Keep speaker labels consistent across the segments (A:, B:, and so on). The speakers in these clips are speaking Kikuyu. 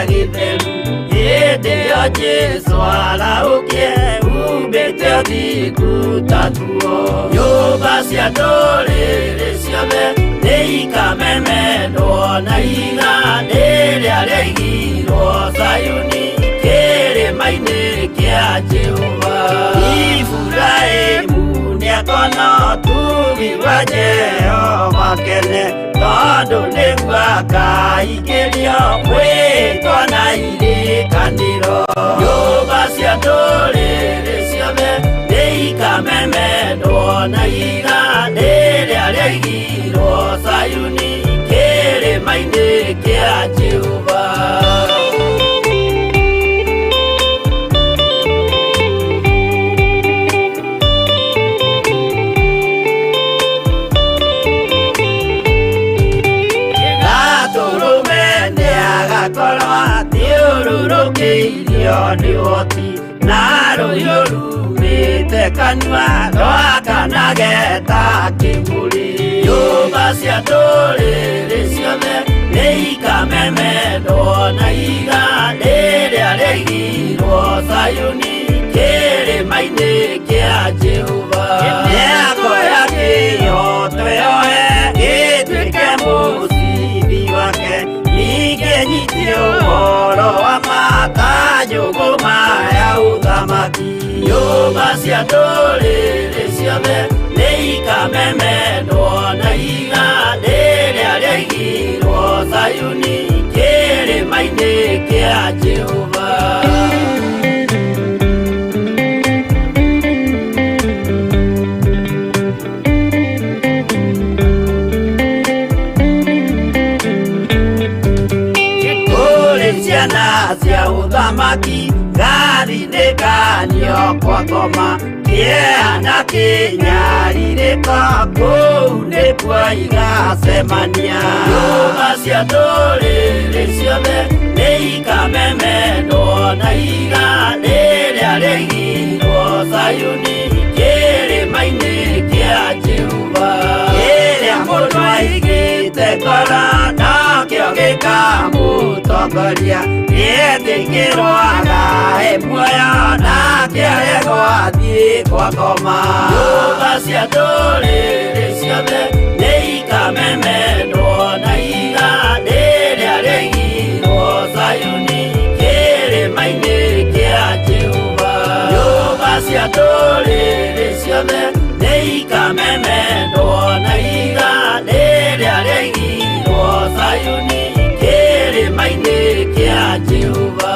A: Gĩtheru hĩndĩ ĩyo Jesũ arahũkie umbĩte ũthingu ta nguo. Nyũmba cia ndũrĩrĩ ciothe nĩ ikamemendwo na ihiga rĩrĩa rĩaigirwo Zayuni kĩrĩma-inĩ kĩa Jehova. Iburahĩmu nĩakona ũtugi wa Jehova kene tondũ nĩguo akaingĩrio mwĩtwa na irĩkanĩro. Nyũmba cia ndũrĩrĩ ciothe nĩ ikamemendwo na ihiga rĩrĩa rĩaigirwo Zayuni kĩrĩma-inĩ kĩa Jehova. Gatũrũme nĩagakorwo athiũrũrũkĩirio nĩ ũhoti na rũhiũ rumĩte kanua rwakanage ta kĩmũrĩ. Nyũmba cia ndũrĩrĩ ciothe nĩ ikamemendwo na ihiga rĩrĩa rĩaigirwo Zayuni kĩrĩma-inĩ kĩa Jehova. Nĩakoya kĩhooto yoe gĩtuĩke mũcibi wake ningĩ nyite ũhoro wa ma ta njũgũma ya ũthamaki. Nyũmba cia ndũrĩrĩ ciothe nĩ ikamemendwo na ihiga rĩrĩa rĩaigirwo Zayuni kĩrĩma-inĩ kĩa Jehova. Kũrĩ ciana cia ũthamaki ngathinĩkanio kwa ngoma kĩeha na kĩnyarirĩko kũu nĩkuo igacemania. Nyũmba cia ndũrĩrĩ ciothe nĩ ikamemendwo na ihiga rĩrĩa rĩaigirwo Zayuni kĩrĩma-inĩ kĩa Jehova. Kĩrĩa mũndũ aigĩte ngoro nakĩo gĩkamũtongoria nĩetĩkĩrwo agae muoyo nake aregwo athiĩ kwa ngoma. Nyũmba cia ndũrĩrĩ ciothe nĩ ikamemendwo na ihiga rĩrĩa rĩaigirwo Zayuni kĩrĩma-inĩ kĩa Jehova. Nyũmba cia ndũrĩrĩ ciothe nĩ ikamemendwo na ihiga rĩrĩa rĩaigirwo Zayuni kĩrĩma-inĩ kĩa Jehova.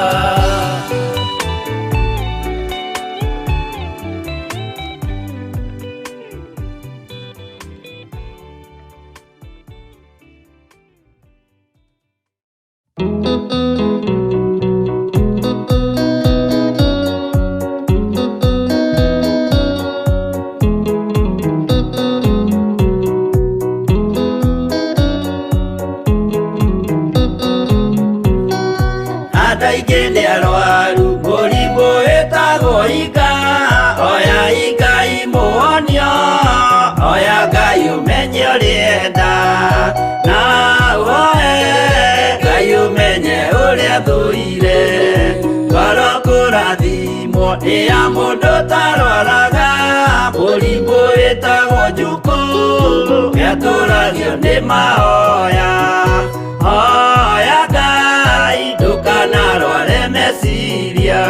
A: Andũ aingĩ nĩ arwaru mũrimũ wĩtagwo ika oya Ngai mũhonio oya Ngai ũmenye ũrĩa na ũhoe Ngai ũmenye ũrĩa thũire ngoro kũrathimwo nĩ ya mũndũ ũtarwaraga mũrimũ wĩtagwo njukũ nĩatũragio nĩ mahoya hoya Ngai ndũkanarware meciria.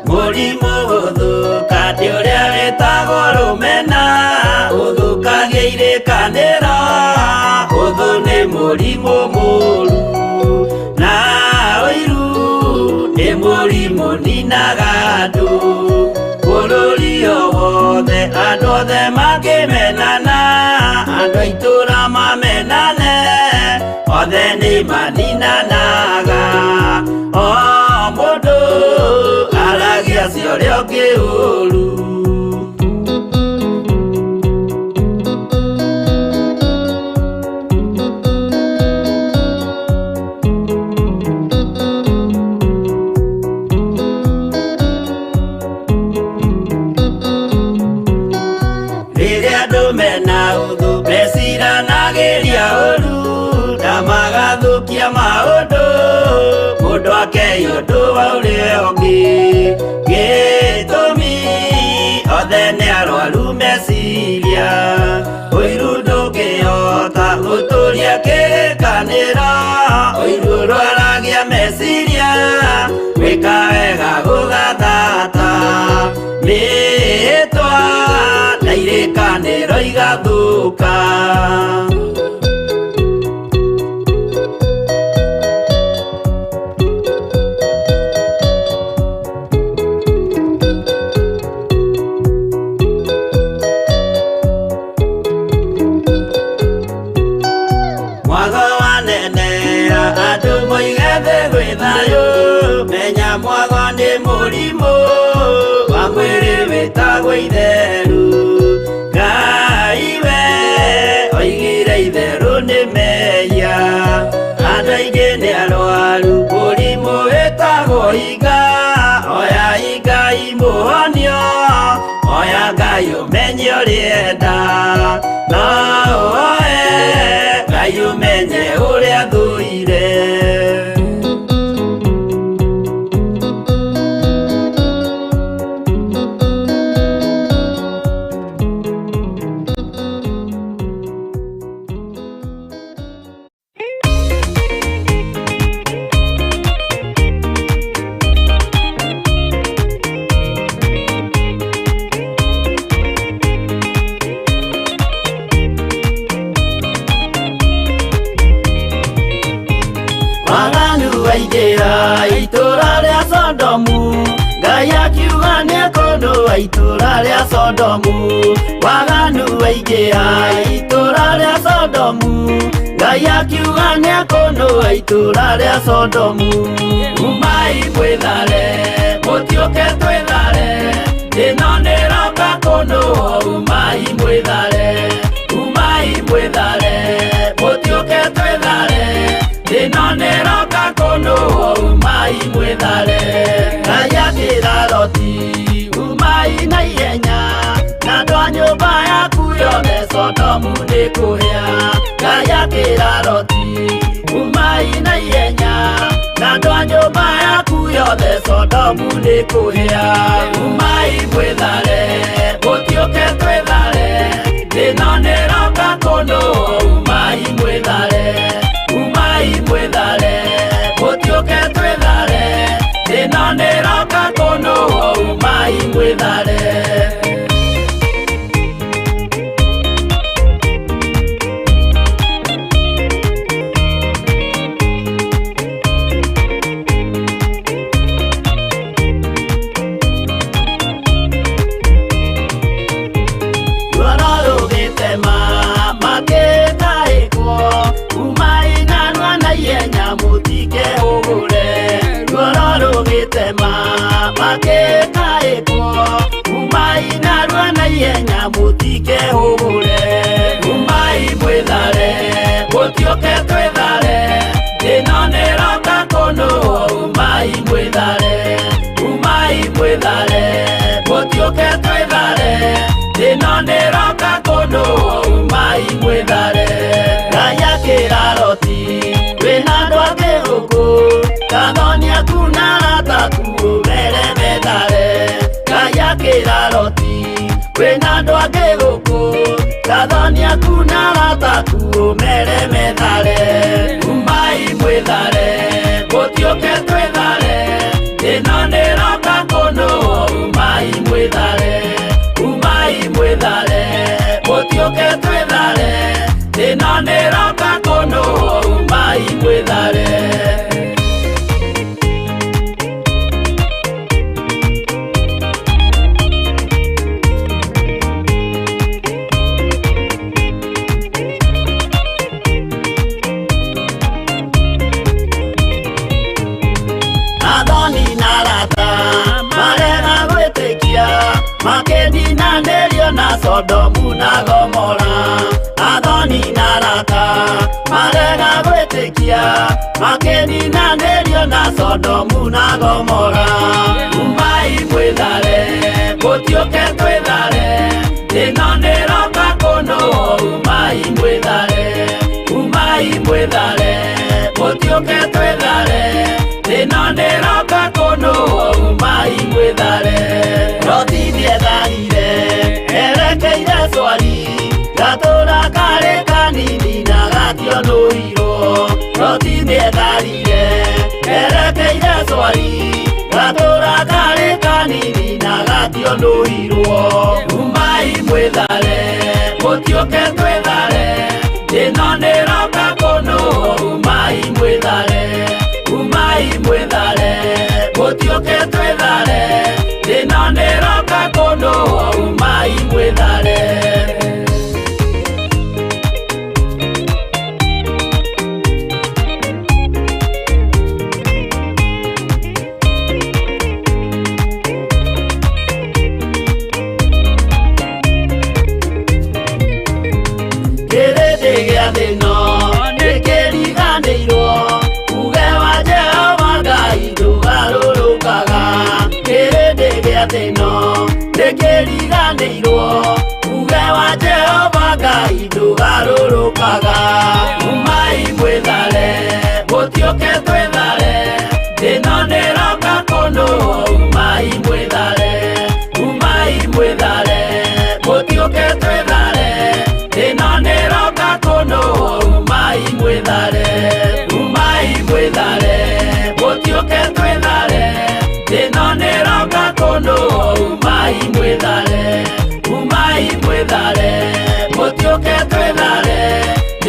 A: Mũrimũ gũthũka nĩ ũrĩa wĩtagwo rũmena ũthũkagia irĩkanĩro ũthũ nĩ mũrimũ mũru na ũiru nĩ mũrimũ ninaga andũ bũrũri o wothe andũ othe makĩmenana andũ a itũũra mamenane othe nĩ maninanaga o mũndũ aragia cia ũrĩa ũngĩ ũru. Ndũkei ũndũ wa ũrĩa ũngĩ. Gĩtũmi othe nĩ arwaru meciria. Ũiru ndũngĩhota gũtũria kĩrĩkanĩro. Ũiru ũrwaragia meciria. Gwĩka wega gũgathata. Mĩhĩtwa na irĩkanĩro igathũka. Mwago wanenera andũ moige thĩ gwĩ thayũ. Menya mwago nĩ mũrimũ wa mwĩrĩ wĩtagwo itheru. Ngai we oigire itherũ nĩ mehia. Andũ aingĩ nĩ arwaru mũrimũ wĩtagwo hinga. Oya Ngai mũhonio, oya Ngai ũmenye ũrĩa enda. No ũoe Ngai ũmenye ũrĩa thũire. Waganu waingĩra itũra rĩa Sodomu. Ngai akiuga nĩekũndũa itũra rĩa Sodomu. Waganu waingĩra itũra rĩa Sodomu. Ngai akiuga nĩekũndũa itũra rĩa Sodomu. Umai mwĩthare, mũtiũke twĩthare. Ĩno nĩroka kũndũo. Umai mwĩthare, umai mwĩthare, mũtiũke twĩthare. Ĩno nĩroka kũndũo. Umai mwĩthare. Ngai akĩra Loti, umai na ihenya, na andũ a nyũmba yaku yothe Sodomu nĩkũhĩa. Ngai akĩra Loti, umai na ihenya, na andũ a nyũmba yaku yothe Sodomu nĩkũhĩa. Umai mwĩthare, mũtiũke twĩthare. Ĩno nĩroka kũndũo. Umai mwĩthare, umai mwĩthare, mũtiũke twĩthare. Ĩno nĩroka kũndũo. Umai mwĩthare. Ruoro rũgĩtema makĩtaĩkwo. Umai narua na ihenya mũtikehũgũre. Ruoro rũgĩtema makĩtaĩkwo. Umai narua na ihenya mũtikehũgũre. Umai mwĩthare, mũtiũke twĩthare. Ĩno nĩroka kũndũo. Umai mwĩthare, umai mwĩthare, mũtiũke twĩthare. Ĩno nĩroka kũndũo. Umai mwĩthare. Ngai akĩra Loti, wĩna andũ angĩ gũkũ, kathoni aku na arata aku ũmere methare. Ngai akĩra Loti, wĩna andũ angĩ gũkũ, kathoni aku na arata aku ũmere methare. Umai mwĩthare, mũtiũke twĩthare. Ĩno nĩroka kũndũo. Umai mwĩthare, umai mwĩthare, mũtiũke twĩthare. Ĩno nĩroka kũndũo. Umai mwĩthare. Athoni na arata marega gwĩtĩkia, makĩninanĩrio na Sodomu na Gomora. Athoni na arata marega gwĩtĩkia, makĩninanĩrio na Sodomu na Gomora. Umai mwĩthare, mũtiũke twĩthare. Ĩno nĩroka kũndũo. Umai mwĩthare, umai mwĩthare, mũtiũke twĩthare. Ĩno nĩroka Gatũra karĩ kanini na gationũirwo. Umai mwĩthare, mũtiũke twĩthare, ĩno nĩroka kũnũhwo. Umai mwĩthare, umai mwĩthare, mũtiũke twĩthare, ĩno nĩroka kũnũhwo. Umai mwĩthare. Kĩrĩndĩ gĩa thĩ no nĩkĩriganĩirwo, uge wa Jehova Ngai ndũgarũrũkaga. Kĩrĩndĩ gĩa thĩ no nĩkĩriganĩirwo, uge wa Jehova Ngai ndũgarũrũkaga. Umai mwĩthare, mũtiũke twĩthare, ĩno nĩroka kũnũhwo. Umai mwĩthare, umai mwĩthare, mũtiũke twĩthare, ĩno nĩroka kũnũhwo. Umai mwĩthare, umai mwĩthare, mũtiũke twĩthare, ĩno nĩroka kũnũhwo. Umai mwĩthare, umai mwĩthare, mũtiũke twĩthare,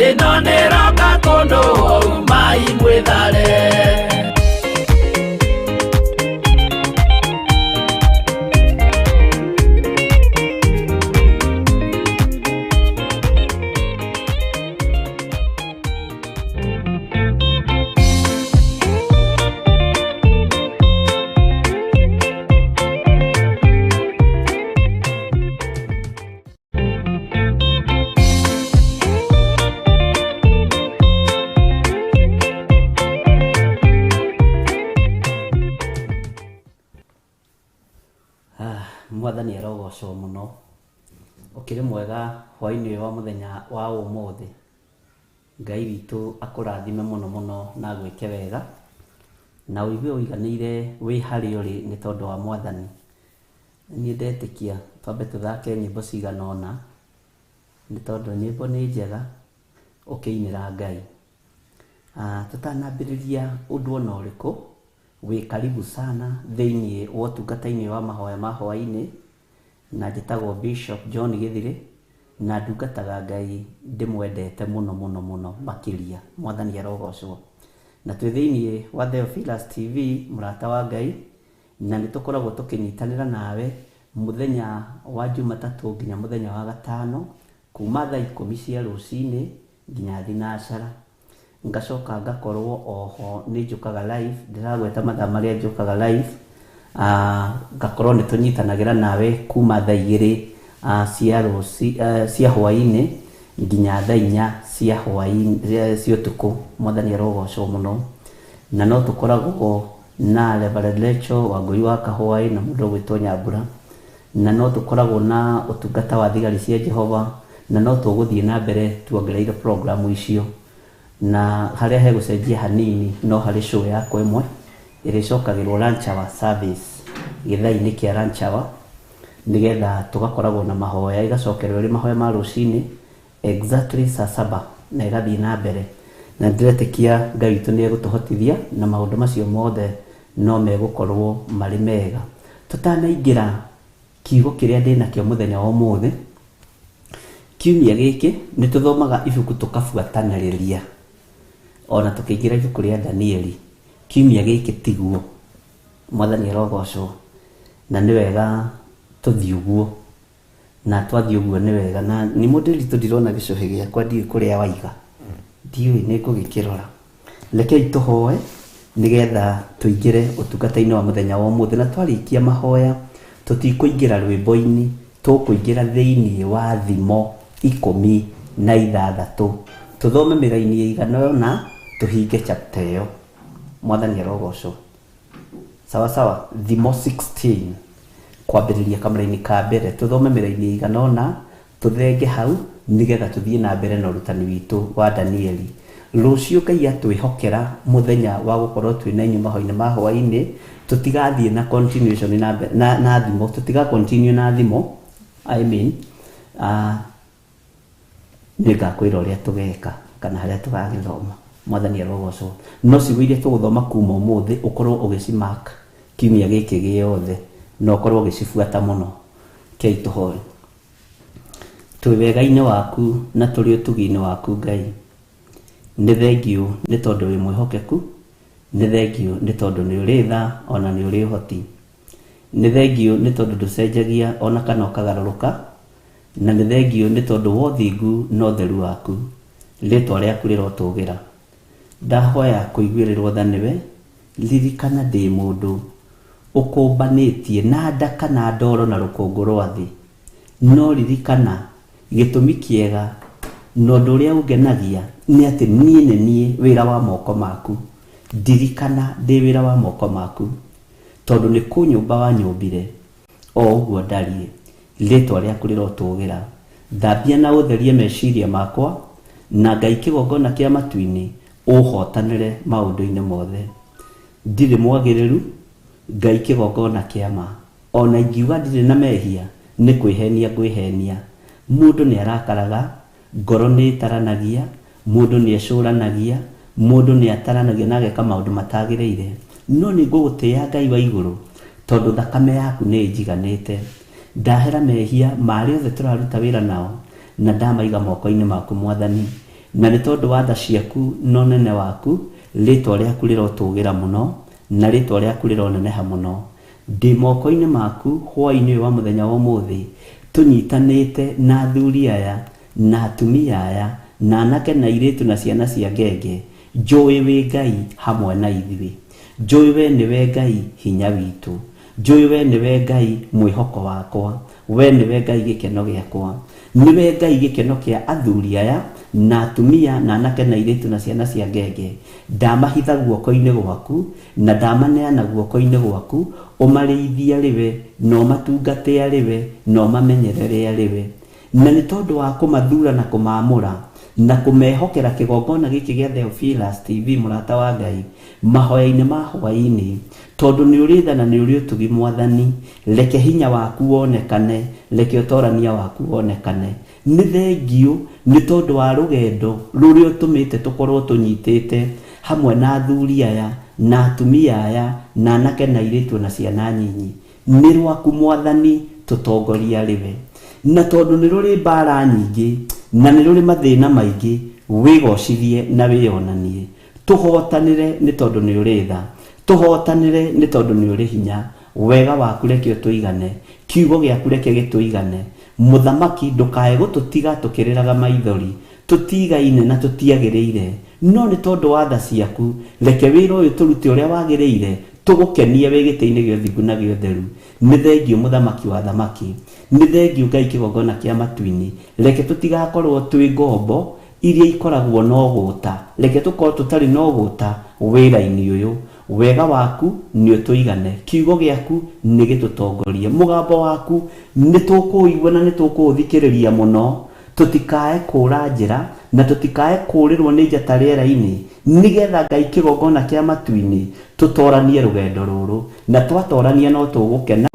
A: ĩno nĩroka kũnũhwo. Umai mwĩthare.
B: Mwathani arogocwo mũno. Ũkĩrĩ mwega hwainĩ ũyũ wa mũthenya wa ũmũthĩ. Ngai witũ akũrathime mũno mũno na agwĩke wega, na ũigue ũiganĩire wĩ harĩa ũrĩ nĩ tondũ wa Mwathani. Niĩ ndetĩkia twambe tũthake nyĩmbo cigana ũna, nĩ tondũ nyĩmbo nĩ njega ũkĩinĩra Ngai. Tũtanambĩrĩria ũndũ ona ũrĩkũ, wĩ karibu sana thĩinĩ wa ũtungata-inĩ wa mahoya ma hwainĩ, na njĩtagwo Bishop John Gĩthirĩ, na ndungataga Ngai ndĩmwendete mũno mũno mũno makĩria. Mwathani arogocwo. Na twĩ thĩinĩ wa Theophilus TV, mũrata wa Ngai, na nĩ tũkoragwo tũkĩnyitanĩra nawe mũthenya wa Jumatatũ nginya mũthenya wa gatano, kuma thaa 10 cia rũcinĩ nginya thinacara. Ngacoka ngakorwo oho nĩ njũkaga live, ndĩragweta mathaa marĩa njũkaga live, ngakorwo nĩ tũnyitanagĩra nawe kuma thaa 2 cia rũci, cia hwainĩ nginya thaa 4 cia hwainĩ, cia ũtukũ. Mwathani arogocwo mũno. Na no tũkoragwo na Reverend Rachel Wangũi wa Kahwaĩ na mũndũ ũgwĩtwo Nyambura, na no tũkoragwo na ũtungata wa thigari cia Jehova, na no tũgũthiĩ na mbere tuongereire programu icio. Na harĩa hegũcenjia hanini no harĩ show yakwa ĩmwe ĩrĩcokagĩrwo lunch hour service gĩthaa-inĩ kĩa lunch hour, nĩgetha tũgakoragwo na mahoya, ĩgacokerwo ĩrĩ mahoya ma rũcinĩ exactly saa saba na ĩgathiĩ na mbere. Na ndĩretĩkia Ngai witũ nĩ egũtũhotithia na maũndũ macio mothe no megũkorwo marĩ mega. Tũtanaingĩra kiugo kĩrĩa ndĩnakĩo mũthenya wa ũmũthĩ, kiumia gĩkĩ nĩ tũthomaga ibuku tũkabuatanĩrĩria, ona tũkĩingĩra ibuku rĩa Danieli. Kiumia gĩkĩ tiguo. Mwathani arogocwo. Na nĩ wega tũthiĩ ũguo, na twathiĩ ũguo nĩ wega. Na nĩ mũndĩritũ ndirona gĩcũhĩ gĩakwa, ndiũĩ kũrĩa waiga, ndiũĩ nĩ ngũgĩkĩrora. Rekei tũhoe nĩgetha tũingĩre ũtungata-inĩ wa mũthenya wa ũmũthĩ. Na twarĩkia mahoya tũtikũingĩra rwĩmbo-inĩ, tũkũingĩra thĩinĩ wa thimo 16, tũthome mĩraini ĩigana ũna tũhinge chapter ĩyo. Mwathani arogocwo. Sawa sawa. Thimo 16 kwambĩrĩria kamũraini ka mbere, tũthome mĩraini ĩigana ũna tũthenge hau nĩgetha tũthiĩ na mbere na ũrutani witũ wa Danieli. Rũciũ Ngai atwĩhokera mũthenya wa gũkorwo twĩna inyuĩ mahoya-inĩ ma hwainĩ, tũtigathiĩ na continuation na, na, na thimo, tũtiga continue na thimo, I mean, nĩngakwĩra ũrĩa tũgeka kana harĩa tũgagĩthoma. Mwathani arogocwo. No ciugo iria tũgũthoma kuma ũmũthĩ ũkorwo ũgĩcimark kiumia gĩkĩ gĩothe na ũkorwo ũgĩcibuata mũno. Kei tũhoe. Twĩ wega-inĩ waku na tũrĩ ũtugi-inĩ waku Ngai. Nĩ thengiũ nĩ tondũ wĩ mwĩhokeku, nĩ thengiũ nĩ tondũ nĩ ũrĩ tha ona nĩ ũrĩ ũhoti. Nĩ thengiũ nĩ tondũ ndũcenjagia ona kana ũkagarũrũka, na nĩ thengiũ nĩ tondũ wa ũthingu na ũtheru waku. Rĩtwa rĩaku rĩrotũgĩra. Ndahoya kũiguĩrĩrwo tha nĩwe, ririkana ndĩ mũndũ ũkũmbanĩtie na nda kana ndoro na rũkũngũ rwa thĩ. No ririkana gĩtũmi kĩega na ũndũ ũrĩa ũngenagia nĩ atĩ niĩ nĩ niĩ wĩra wa moko maku. Ndirikana ndĩ wĩra wa moko maku, tondũ nĩ kũnyũmba wanyũmbire o ũguo ndariĩ. Rĩtwa rĩaku rĩrotũgĩra. Thambia na ũtherie meciria makwa, na Ngai kĩgongona kĩa matu-inĩ ũhotanĩre maũndũ-inĩ mothe. Ndirĩ mwagĩrĩru, Ngai kĩgongona kĩa ma. Ona ingiuga ndirĩ na mehia, nĩ kwĩhenia ngwĩhenia. Mũndũ nĩ arakaraga, ngoro nĩ ĩtaranagia, mũndũ nĩ ecũranagia, mũndũ nĩ ataranagia na ageka maũndũ matagĩrĩire. No nĩ ngũgũtĩĩa Ngai wa igũrũ, tondũ thakame yaku nĩ ĩnjiganĩte. Ndahera mehia ma arĩa othe tũraruta wĩra nao, na ndamaiga moko-inĩ maku Mwathani. Na nĩ tondũ wa tha ciaku na ũnene waku, rĩtwa rĩaku rĩrotũgĩra mũno, na rĩtwa rĩaku rĩroneneha mũno. Ndĩ moko-inĩ maku hwaĩ-inĩ ũyũ wa mũthenya wa ũmũthĩ, tũnyitanĩte na athuri aya, na atumia aya, na anake na airĩtu na ciana cia ngenge. Njũĩ wĩ Ngai hamwe na ithuĩ. Njũĩ we nĩwe Ngai hinya witũ. Njũĩ we nĩwe Ngai mwĩhoko wakwa. We nĩwe Ngai gĩkeno gĩakwa. Nĩwe Ngai gĩkeno kĩa athuri aya, na atumia, na anake na airĩtu na ciana cia ngenge. Ndamahitha guoko-inĩ gwaku, na ndamaneana guoko-inĩ gwaku, ũmarĩithie arĩ we, na ũmatungate arĩ we, na ũmamenyerere arĩ we. Na nĩ tondũ wa kũmathura na kũmaamũra, na kũmehokera kĩgongona gĩkĩ gĩa Theophilus TV mũrata wa Ngai, mahoya-inĩ ma hwaĩ-inĩ, tondũ nĩ ũrĩ tha na nĩ ũrĩ ũtugi Mwathani, reke hinya waku wonekane, reke ũtorania waku wonekane. Nĩ thengiũ nĩ tondũ wa rũgendo rũrĩa ũtũmĩte tũkorwo tũnyitĩte hamwe na athuri aya, na atumia aya, na anake na airĩtu ona ciana nyinyi. Nĩ rwaku Mwathani, tũtongorie arĩ we. Na tondũ nĩ rũrĩ mbara nyingĩ, na nĩ rũrĩ mathĩna maingĩ, wĩgocithie na wĩyonanie. Tũhotanĩre nĩ tondũ nĩ ũrĩ tha. Tũhotanĩre nĩ tondũ nĩ ũrĩ hinya. Wega waku reke ũtũigane. Kiugo gĩaku reke gĩtũigane. Mũthamaki, ndũkae gũtũtiga tũkĩrĩraga maithori. Tũtigaine na tũtiagĩrĩire, no nĩ tondũ wa tha ciaku, reke wĩra ũyũ tũrute ũrĩa wagĩrĩire, tũgũkenie wĩ gĩtĩ-inĩ gĩa ũthingu na gĩa ũtheru. Nĩ thengiũ Mũthamaki wa athamaki. Nĩ thengiũ Ngai kĩgongona kĩa matu-inĩ. Reke tũtigakorwo twĩ ngombo iria ikoragwo na ũgũta. Reke tũkorwo tũtarĩ na ũgũta wĩra-inĩ ũyũ. Wega waku nĩ ũtũigane. Kiugo gĩaku nĩ gĩtũtongorie. Mũgambo waku nĩ tũkũũigua na nĩ tũkũũthikĩrĩria mũno. Tũtikae kũũra njĩra, na tũtikae kũũrĩrwo nĩ njata rĩera-inĩ, nĩgetha Ngai kĩgongona kĩa matu-inĩ, tũtoranie rũgendo rũrũ. Na twatorania no tũgũkena,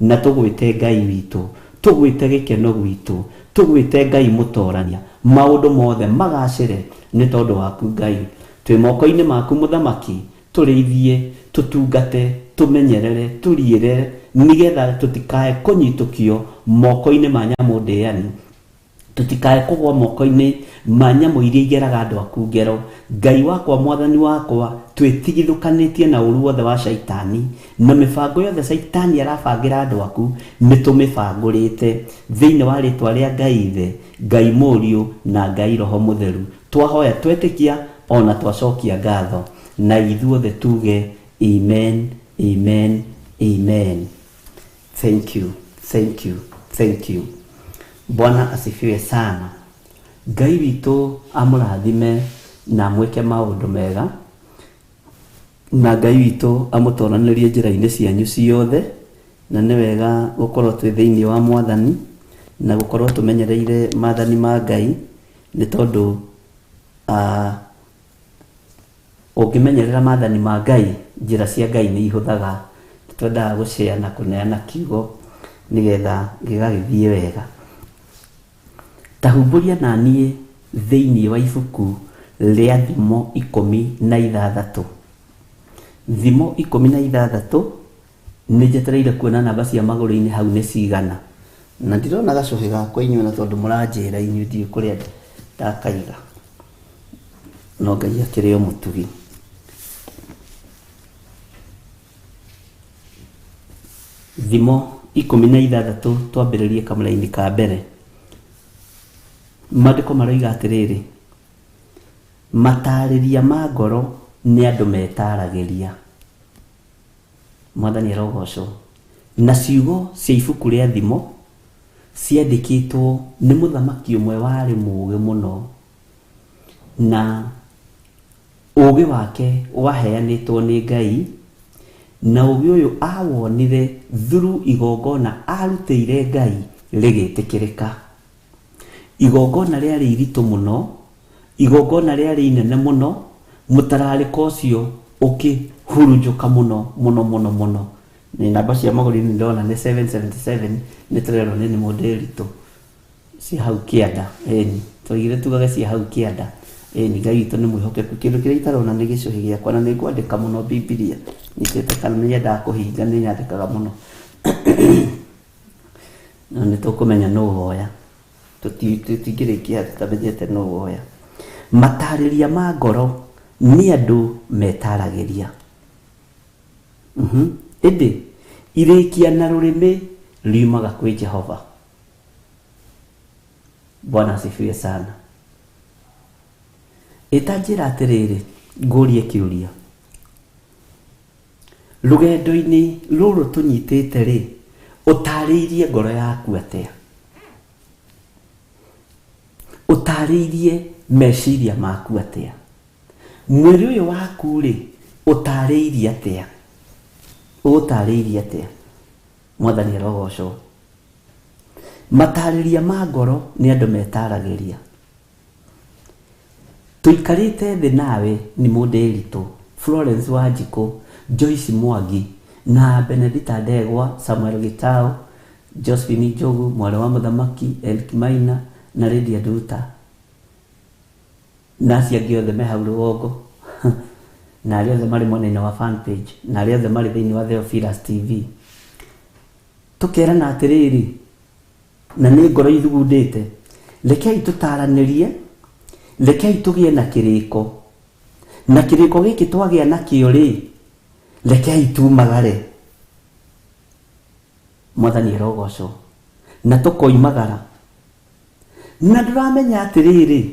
B: na tũgwĩte Ngai witũ, tũgwĩte gĩkeno gwitũ, tũgwĩte Ngai mũtorania. Maũndũ mothe magacĩre nĩ tondũ waku Ngai. Twĩ moko-inĩ maku Mũthamaki, tũrĩithie, tũtungate, tũmenyerere, tũriĩre, nĩgetha tũtikae kũnyitũkio moko-inĩ ma nyamũ ndĩani, tũtikae kũgwa moko-inĩ ma nyamũ iria igeraga andũ aku ngero. Ngai wakwa, Mwathani wakwa, twĩtigithũkanĩtie na ũru wothe wa Shaitani, na mĩbango yothe Shaitani arabangĩra andũ aku, nĩ tũmĩbangũrĩte. Thĩinĩ wa rĩtwa rĩa Ngai Ithe, Ngai Mũriũ, na Ngai Roho Mũtheru, twahoya twetĩkia ona twacokia ngatho. Na ithuothe tuge amen, amen, amen. Thank you, thank you, thank you. Bwana asifiwe sana. Ngai witũ amũrathime na amwĩke maũndũ mega, na Ngai witũ amũtoranĩrie njĩra-inĩ cianyu ciothe, na nĩ wega gũkorwo twĩ thĩinĩ wa Mwathani na gũkorwo tũmenyereire maathani ma Ngai, nĩ tondũ Ũngĩmenyerera maathani ma Ngai, njĩra cia Ngai nĩ ihũthaga. Nĩ twendaga gũcea na kũneana kiugo nĩgetha gĩgagĩthiĩ wega. Ta humbũria na niĩ thĩinĩ wa ibuku rĩa Thimo 16. Thimo 16, nĩ njetereire kuona namba cia magũrũ-inĩ hau nĩ cigana. Na ndirona gacũhĩ gakwa inyuĩ, na tondũ mũranjĩra inyuĩ ndiũĩ kũrĩa ndakaiga. No Ngai akĩrĩ o mũtugi. Thimo 16, twambĩrĩrie kamũraini ka mbere. Maandĩko maroiga atĩrĩrĩ, matarĩria ma ngoro nĩ andũ metaragĩria. Mwathani arogocwo. Na ciugo cia ibuku rĩa Thimo ciandĩkĩtwo nĩ mũthamaki ũmwe warĩ mũũgĩ mũno, na ũũgĩ wake waheanĩtwo nĩ Ngai, na ũũgĩ ũyũ awonire through igongona arutĩire Ngai rĩgĩtĩkĩrĩka. Igongona rĩarĩ iritũ mũno, igongona rĩarĩ inene mũno, mũtararĩko ũcio ũkĩhurunjũka mũno mũno mũno mũno. Nĩ namba cia magũrũ-inĩ ndĩrona nĩ 777, nĩ tũrerwo nĩ mũndĩritũ cia hau kĩanda. Ĩni, twaigire tugage cia hau kĩanda. Ĩni, Ngai witũ nĩ mwĩhokeku. Kĩndũ kĩrĩa itarona nĩ gĩcũhĩ gĩakwa, na nĩ ngwandĩka mũno Bibilia. Nyitĩte kana nĩ nyendaga kũhinga, nĩ nyandĩkaga mũno. Na nĩ tũkũmenya nũ woya. Tũtingĩrĩkia tũtamenyete nũ woya. Matarĩria ma ngoro nĩ andũ metaragĩria. Ĩndĩ irĩkia na rũrĩmĩ riumaga kwĩ Jehova. Bwana asifiwe sana. Ĩta njĩra atĩrĩrĩ, ngũrie kĩũria. Rũgendo-inĩ rũrũ tũnyitĩte rĩ, ũtarĩirie ngoro yaku atĩa? Ũtarĩirie meciria maku atĩa? Mwĩrĩ ũyũ waku rĩ, ũtarĩirie atĩa? Ũũtarĩirie atĩa? Mwathani arogocwo. Matarĩria ma ngoro nĩ andũ metaragĩria. Tũikarĩte thĩ nawe nĩ Mũndĩritũ, Florence Wanjikũ, Joyce Mwangi, na Benedita Ndegwa, Samuel Gitau, Josephine Njogu, mwarĩ wa mũthamaki, Eric Maina na Lydia Nduta, na acio angĩ othe me hau rũgongo, na arĩa othe marĩ mwena-inĩ wa fan page, na arĩa othe marĩ thĩinĩ wa Theophilus TV. Tũkerana atĩrĩrĩ, na nĩ ngoro ithugundĩte, rekei tũtaranĩrie, rekei tũgĩe na kĩrĩko, na kĩrĩko gĩkĩ twagĩa nakĩo rĩ, rekei tumagare. Mwathani arogocwo. Na tũkoimagara. Na ndũramenya atĩrĩrĩ,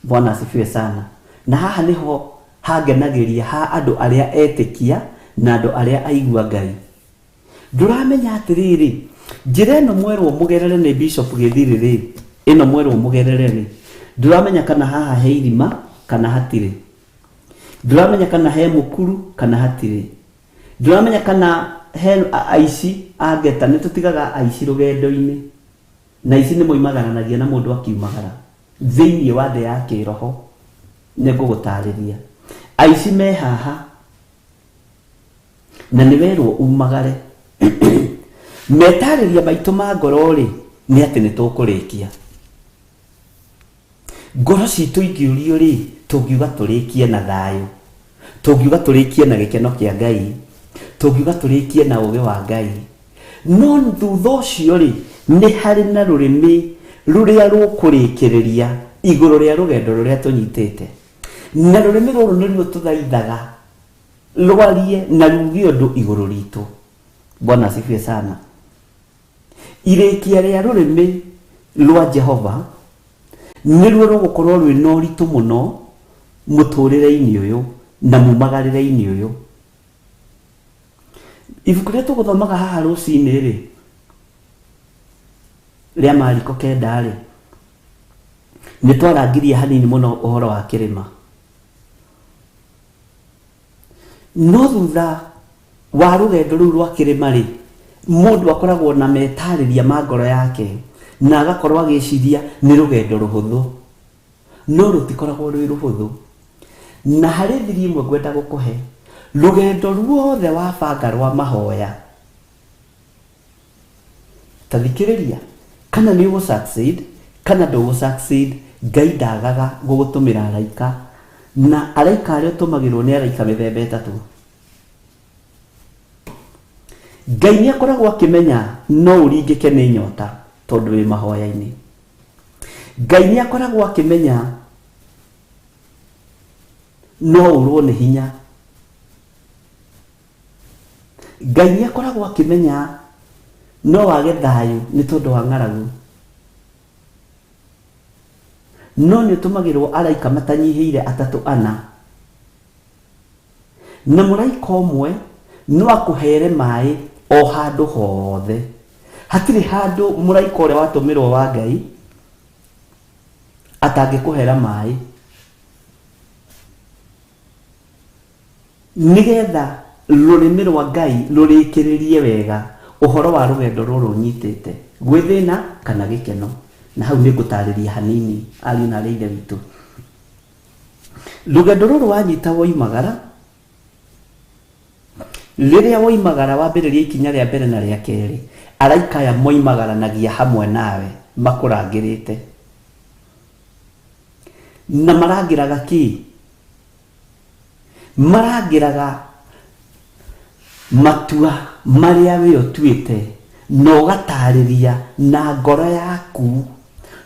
B: Bwana asifiwe sana, na haha nĩho hangenagĩria ha andũ arĩa etĩkia na andũ arĩa aigua Ngai. Ndũramenya atĩrĩrĩ, njĩra ĩno mwerwo mũgerere nĩ Bishop Gĩthirĩ rĩ, ĩno mwerwo mũgerere rĩ, ndũramenya kana haha he irima kana hatirĩ. Ndũramenya kana he mũkuru kana hatirĩ. Ndũramenya kana he aici a ngeta, nĩ tũtigaga aici rũgendo-inĩ. Na aici nĩ moimagaranagia na mũndũ akiumagara thĩinĩ wa thĩ ya kĩroho. Nĩ ngũgũtarĩria. Aici me haha. Na nĩ werwo umagare. Metarĩria maitũ ma ngoro-rĩ, nĩ atĩ nĩ tũkũrĩkia. Ngoro citũ ingĩũrio-rĩ, tũngiuga tũrĩkie na thayũ, tũngiuga tũrĩkie na gĩkeno kĩa Ngai, tũngiuga tũrĩkie na ũgĩ wa Ngai. No thutha ũcio-rĩ, nĩ harĩ na rũrĩmĩ rũrĩa rũkũrĩkĩrĩria igũrũ rĩa rũgendo rũrĩa tũnyitĩte. Na rũrĩmĩ rũrũ nĩruo tũthaithaga rwarie na ruge ũndũ igũrũ ritũ. Bwana asifiwe sana. Irĩkia rĩa rũrĩmĩ rwa Jehova nĩruo rũgũkorwo rwĩna ũritũ mũno mũtũrĩre-inĩ ũyũ na mumagarĩre-inĩ ũyũ. Ibuku rĩrĩa tũgũthomaga haha rũcinĩ rĩ, rĩa Mariko 9 rĩ, nĩ twarangirie hanini mũno ũhoro wa kĩrĩma. No thutha wa rũgendo rũu rwa kĩrĩma rĩ, mũndũ akoragwo na metarĩria ma ngoro yake na agakorwo agĩciria nĩ rũgendo rũhũthũ, no rũtikoragwo rwĩ rũhũthũ. Na harĩ thiri ĩmwe ngwenda gũkũhe, rũgendo ruothe wabanga rwa mahoya, ta thikĩrĩria, kana nĩ ũgũ succeed kana ndũgũ succeed, Ngai ndagaga gũgũtũmĩra araika. Na araika arĩa ũtũmagĩrwo nĩ araika mĩthemba ĩtatũ. Ngai nĩ akoragwo akĩmenya no ũringĩke nĩ nyota tondũ wĩ mahoya-inĩ. Ngai nĩ akoragwo akĩmenya no ũrwo nĩ hinya. Ngai nĩ akoragwo akĩmenya no wage thayũ nĩ tondũ wa ng'aragu. No nĩ ũtũmagĩrwo araika matanyihĩire atatũ ana. Na mũraika ũmwe no akũheere maĩ o handũ hothe. Hatirĩ handũ mũraika ũrĩa watũmĩrwo wa Ngai atangĩkũhera maĩ. Nĩgetha rũrĩmĩ rwa Ngai rũrĩkĩrĩrie wega ũhoro wa rũgendo rũrũ ũnyitĩte, gwĩ thĩna kana gĩkeno. Na hau nĩ ngũtarĩria hanini ariũ na aarĩ a Ithe witũ. Rũgendo rũrũ wanyita woimagara, rĩrĩa woimagara wambĩrĩria ikinya rĩa mbere na rĩa kerĩ, araika aya moimagaranagia hamwe nawe makũrangĩrĩte. Na marangĩraga kĩ? Marangĩraga matua marĩa we ũtuĩte na ũgatarĩria na ngoro yaku,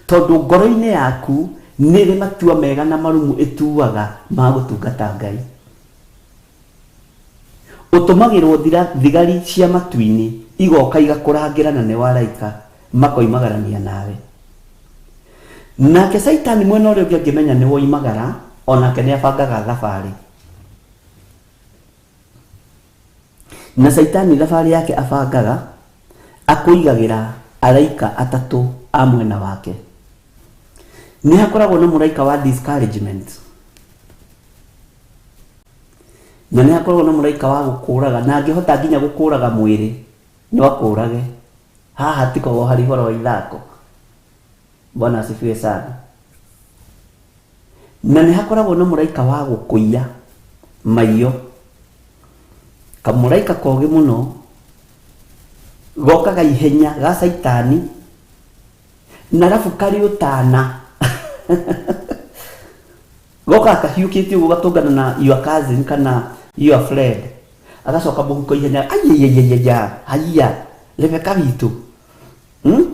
B: tondũ ngoro-inĩ yaku nĩ ĩrĩ matua mega na marumu ĩtuaga ma gũtungata Ngai. Ũtũmagĩrwo thigari cia matu-inĩ igoka igakũrangĩra na nĩo araika makoimagarania nawe. Nake Caitani mwena ũrĩa ũngĩ angĩmenya nĩ woimagara, o nake nĩ abangaga thabarĩ. Na Caitani thabarĩ yake abangaga akũigagĩra araika atatũ a mwena wake. Nĩ hakoragwo na mũraika wa discouragement. Na nĩ hakoragwo na mũraika wa gũkũraga, na angĩhota nginya gũkũraga mwĩrĩ, no akũrage. Haha hatikoragwo harĩ ũhoro wa ithako. Bwana asifiwe sana. Na nĩ hakoragwo na mũraika wa gũkũiya maiyo. Kamũraika kogĩ mũno gokaga ihenya ga caitani na arabu karĩ ũtana gokaga kahiũkĩte ũguo gatũngana na your cousin kana your friend agacoka mũhuko ihenya aiaiaiaia haiya Rebeka witũ Hmm?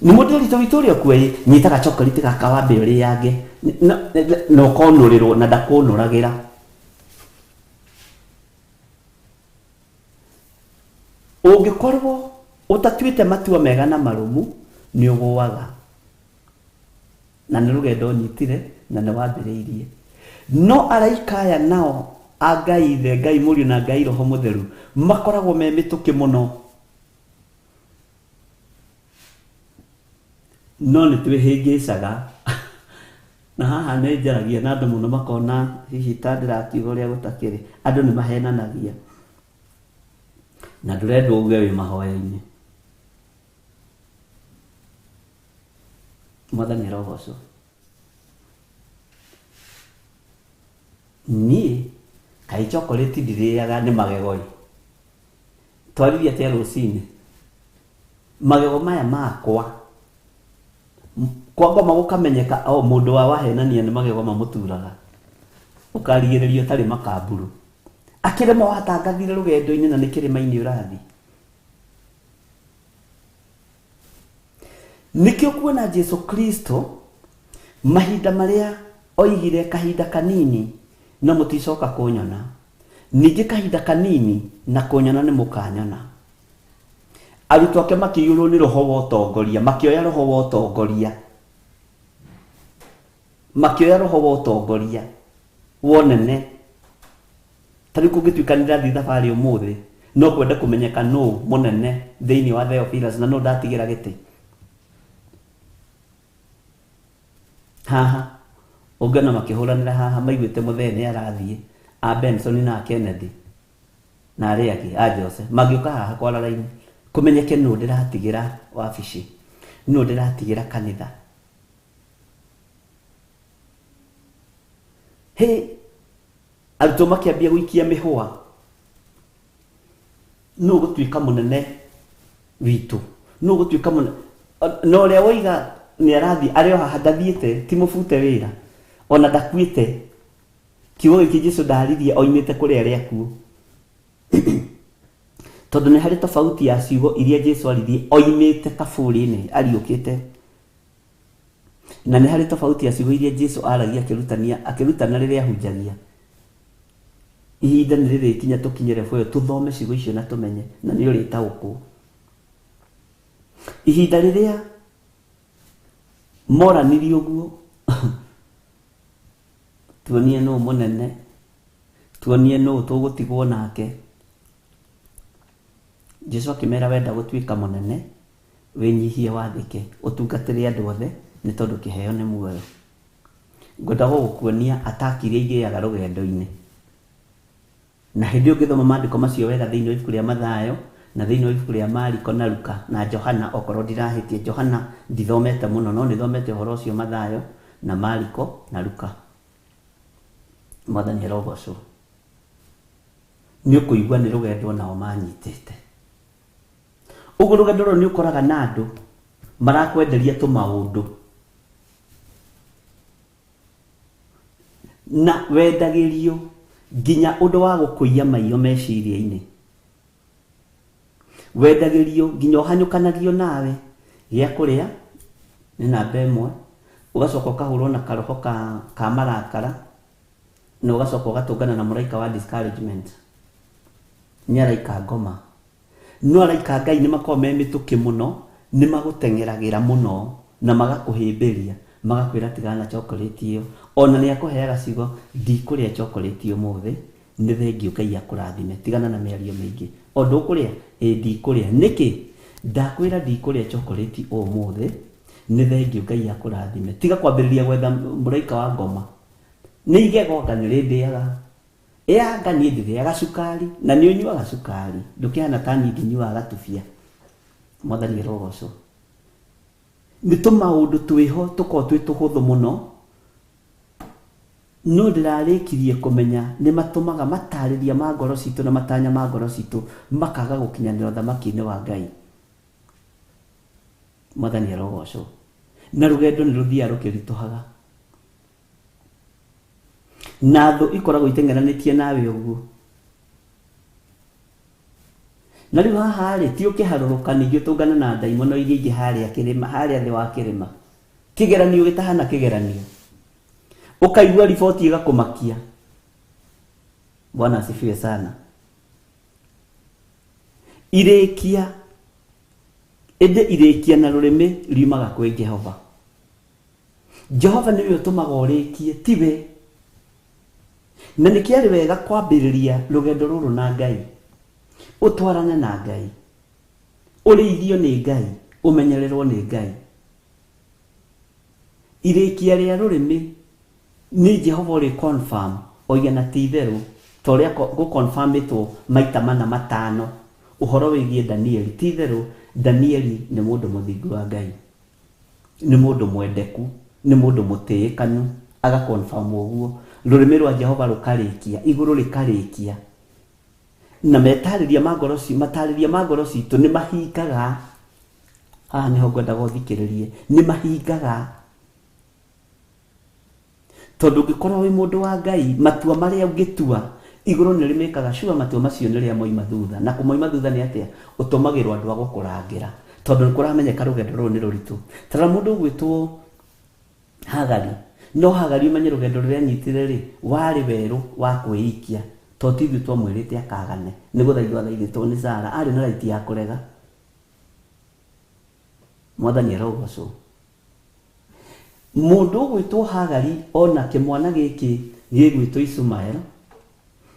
B: Nĩ mũndĩritũ witũ ũrĩa ũkuo ĩ nyita gachokoriti gaka wambe ũrĩange na ũkonũrĩrwo na ndakũnũragĩra. Ũngĩkorwo ũtatuĩte matua mega na marũmu nĩ ũgũaga. Na nĩ rũgendo ũnyitire na nĩ wambĩrĩirie. No araika aya nao a Ngai Ithe, Ngai Mũriũ na Ngai Roho Mũtheru makoragwo me mĩtũkĩ mũno. No nĩ twĩhĩngĩcaga na haha nĩ njaragia na andũ mũno makona hihi ta ndĩrakiuga ũrĩa gũtakĩrĩ. Andũ nĩ mahenanagia na ndũrendwo uge wĩ mahoya-inĩ. Mwathani arogocwo. Niĩ kaĩ chocolate ndirĩaga nĩ magego ĩ. Twaririe atĩa rũcinĩ? Magego maya makwa kwa ngoma gũkamenyeka o mũndũ wa wahenania nĩ magego mamũturaga. Ũkarigĩrĩria ũtarĩ makamburu. Akĩrĩma watangathire rũgendo-inĩ na nĩ kĩrĩma-inĩ ũrathiĩ. Nĩkĩo kuona Jesu Kristo mahinda marĩa oigire kahinda kanini na mũticoka kũnyona, ningĩ kahinda kanini na kũnyona nĩ mũkanyona. Arutwo ake makĩiyũrwo nĩ roho wa ũtongoria, makĩoya roho wa ũtongoria, makĩoya roho wa ũtongoria wa ũnene. Ta rĩu kũngĩtuĩka nĩ ndathiĩ thabarĩ ũmũthĩ, no kwende kũmenyeka nũ mũnene thĩinĩ wa Theophilus na nũ ndatigĩra gĩtĩ. Haha, ũngĩona makĩhũranĩra haha maiguĩte mũthee nĩ arathiĩ, a Benson na a Kennedy na arĩa angĩ a Jose, mangĩũka haha kwara raini, kũmenyeke nũ ndĩratigĩra wabici, nũ ndĩratigĩra kanitha. Hĩ, arutwo makĩambia gũikia mĩhũa, nũ ũgũtuĩka mũnene witũ, nũ ũgũtuĩka mũnene, na ũrĩa woiga nĩ arathiĩ arĩ o haha ndathiĩte, ti mũbute wĩra, ona ndakuĩte. Kiugo gĩkĩ Jesu ndaririe oimĩte kũrĩ arĩa akuũ. Tondũ nĩ harĩ tofauti ya ciugo iria Jesu aririe oimĩte kaburi-inĩ ariũkĩte. Na nĩ harĩ tofauti ya ciugo iria Jesu aragia akĩrutania akĩrutana rĩrĩa ahunjagia. Ihinda nĩ rĩrĩkinya tũkinye level ĩyo tũthome ciugo icio na tũmenye na nĩ ũrĩtaũkwo. Ihinda rĩrĩa moranirie ũguo tuonie nũ mũnene, tuonie nũ tũgũtigwo nake. Jesu akĩmera wenda gũtuĩka mũnene, wĩnyihie wathĩke, ũtungatĩre andũ othe, nĩ tondũ kĩheo nĩ muoyo. Ngwenda gũgũkuonia attack iria igĩaga rũgendo-inĩ. Na hĩndĩ ĩyo ũngĩthoma maandĩko macio wega thĩinĩ wa ibuku rĩa Mathayo, na thĩinĩ wa ibuku rĩa Mariko na Luka, na Johana, okorwo ndirahĩtia, Johana ndithomete mũno, no nĩthomete ũhoro ũcio Mathayo, na Mariko, na Luka. Mwathani arogocwo. Nĩ ũkũigua nĩ rũgendo nao manyitĩte. Ũguo rũgendo rũrũ nĩ ũkoraga na andũ marakwenderia tũmaũndũ. Na wendagĩrio nginya ũndũ wa gũkũiya maiyo meciria-inĩ. Wendagĩrio nginya ũhanyũkanagio nawe gĩa kũrĩa nĩ namba ĩmwe, ũgacoka ũkahũrwo na karoho ka, ka marakara, na ũgacoka ũgatũngana na mũraika wa discouragement. Nĩ araika ngoma. No araika a Ngai nĩ makoragwo me mĩtũkĩ mũno, nĩ magũteng'eragĩra mũno na magakũhĩmbĩria, magakwĩra tigana na chocolate ĩyo. Ona nĩ akũheaga ciugo, ndikũrĩa chocolate ũmũthĩ, nĩ thengiũ Ngai akũrathime, tigana na mĩario mĩingĩ. O ndũkũrĩa? Ĩĩ ndikũrĩa. Nĩkĩ? Ndakwĩra ndikũrĩa chocolate ũmũthĩ, nĩ thengiũ Ngai akũrathime. Tiga kwambĩrĩria gwetha mũraika wa ngoma. Nĩ igego anga nĩ ũrĩndĩaga. Ĩanga niĩ ndĩrĩaga cukari na nĩ ũnyuaga cukari ndũkĩhana ta niĩ ngĩnyuaga gatubia. Mwathani arogocwo. Nĩ tũmaũndũ twĩho tũkoragwo twĩ tũhũthũ mũno no ndĩrarĩkirie kũmenya nĩ matũmaga matarĩria ma ngoro citũ na matanya ma ngoro citũ makaga gũkinyanĩra ũthamaki-inĩ wa Ngai. Mwathani arogocwo. Na rũgendo nĩ rũthiaga rũkĩritũhaga. Na thũ ikoragwo iteng'eranĩtie nawe ũguo. Na rĩu haha rĩ, ti ũkĩharũrũka ningĩ ũtũngane na ndaimono iria ingĩ harĩa kĩrĩma, harĩa thĩ wa kĩrĩma. Kĩgeranio gĩtahana kĩgeranio. Ũkaigua riboti ĩgakũmakia. Bwana asifiwe sana. Irĩkia, ĩndĩ irĩkia na rũrĩmĩ riumaga kwĩ Jehova. Jehova nĩwe ũtũmaga ũrĩkie, tiwe. Na nĩkĩarĩ wega kwambĩrĩria rũgendo rũrũ na Ngai, ũtwarane na Ngai, ũrĩithio nĩ Ngai, ũmenyererwo nĩ Ngai. Irĩkia rĩa rũrĩmĩ nĩ Jehova ũrĩ confirm oiga na ti itherũ ta ũrĩa gũ confirmĩtwo maita mana matano ũhoro wĩgiĩ Danieli, ti itherũ Danieli nĩ mũndũ mũthingu wa Ngai. Nĩ mũndũ mwendeku, nĩ mũndũ mũtĩĩkanu, aga confirm ũguo. Rũrĩmĩ rwa Jehova rũkarĩkia, igũrũ rĩkarĩkia. Na metarĩria ma ngoro ci, matarĩria ma ngoro citũ nĩ mahingaga. Haha nĩho ngwendaga ũthikĩrĩrie. Nĩ mahingaga. Tondũ ũngĩkorwo wĩ mũndũ wa Ngai, matua marĩa ũngĩtua, igũrũ nĩ rĩmĩkaga sure matua macio nĩ rĩa moima thutha. Na kũmoima thutha nĩ atĩa? Ũtũmagĩrwo andũ a gũkũrangĩra. Tondũ nĩ kũramenyeka rũgendo rũrũ nĩ rũritũ. Ta rora mũndũ ũgwĩtwo Hagari. No Hagari ũmenye rũgendo rũrĩa anyitire rĩ, warĩ werũ wa kwĩikia. Tondũ ti ithuĩ twamwĩrĩte akagane. Nĩ gũthaithwo athaithĩtwo nĩ Sarah. Arĩ na right ya kũrega. Mwathani arogocwo. Mũndũ ũgwĩtwo Hagari o na kĩmwana gĩkĩ gĩgwĩtwo Ishumael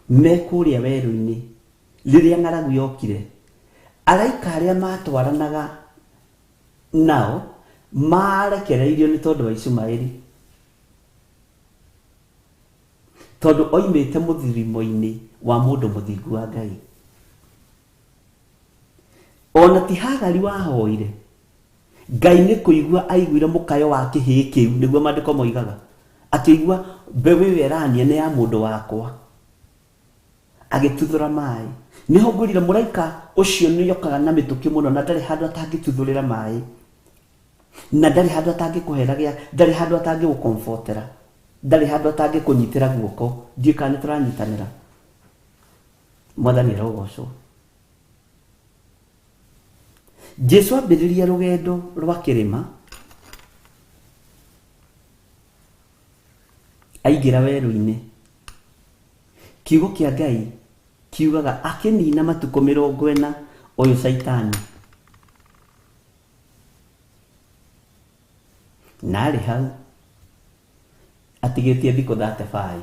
B: me kũrĩa werũ-inĩ rĩrĩa ng'aragu yokire, araika arĩa maatwaranaga nao maarekereirio nĩ tondũ wa Ishumaeli, tondũ oimĩte mũthirimo-inĩ wa mũndũ mũthingu wa Ngai. O na ti Hagari wahoire, Ngai nĩ kũigua aiguire mũkayo wa kĩhĩĩ kĩu, nĩguo maandĩko moigaga. Akĩigua mbeũ ĩyo ĩrania nĩ ya mũndũ wakwa. Agĩtuthũra maĩ. Nĩho ngwĩrire mũraika ũcio nĩ okaga na mĩtũkĩ mũno na ndarĩ handũ atangĩtuthũrĩra maĩ. Na ndarĩ handũ atangĩkũhera gĩa, ndarĩ handũ atangĩgũkomfotera. Ndarĩ handũ atangĩkũnyitĩra guoko. Ndiũĩ kana nĩ tũranyitanĩra. Mwathani arogocwo. Jesu ambĩrĩria rũgendo rwa kĩrĩma, aingĩra werũ-inĩ. Kiugo kĩa Ngai kiugaga akĩnina matukũ 40 ũyũ Caitani. Na arĩ hau atigĩtie thikũ 35.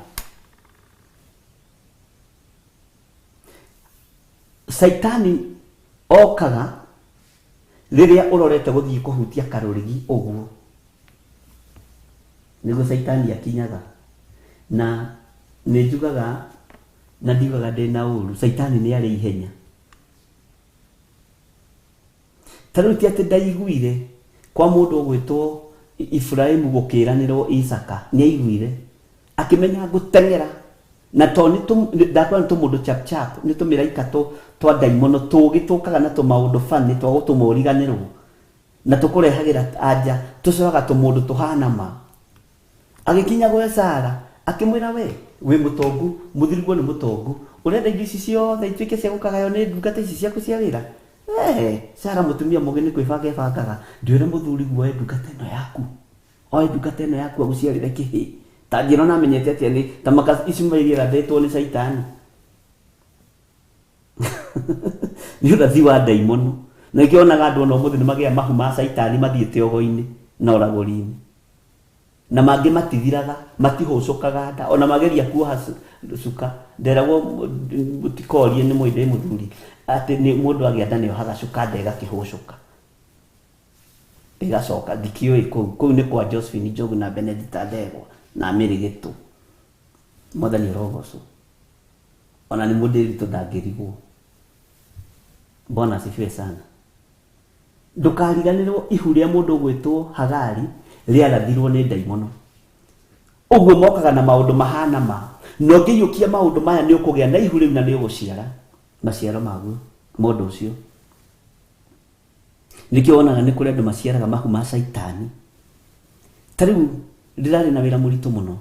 B: Caitani okaga rĩrĩa ũrorete gũthiĩ kũhutia karũrigi ũguo. Nĩguo Caitani akinyaga. Na nĩ njugaga na ndiugaga ndĩna ũru, Caitani nĩ arĩ ihenya. Ta rĩu ti atĩ ndaiguire kwa mũndũ ũgwĩtwo Iburahimu gũkĩranĩrwo Isaka, nĩ aiguire akĩmenya ngũteng'era na to nĩ ndakwĩra nĩ tũmũndũ chap chap, nĩ tũmĩraika twa ndaimono tũgĩ tũkaga na tũmaũndũ funny twa gũtũma ũriganĩrwo na tũkũrehagĩra anja, tũcoraga tũmũndũ tũhana ma. Agĩkinya gwe Sara, akĩmwĩra, We wĩ mũtongu, mũthiriguo nĩ mũtongu, ũrenda indo ici ciothe ituĩke cia gũkagaywo nĩ ndungata ici ciaku cia wĩra? Ee, Sara mũtumia mũũgĩ nĩ kwĩbanga ebangaga, ndwĩre mũthuriguo oe ndungata ĩno yaku, oe ndungata ĩno yaku agũciarĩre kĩhĩĩ. Ta njĩra ona amenyete atĩa nĩ ta maka Ishumaeli arathĩtwo nĩ Caitani. Nĩ ũrathi wa ndaimono. Na nĩkĩo wonaga andũ ona ũmũthĩ nĩ magĩaga mahu ma Caitani mathiĩte ũgo-inĩ na ũragũri-inĩ. Na mangĩ matithiraga, matihũcũkaga nda, ona mageria kuoha cuka, nderagwo mũtikorie nĩ mũĩ ndĩ mũthuri, atĩ nĩ mũndũ agĩa nda nĩ ohaga cuka nda ĩgakĩhũcũka, ĩgacoka, ndikĩũĩ kũu, kũu nĩ kwa Josephine Njogu na Benedicta Ndegwa na Mary Gĩtũ. Mwathani arogocwo. Ona nĩ mũndĩritũ ndangĩrigwo. Bwana asifiwe sana. Ndũkariganĩrwo ihu rĩa mũndũ ũgwĩtwo Hagari rĩarathirwo nĩ ndaimono. Ũguo mokaga na maũndũ mahana ma. Na ũngĩiyũkia maũndũ maya nĩ ũkũgĩa na ihu rĩu na nĩ ũgũciara maciaro maguo ma ũndũ ũcio. Nĩkĩo wonaga nĩ kũrĩ andũ maciaraga mahu ma caitani. Ta rĩu ndĩrarĩ na wĩra mũritũ mũno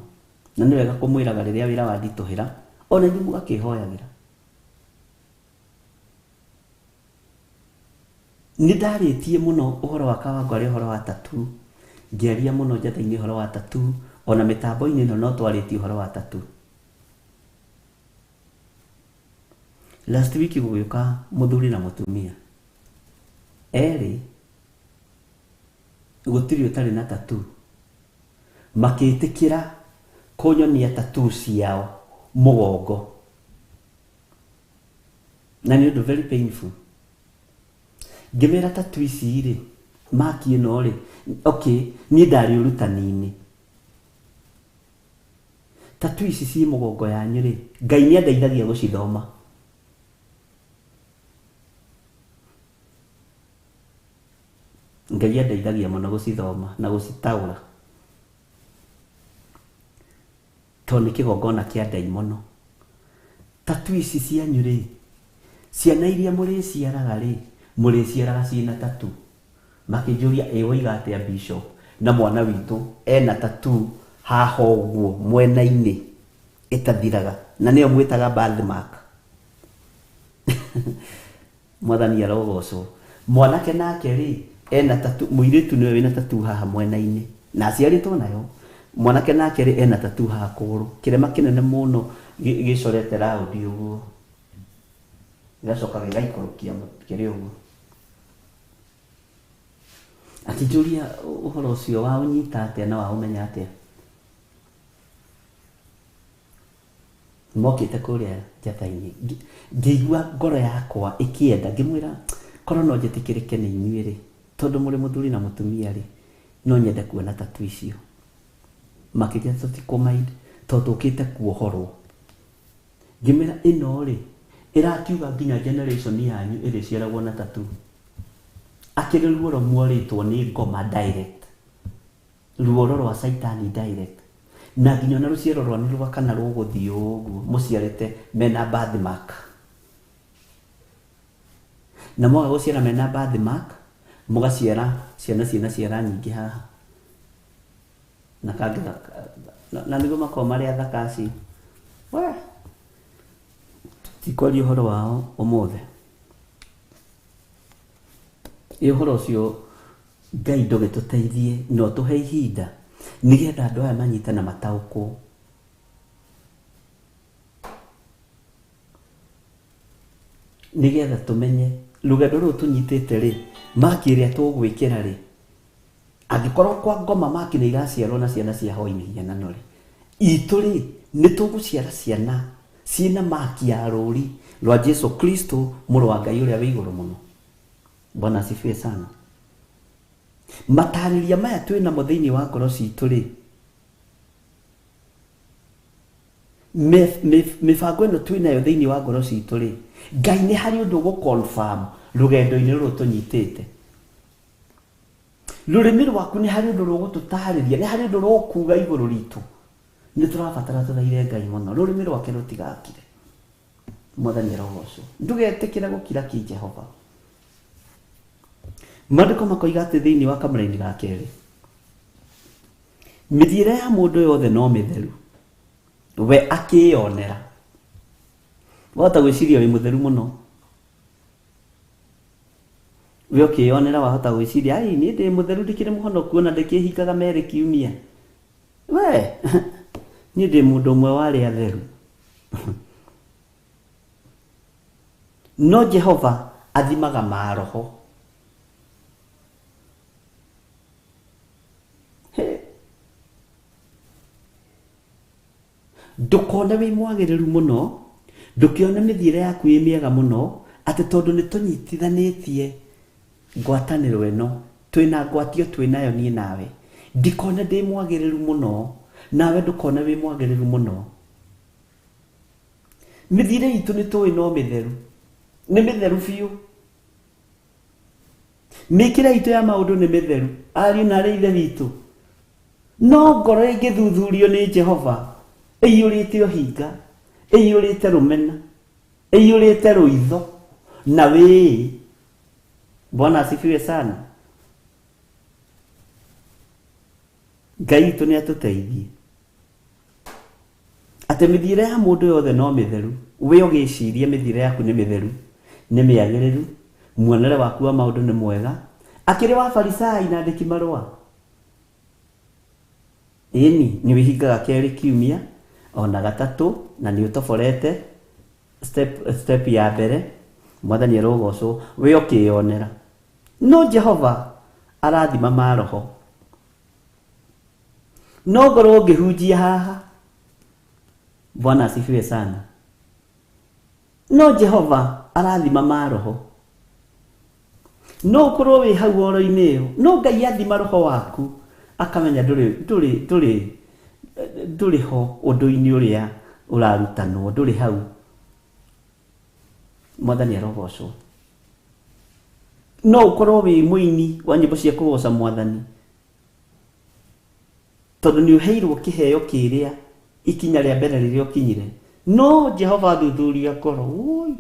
B: na nĩ wega kũmwĩraga rĩrĩa wĩra wanditũhĩra ona inyuĩ mũgakĩhoyagĩra. Nĩ ndarĩtie mũno ũhoro wa Kawangware ũhoro wa tattoo, ngĩaria mũno njatha-inĩ ũhoro wa tattoo, ona mĩtambo-inĩ ĩno no twarĩtie ũhoro wa tattoo. Last week gũgĩũka mũthuri na mũtumia, erĩ gũtirĩ ũtarĩ na tattoo, makĩtĩkĩra kũnyonia tattoo ciao mũgongo. Na nĩ ũndũ very painful. Ngĩmera tattoo ici rĩ, maki ĩno rĩ, okay, niĩ ndarĩ ũrutani-inĩ. Tattoo ici ciĩ mũgongo yanyu rĩ, Ngai nĩ andeithagia gũcithoma. Ngai andeithagia mũno gũcithoma na gũcitaũra. Tondũ nĩ kĩgongona kĩa ndaimono. Tattoo ici cianyu rĩ, ciana iria mũrĩciaraga rĩ, mũrĩciaraga ciĩna tattoo. Makĩnjũria ĩ woiga atĩa Bishop na mwana witũ ena tattoo haha ũguo mwena-inĩ ĩtathiraga na nĩyo mwĩtaga birthmark. Mwathani arogocwo. Mwanake nake rĩ, ena tattoo, mũirĩtu nĩwe wĩna tattoo haha mwena-inĩ, na aciarĩtwo nayo. Mwanake nake rĩ, ena tattoo haha kũgũrũ, kĩrema kĩnene mũno gĩcorete raũndi ũguo, gĩgacoka gĩgaikũrũkia kĩrĩ ũguo. Akĩnjũria ũhoro ũcio waũnyita atĩa na waũmenya atĩa? Mokĩte kũrĩa njata-inĩ, ngĩigua ngoro yakwa ĩkĩenda, ngĩmwĩra korwo no njĩtĩkĩrĩke nĩ inyuĩ rĩ, tondũ mũrĩ mũthuri na mũtumia rĩ, no nyende kuona tattoo icio. Makĩnjĩra tũtikũ mind tondũ tũkĩte kuohorwo. Ngĩmwĩra ĩno rĩ, ĩrakiuga nginya generation yanyu ĩrĩciaragwo na tattoo. Akĩrĩ ruoro muorĩtwo nĩ ngoma direct. Ruoro rwa caitani direct. Na nginya ona rũciaro rwanyu rwa kana rũgũthiĩ ũguo mũciarĩte mena birthmark. Na mwaga gũciara mena birthmark, mũgaciara ciana ciĩna ciara nyingĩ haha. Na kangĩ na nĩguo makoragwo marĩ athaka acio. We tikwaria ũhoro wao ũmũthĩ. Ĩ ũhoro ũcio Ngai ndũgĩtũteithie na ũtũhe ihinda nĩgetha andũ aya manyite na mataũkwo. Nĩgetha tũmenye rũgendo rũrũ tũnyitĩte rĩ, maki ĩrĩa tũgwĩkĩra rĩ, angĩkorwo kwa ngoma maki nĩ iraciarwo na ciana cia hoi mĩhianano rĩ, itũ rĩ, nĩ tũgũciara ciana ciĩna maki ya rũri rwa Jesu Kristo mũrũ wa Ngai ũrĩa wĩ igũrũ mũno. Bwana asifiwe sana. Matarĩria maya twĩ namo thĩinĩ wa ngoro citũ rĩ, mĩbango ĩno twĩ nayo thĩinĩ wa ngoro citũ rĩ, Ngai nĩ harĩ ũndũ ũgũ confirm rũgendo-inĩ rũrũ tũnyitĩte. Rũrĩmĩ rwaku nĩ harĩ ũndũ rũgũtũtarĩria, nĩ harĩ ũndũ rũkuga igũrũ ritũ. Nĩ tũrabatara tũthaithe Ngai mũno, rũrĩmĩ rwake rũtigakire. Mwathani arogocwo. Ndũgetĩkĩre gũkira ki Jehova. Maandĩko makoiga atĩ thĩinĩ wa kamũraini ga kerĩ, mĩthiĩre ya mũndũ yothe no mĩtheru, we akĩyonera. Wahota gwĩciria wĩ mũtheru mũno, we ũkĩyonera wahota gwĩciria ai niĩ ndĩ mũtheru ndĩkĩrĩ mũhonoku ona ndĩkĩhingaga merĩ kiumia. We niĩ ndĩ mũndũ ũmwe wa arĩa atheru. No Jehova athimaga maroho. Ndũkone wĩ mwagĩrĩru mũno, ndũkĩone mĩthiĩre yaku ĩ mĩega mũno, atĩ tondũ nĩ tũnyitithanĩtie ngwatanĩro ĩno, twĩna ngwatio twĩ nayo niĩ nawe, ndikone ndĩ mwagĩrĩru mũno, nawe ndũkone wĩ mwagĩrĩru mũno. Mĩthiĩre itũ nĩ tũĩ no mĩtheru, nĩ mĩtheru biũ. Mĩkĩre itũ ya maũndũ nĩ mĩtheru, ariũ na aarĩ a Ithe witũ. No ngoro ĩngĩthuthurio nĩ Jehova, ĩiyũrĩte ũhinga, ĩiyũrĩte rũmena, ĩiyũrĩte rũitho na wĩĩ. Bwana asifiwe sana. Ngai witũ nĩ atũteithie. Atĩ mĩthiĩre ya mũndũ yothe no mĩtheru, we ũgĩciria mĩthiĩre yaku nĩ mĩtheru, nĩ mĩagĩrĩru, muonere waku wa maũndũ nĩ mwega, akĩrĩ wa Afarisai na andĩki marũa. Ĩni, nĩ wĩhingaga kerĩ kiumia, ona gatatũ, na nĩ ũtoborete step, step ya mbere, Mwathani arogocwo, we ũkĩyonera. No Jehova arathima maroho. No ngorwo ngĩhunjia haha. Bwana asifiwe sana. No Jehova arathima maroho. No ũkorwo wĩ hau oro-inĩ ĩyo, no Ngai athima roho waku akamenya ndũrĩ ndũrĩ ndũrĩ ndũrĩ ho ũndũ-inĩ ũrĩa ũrarutanwo, ndũrĩ hau. Mwathani arogocwo. No ũkorwo wĩ mũini wa nyĩmbo cia kũgoca Mwathani, tondũ nĩ ũheirwo kĩheo kĩrĩa ikinya rĩa mbere rĩrĩa ũkinyire. No Jehova athuthuria ngoro, woi.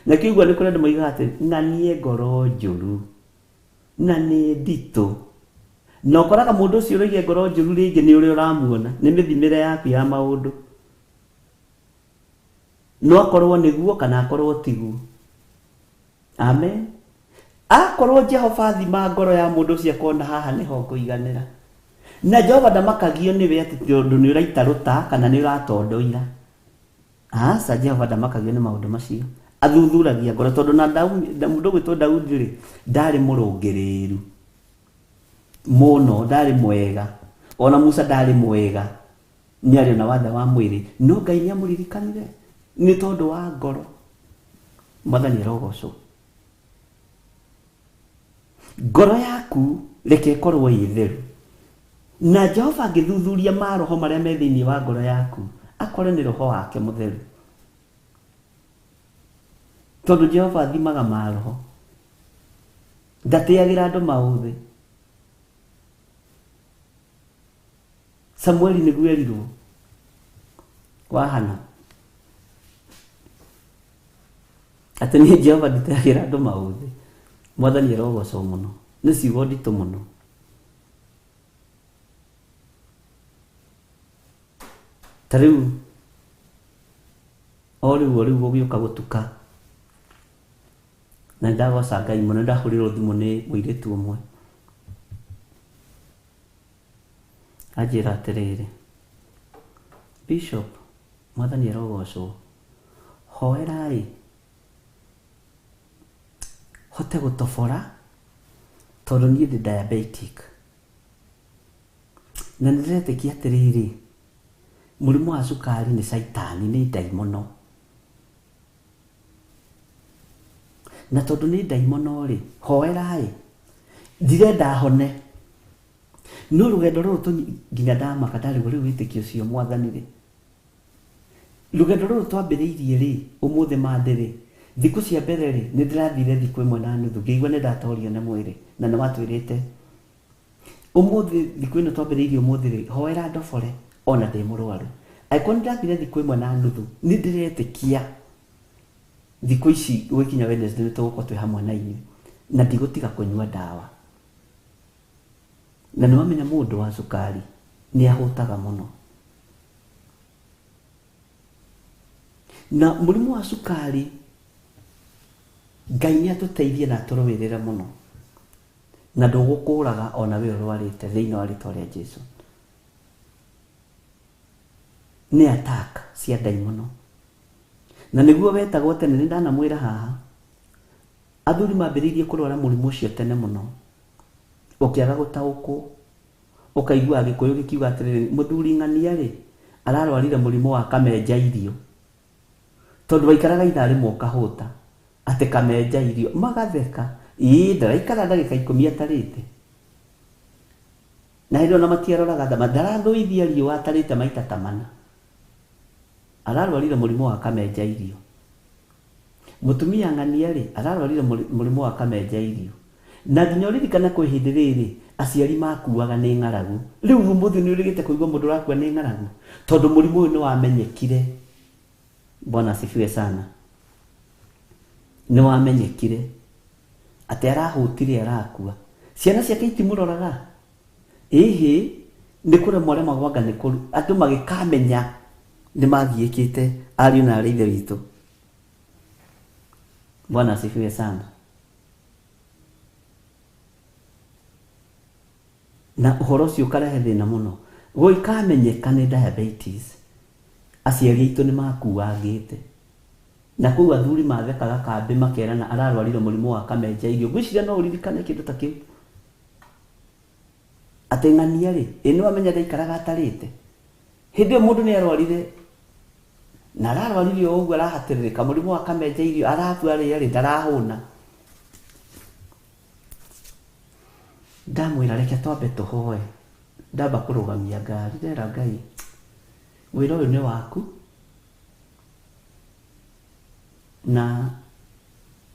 B: Na kĩu ũguo nĩ kũrĩ andũ moigaga atĩ ng'anie ngoro njũru na nĩ nditũ. Na ũkoraga mũndũ ũcio ũroiga ngoro njũru rĩngĩ nĩ ũrĩa ũramuona, nĩ mĩthimĩre yaku ya maũndũ. No akorwo nĩguo kana akorwo tiguo. Amen. Akorwo Jehova athima ngoro ya mũndũ ũcio akona haha nĩho ngũiganĩra. Na Jehova ndamakagio nĩwe atĩ tondũ nĩ ũraita rũta kana nĩ ũratondoira. Aca, Jehova ndamakagio nĩ maũndũ macio. Athuthuragia ngoro tondũ na mũndũ ũgwĩtwo Daudi rĩ, ndarĩ mũrũngĩrĩru mũno, ndarĩ mwega. Ona Musa ndarĩ mwega. Nĩ arĩ ona wathe wa mwĩrĩ, no Ngai nĩ amũririkanire nĩ tondũ wa ngoro. Mwathani arogocwo. Ngoro yaku reke ĩkorwo ĩ theru. Na Jehova angĩthuthuria maroho marĩa me thĩinĩ wa ngoro yaku, akore nĩ roho wake mũtheru. Tondũ Jehova athimaga maroho. Ndatĩagĩra andũ maũthĩ. Samueli nĩguo erirwo wa Hana atĩ niĩ Jehova nditagĩra andũ maũthĩ. Mwathani arogocwo mũno. Nĩ ciugo nditũ mũno. Ta rĩu o rĩu o rĩu gũgĩũka gũtuka na nĩ ndagoca Ngai mũno, nĩ ndahũrĩrwo thimũ nĩ mũirĩtu ũmwe anjĩra atĩrĩrĩ, Bishop, Mwathani arogocwo, hoerai hote gũtobora tondũ niĩ ndĩ diabetic na nĩ ndĩretĩkia atĩrĩrĩ, mũrimũ wa cukari nĩ caitani, nĩ ndaimono. Na tondũ nĩ ndaimono rĩ, hoerai, ndirenda hone. No rũgendo rũrũ tũnyi nginya ndamaka ndarigwo rĩu wĩtĩkio ũcio Mwathani rĩ, rũgendo rũrũ twambĩrĩirie rĩ, ũmũthĩ Monday rĩ, thikũ cia mbere rĩ, nĩ ndĩrathire thikũ ĩmwe na nuthu ngĩigua nĩ ndatorio nĩ mwĩrĩ na nĩ watwĩrĩte ũmũthĩ thikũ ĩno twambĩrĩirie ũmũthĩ rĩ, hoera ndobore ona ndĩ mũrwaru. Angĩkorwo nĩ ndathire thikũ ĩmwe na nuthu, nĩ ndĩretĩkia thikũ ici gũgĩkinya Wednesday nĩ tũgũkorwo twĩ hamwe na inyuĩ na ndigũtiga kũnyua ndawa. Na nĩ wamenya mũndũ wa cukari nĩ ahũtaga mũno. Na mũrimũ wa cukari Ngai nĩ atũteithie na atũrũĩrĩre mũno na ndũgũkũraga ona we ũrwarĩte thĩinĩ wa rĩtwa rĩa Jesu. Nĩ attack cia ndaimono. Na nĩguo wetagwo tene, nĩ ndanamwĩra haha, athuri mambĩrĩirie kũrwara mũrimũ ũcio tene mũno, ũkĩaga gũtaũkwo, ũkaigua Gĩkũyũ gĩkiuga atĩrĩrĩ, mũthuri ng'ania rĩ, ararwarire mũrimũ wa kamenja irio, tondũ waikaraga ithaa rĩmwe ũkahũta, atĩ kamenja irio, magatheka, ĩĩ ndaraikara ndagĩka ikũmi atarĩte. Na hĩndĩ ĩyo ona matiaroraga thama, ndarathũithia riũa atarĩte maita ta mana. Ararwarire mũrimũ wa kamenja irio. Mũtumia ng'ania rĩ, ararwarire mũrimũ wa kamenja irio. Na nginya ũririkane kwĩ hĩndĩ rĩrĩ aciari makuaga nĩ ng'aragu. Rĩu ũmũthĩ nĩ ũrĩgĩte kũigua mũndũ ũrakua nĩ ng'aragu? Tondũ mũrimũ ũyũ nĩ wamenyekire. Bwana asifiwe sana. Nĩ wamenyekire atĩ arahũtire arakua. Ciana ciake itimũroraga? Ĩhĩ, nĩ kũremwo aremagwo anga nĩ kũru. Andũ magĩkamenya nĩ magiĩkĩte ariũ na arĩ ithe witũ. Bwana asifiwe sana. Na ũhoro ũcio ũkarehe thĩna mũno. Gũgĩkamenyeka nĩ diabetes, aciari aitũ nĩ makuangĩte. Na kũu athuri mathekaga kambĩ makerana ararwarire mũrimũ wa kamenja irio. Ngwĩciria no ũririkane kĩndũ ta kĩu. Atĩ ng'ania rĩ, ĩ nĩ wamenya ndaikaraga atarĩte. Hĩndĩ ĩyo mũndũ nĩ arwarire na ararwarire o ũguo arahatĩrĩrĩka mũrimũ wa kamenja irio arakua arĩa rĩ ndarahũna. Ndamwĩra reke twambe tũhoe. Ndamba kũrũgamia ngari ndera Ngai wĩra ũyũ nĩ waku na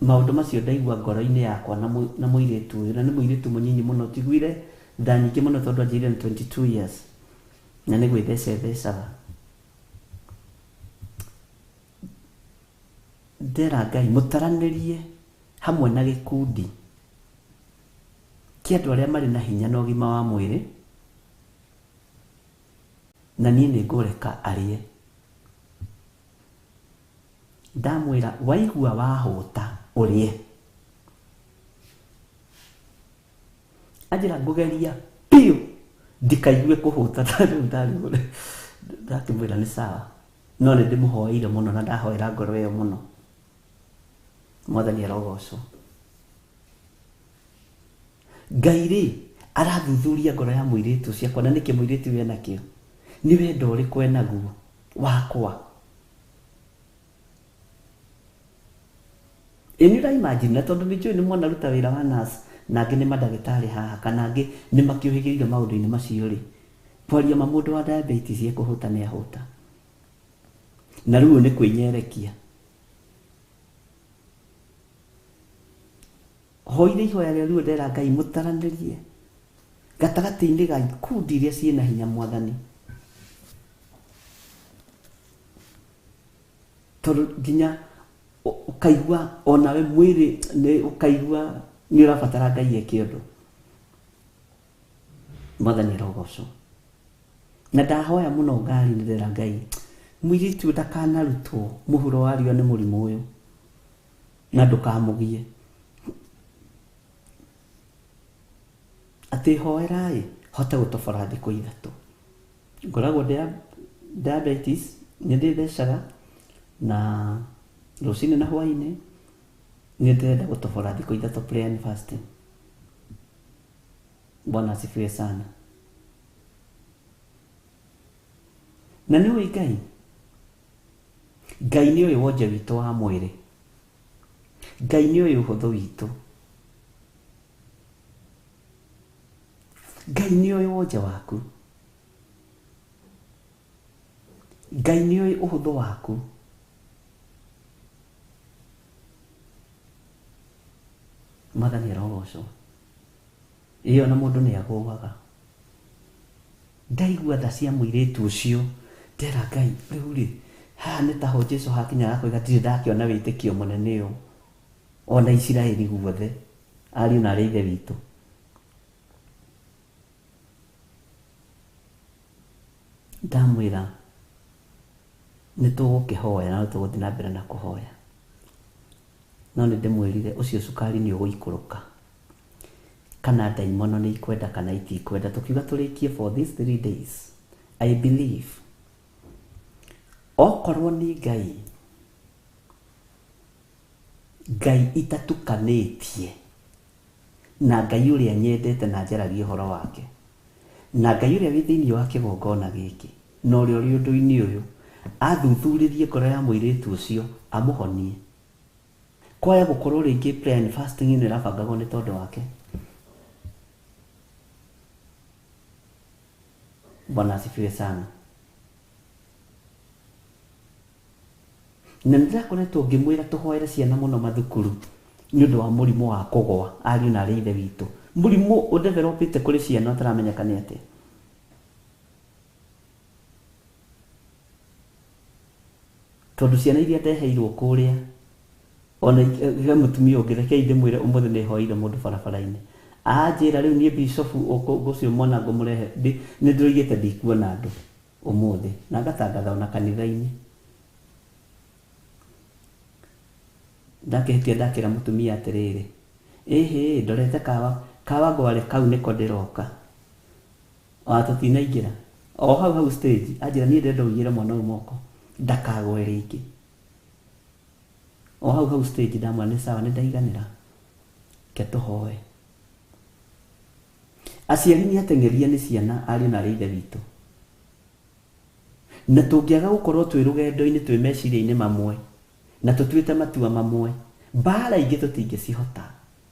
B: maũndũ macio ndaigua ngoro-inĩ yakwa na mũirĩtu ũyũ, na nĩ mũirĩtu mũnyinyi mũno, njiguire tha nyingĩ mũno tondũ anjĩrire nĩ 22 years na nĩ gwĩtheca ethecaga. Ndera Ngai mũtaranĩrie hamwe na gĩkundi kĩa andũ arĩa marĩ na hinya na ũgima wa mwĩrĩ, na niĩ nĩ ngũreka arĩe. Ndamwĩra waigua wahũta ũrĩe. Anjĩra ngũgeria biũ ndikaigue kũhũta. Rĩu ndarigwo ndakĩmwĩra nĩ sawa, no nĩ ndĩmũhoeire mũno na ndahoera ngoro ĩyo mũno. Mwathani arogocwo. Ngai rĩ arathuthuria ngoro ya mũirĩtu ũcio akona nĩkĩ mũirĩtu ũyũ enakĩo, nĩ wendo ũrĩkũ enaguo wakwa. Ĩ nĩ ũra imagine, na tondũ nĩ njũĩ nĩ mwanaruta wĩra wa nurse na angĩ nĩ mandagĩtarĩ haha kana angĩ nĩ makĩũhĩgĩrĩire maũndũ-inĩ macio rĩ, kwaria ma mũndũ wa diabetes ekũhũta nĩ ahũta. Na rĩu ũyũ nĩ kwĩnyerekia. Hoire ihoya rĩa ruo ndera Ngai mũtaranĩrie gatagatĩ-inĩ ga ikundi iria ciĩna hinya Mwathani. Tondũ nginya ũkaigua onawe mwĩrĩ nĩ ũkaigua nĩ ũrabatara Ngai eke ũndũ. Mwathani arogocwo. Na ndahoya mũno ngari-inĩ ndera Ngai mũirĩtu ũyũ ndakanarutwo mũhuro wa riũa nĩ mũrimũ ũyũ na ndũkamũgie. Atĩ hoerai hote gũtobora thikũ 3. Ngoragwo diabetes nĩ ndĩthecaga na rũcinĩ na hwainĩ nĩ ndĩrenda gũtobora thikũ 3 prayer and fasting. Bwana asifiwe sana. Na nĩ ũĩ Ngai, Ngai nĩ ũĩ wonje witũ wa mwĩrĩ, Ngai nĩ ũĩ ũhũthũ witũ, Ngai nĩ ũĩ wonje waku, Ngai nĩ ũĩ ũhũthũ waku. Mwathani arogocwo. Ĩyo na mũndũ nĩ agũaga. Ndaigua tha cia mũirĩtu ũcio ndera Ngai rĩu rĩ haha nĩ taho Jesu hakinyaga akoiga ndirĩ ndakĩona wĩtĩkio mũnene ũyũ ona Isiraeli guothe ariũ na arĩ ithe witũ. Ndamwĩra nĩ tũgũkĩhoya na tũgũthiĩ na mbere na kũhoya, no nĩ ndĩmwĩrire ũcio cukari nĩ ũgũikũrũka kana ndaimono nĩ ikwenda kana itikwenda. Tũkiuga tũrĩkie for these 3 days. I believe okorwo nĩ Ngai, Ngai itatukanĩtie na Ngai ũrĩa nyendete na njaragia ũhoro wake na Ngai ũrĩa wĩ thĩinĩ wa kĩgongona gĩkĩ na ũrĩa ũrĩ ũndũ-inĩ ũyũ athuthurĩrie ngoro ya mũirĩtu ũcio amũhonie. Kwaya gũkorwo rĩngĩ prayer and fasting ĩno ĩrabangagwo nĩ tondũ wake. Bwana asifiwe sana. Na nĩndĩrakoretwo ngĩmwĩra tũhoere ciana mũno mathukuru nĩ ũndũ wa mũrimũ wa kũgũa ariũ na arĩ ithe witũ. Mũrimũ ũdevelopĩte kũrĩ ciana ũtaramenyeka nĩ atĩa. Tondũ ciana iria ndeheirwo kũrĩa ona he mũtumia ũngĩ rekei ndĩmwĩre ũmũthĩ nĩ hoeire mũndũ barabara-inĩ. Anjĩra rĩu niĩ bishop ũcio mwana ngũmũrehe nĩ ndĩroigĩte ndikuona andũ ũmũthĩ na ngatangatha ona kanitha-inĩ. Ndakĩhĩtia ndakĩra mũtumia atĩrĩrĩ, ĩhĩ ndorete kawa ngware kau nĩko ndĩroka ona tũtinaingĩra o hau hau stage anjĩra niĩ ndĩrenda ũigĩre mwana ũyũ moko ndakagwe rĩngĩ. O hau hau stage ndamwĩra nĩ sawa nĩ ndaiganĩra ke tũhoe. Aciari nĩ ateng'eria nĩ ciana ariũ na arĩ ithe witũ, na tũngĩaga gũkorwo twĩ rũgendo-inĩ twĩ meciria-inĩ mamwe na tũtuĩte matua mamwe mbara ingĩ tũtingĩcihota.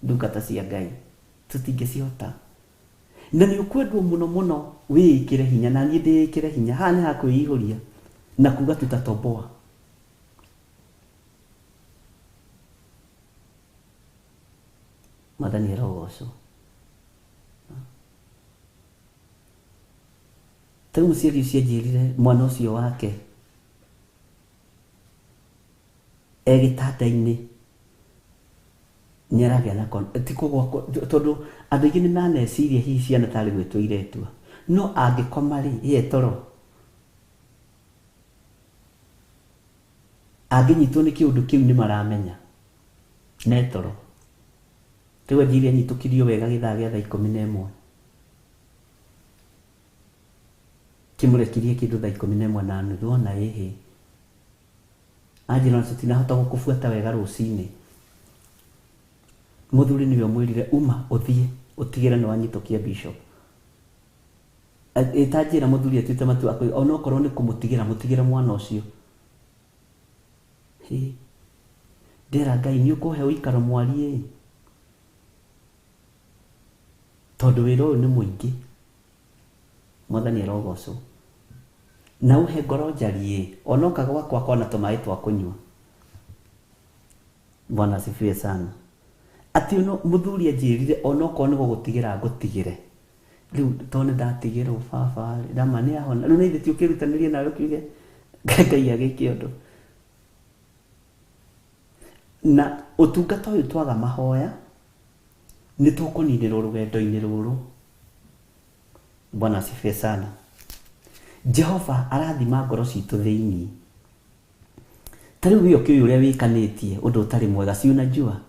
B: Ndungata cia Ngai tũtingĩcihota. Na nĩ ũkwendwo mũno mũno wĩĩkĩre hinya na niĩ ndĩĩkĩre hinya. Haha nĩ ha kwĩihũria na kuga tutatoboa. Mwathani arogocwo. Ta rĩu mũciari ũcio anjĩrire mwana ũcio wake e gĩtanda-inĩ nĩ aragĩa na ti kũgwa tondũ andũ aingĩ nĩ maneciria hihi ciana tarĩ gwĩtwo iretua, no angĩkoma rĩ ye toro angĩnyitwo nĩ kĩũndũ kĩu nĩ maramenya ne toro. Rĩu anjĩrire anyitũkirio wega gĩthaa gĩa thaa 11 kĩmũrekirie kĩndũ thaa 11:30 ona ĩhĩ anjĩra tũtinahota gũkũbuata wega rũcinĩ. Mũthuri nĩwe ũmwĩrire uma ũthiĩ ũtigĩre nĩ wanyitũkia bishop. Ĩtanjĩra mũthuri atuĩte matua akoiga onokorwo nĩ kũmũtigĩra mũtigĩre mwana ũcio. Hĩ ndera Ngai nĩ ũkũhe ũikaro mwarie tondũ wĩra ũyũ nĩ mũingĩ. Mwathani arogocwo. Na ũhe ngoro njarie onoka gwakwa kona tũmaĩ twa kũnyua. Bwana asifiwe sana. Atĩ ono mũthuri anjĩrire onokorwo nĩ gũgũtigĩra ngũtigĩre. Rĩu tondũ nĩ ndatigĩrwo baba rĩ ndama nĩ ahona. Rĩu nĩ ithe ti ũkĩrutanĩrie nawe ũkiuge Ngai agĩke ũndũ. Na ũtungata ũyũ twaga mahoya nĩ tũkũninĩrwo rũgendo-inĩ rũrũ. Bwana asifiwe sana. Jehova arathima ngoro citũ thĩinĩ. Ta rĩu we ũkĩũĩ ũrĩa wĩkanĩtie ũndũ ũtarĩ mwega, si unajua?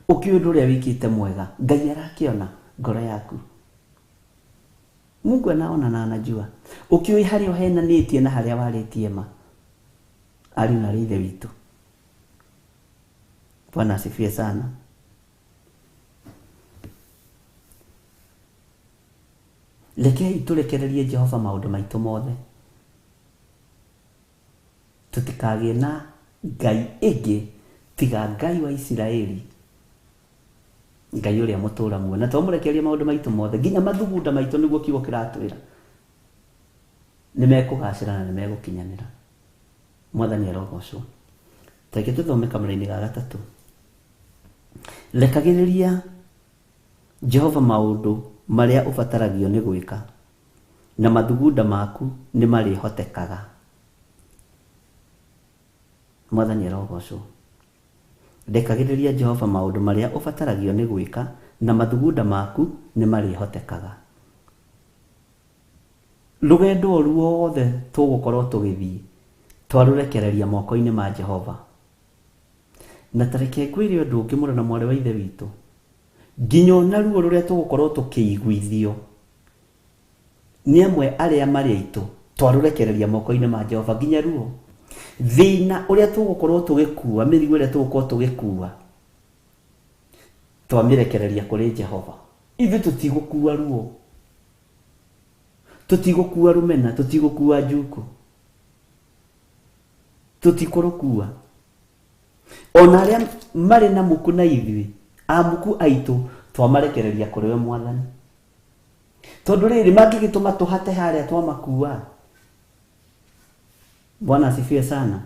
B: Ũkĩũĩ ũndũ ũrĩa wĩkĩte mwega, Ngai arakĩona ngoro yaku. Mungu anaona na anajua. Ũkĩũĩ harĩa ũhenanĩtie na harĩa warĩtie ma. Ariũ na aarĩ a Ithe witũ. Bwana asifiwe sana. Rekei tũrekererie Jehova maũndũ maitũ mothe. Tũtikagĩe na Ngai ĩngĩ tiga Ngai wa Isiraeli, Ngai ũrĩa mũtũũra muoyo. Na twamũrekereria maũndũ maitũ mothe, nginya mathugunda maitũ, nĩguo kiugo kĩratwĩra, nĩ mekũgacĩra na nĩ megũkinyanĩra. Mwathani arogocwo. Tareke tũthome kamũra-inĩ ga gatatũ. Rekagĩrĩria Jehova maũndũ marĩa ũbataragio nĩ gwĩka, na mathugunda maku nĩ marĩhotekaga. Mwathani arogocwo. Rekagĩrĩria Jehova maũndũ marĩa ũbataragio nĩ gwĩka, na mathugunda maku nĩ marĩhotekaga. Rũgendo o ruothe tũgũkorwo tũgĩthiĩ, twarũrekereria moko-inĩ ma Jehova. Na ta reke ngwĩre ũndũ ũngĩ mũrũ na mwarĩ wa Ithe witũ, nginya ona ruo rũrĩa tũgũkorwo tũkĩiguithio nĩ amwe arĩa marĩ aitũ, twarũrekereria moko-inĩ ma Jehova, nginya ruo. Thĩna ũrĩa tũgũkorwo tũgĩkua, mĩrigo ĩrĩa tũgũkorwo tũgĩkua, twamĩrekereria kũrĩ Jehova. Ithuĩ tũtigũkua ruo, tũtigũkua rũmena, tũtigũkua njuku, tũtikũrũkua. Ona arĩa marĩ na muku na ithuĩ, amuku aitũ, twamarekereria kũrĩ we Mwathani. Tondũ rĩrĩ, mangĩgĩtũma tũhate harĩa twamakua. Bwana asifiwe sana.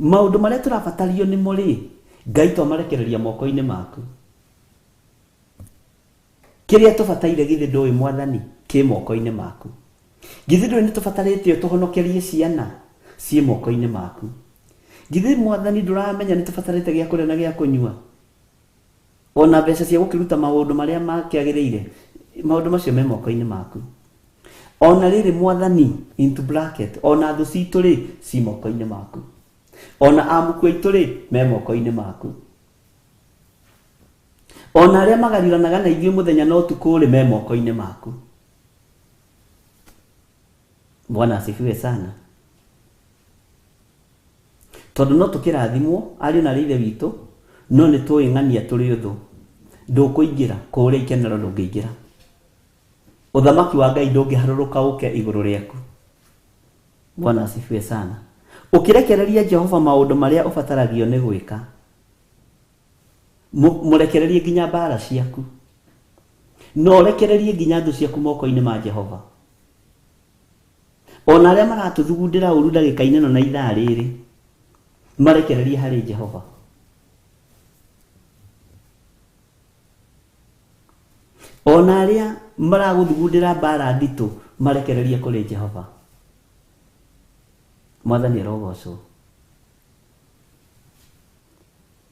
B: Maũndũ marĩa tũrabatario nĩmo rĩ, Ngai twamarekereria moko-inĩ maku. Kĩrĩa tũbataire githĩ ndũĩ Mwathani, kĩ moko-inĩ maku. Githĩ ndũĩ nĩ tũbatarĩtio tũhonokerie ciana, ciĩ moko-inĩ maku. Githĩ Mwathani ndũramenya nĩ tũbatarĩte gĩa kũrĩa na gĩa kũnyua, ona mbeca cia gũkĩruta maũndũ marĩa makĩagĩrĩire, maũndũ macio me moko-inĩ maku. Ona rĩrĩ Mwathani, into bracket, ona thũ citũ rĩ, ci moko-inĩ maku. Ona amuku aitũ rĩ, me moko-inĩ maku. Ona arĩa magariũranaga na ithuĩ mũthenya na ũtukũ rĩ, me moko-inĩ maku. Bwana asifiwe sana. Tondũ no tũkĩrathimwo ariũ na aarĩ a Ithe witũ, no nĩ tũĩ ng'ania tũrĩ ũthũ. Ndũkũingĩra kũrĩa ikenero, ndũngĩingĩra. Ũthamaki wa Ngai ndũngĩharũrũka ũke igũrũ rĩaku. Bwana asifiwe sana. Ũkĩrekereria Jehova maũndũ marĩa ũbataragio nĩ gwĩka, mũrekererie nginya mbara ciaku, na ũrekererie nginya thũ ciaku moko-inĩ ma Jehova. Ona arĩa maratũthugundĩra ũru ndagĩka-inĩ ĩno na ithaa rĩrĩ, marekererie harĩ Jehova. Ona arĩa maragũthugundĩra mbara nditũ, marekererie kũrĩ Jehova. Mwathani arogocwo.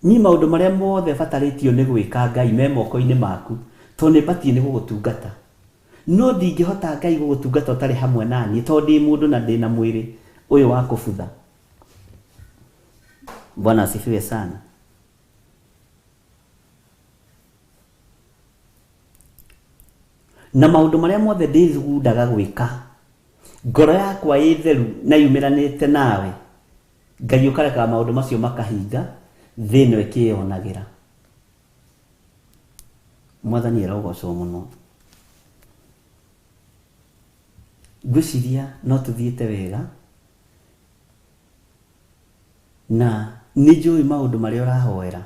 B: Niĩ maũndũ marĩa mothe batarĩtio nĩ gwĩka Ngai me moko-inĩ maku, tondũ nĩ batiĩ nĩ gũgũtungata. No ndingĩhota Ngai gũgũtungata ũtarĩ hamwe na niĩ, tondũ ndĩ mũndũ na ndĩ na mwĩrĩ ũyũ wa kũbutha. Bwana asifiwe sana. Na maũndũ marĩa mothe ndĩthugundaga gwĩka, ngoro yakwa ĩ theru na yumĩranĩte nawe, Ngai ũkarekaga maũndũ macio makahinga, thĩ ĩno ĩkĩyonagĩra. Mwathani arogocwo mũno. Ngwĩciria no tũthiĩte wega, na nĩ njũĩ maũndũ marĩa ũrahoera.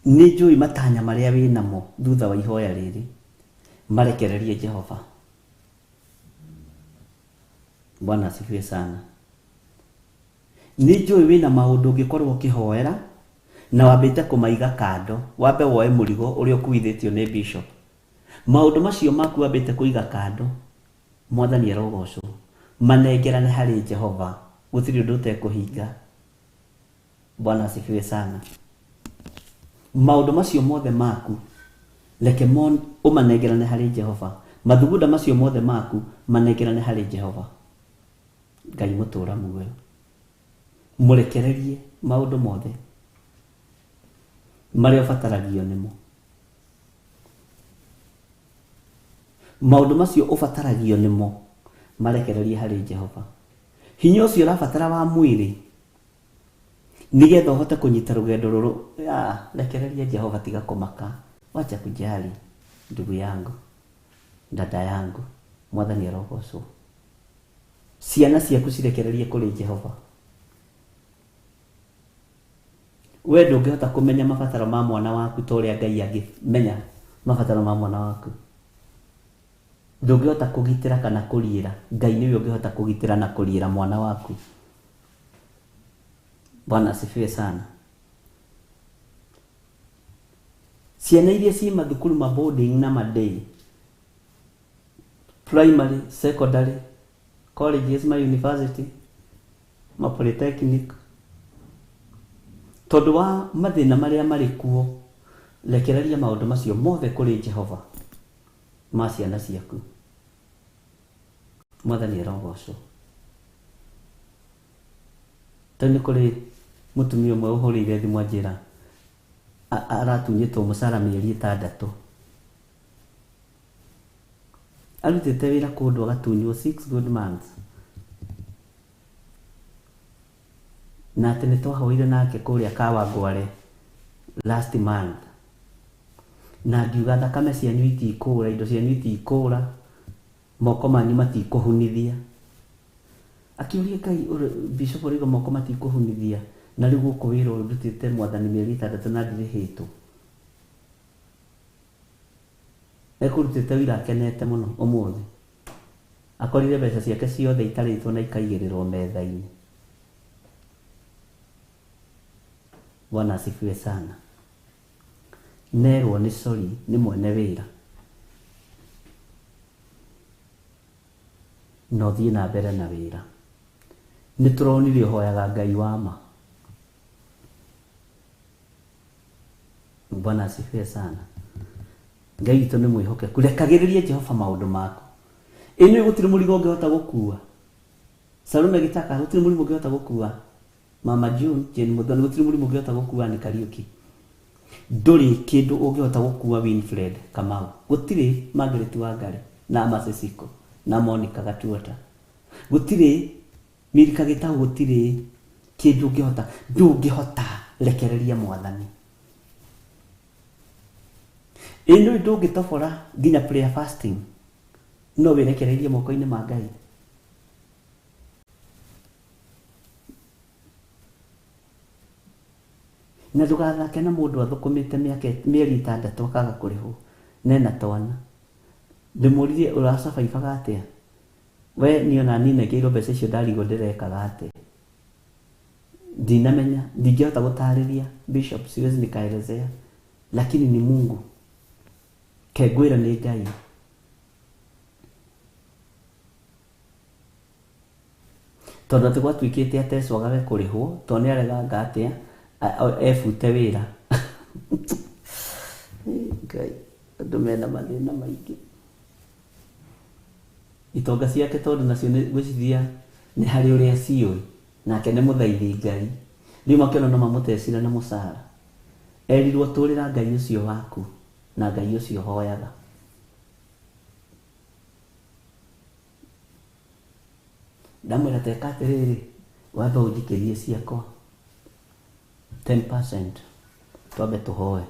B: Nĩ njũĩ matanya marĩa wĩ namo thutha wa ihoya rĩrĩ, marekererie Jehova. Bwana asifiwe sana. Nĩ njũĩ wĩna maũndũ ũngĩkorwo ũkĩhoera na wambĩte kũmaiga kando, wambe woe mũrigo ũrĩa ũkuithĩtio nĩ bishop. Maũndũ macio maku wambĩte kũiga kando, Mwathani arogocwo. Manengerane harĩ Jehova, gũtirĩ ũndũ ũtekũhinga. Bwana asifiwe sana. Maũndũ macio mothe maku reke ũmanengerane harĩ Jehova. Mathugunda macio mothe maku manengerane harĩ Jehova. Ngai mũtũũra muoyo. Mũrekererie maũndũ mothe marĩa ũbataragio nĩmo. Maũndũ macio ũbataragio nĩmo marekererie harĩ Jehova. Hinya ũcio ũrabatara wa mwĩrĩ nĩgetha ũhote kũnyita rũgendo rũrũ, rekereria Jehova, tiga kũmaka. Wacha kujali ndugu yangu, dada yangu, Mwathani arogocwo. Ciana ciaku cirekererie kũrĩ Jehova. We ndũngĩhota kũmenya mabataro ma mwana waku ta ũrĩa Ngai angĩmenya mabataro ma mwana waku. Ndũngĩhota kũgitĩra kana kũriĩra. Ngai nĩwe ũngĩhota kũgitĩra na kũriĩra mwana waku. Bwana asifiwe sana. Ciana iria ciĩ mathukuru ma boarding na ma day, primary, secondary, colleges, ma university, ma polytechnic, tondũ wa mathĩna marĩa marĩ kuo, rekereria maũndũ macio mothe kũrĩ Jehova ma ciana ciaku. Mwathani arogocwo. Tondũ nĩ kũrĩ mũtumia ũmwe ũhũrĩire thimũ anjĩra aratunyĩtwo mũcara mĩeri 6. Arutĩte wĩra kũndũ agatunywo 6 good months. Na atĩ nĩ twahoire nake kũrĩa Kawangware last month. Na ngiuga thakame cianyu itikũra, indo cianyu itikũra, moko manyu matikũhunithia. Akiũria Ngai, Bishop ũrauga moko matikũhunithia, na rĩu gũkũ wĩra ũyũ ndutĩte Mwathani mĩeri 6 na ndirĩhĩtwo. Ekũrutĩte wĩra akenete mũno ũmũthĩ. Akorire mbeca ciake ciothe itarĩtwo na ikaigĩrĩrwo metha-inĩ. Bwana asifiwe sana. Nerwo nĩ sorry nĩ mwene wĩra. Na ũthiĩ na mbere na wĩra. Nĩ tũronire ũhoyaga Ngai wa ma. Bwana asifiwe sana. Ngai witũ nĩ mwĩhokeku. Rekagĩrĩria Jehova maũndũ maku. Ĩno gũtirĩ mũrigo ũngĩhota gũkua. Salome Gĩtaka gũtirĩ mũrigo ũngĩhota gũkua. Mama June, Jane Muthoni gũtirĩ mũrimũ ũngĩhota gũkua nĩ Kariũki. Ndũrĩ kĩndũ ũngĩhota gũkua Winfred Kamau. Gũtirĩ Margaret Wangari na Masisiko na Monica Gatuota. Gũtirĩ Milka Gĩtau, gũtirĩ kĩndũ ũngĩhota. Ndũngĩhota, rekereria Mwathani. Ĩno ndũngĩtobora nginya prayer fasting. No wĩrekererie moko-inĩ ma Ngai. Na ndũgathake na mũndũ athũkũmĩte mĩeri 6 akaga kũrĩhwo nena twana. Ndĩmũririe ũracabaibaga atĩa? We niĩ ona niĩ nengeirwo mbeca icio ndarigwo ndĩrekaga atĩa. Ndinamenya, ndingĩhota gũtarĩria Bishop, siwezi nikaelezea, lakini ni Mungu. Kengwĩra nĩ Ngai. Tondũ atĩ gwatuĩkĩte atecwo agage kũrĩhwo, tondũ nĩ areganga atĩa ebute wĩra. Ngai, andũ mena mathĩna maingĩ. Itonga ciake tondũ nacio nĩ gwĩciria nĩ harĩ ũrĩa ciũĩ, nake nĩ mũthaithi Ngai. Rĩu makĩona no mamũtecire na mũcara. Erirwo tũrĩra Ngai ũcio waku na Ngai ũcio hoyaga. Ndamwĩra teka atĩrĩrĩ, wambe ũnjikĩrie ciakwa 10% twambe tũhoe.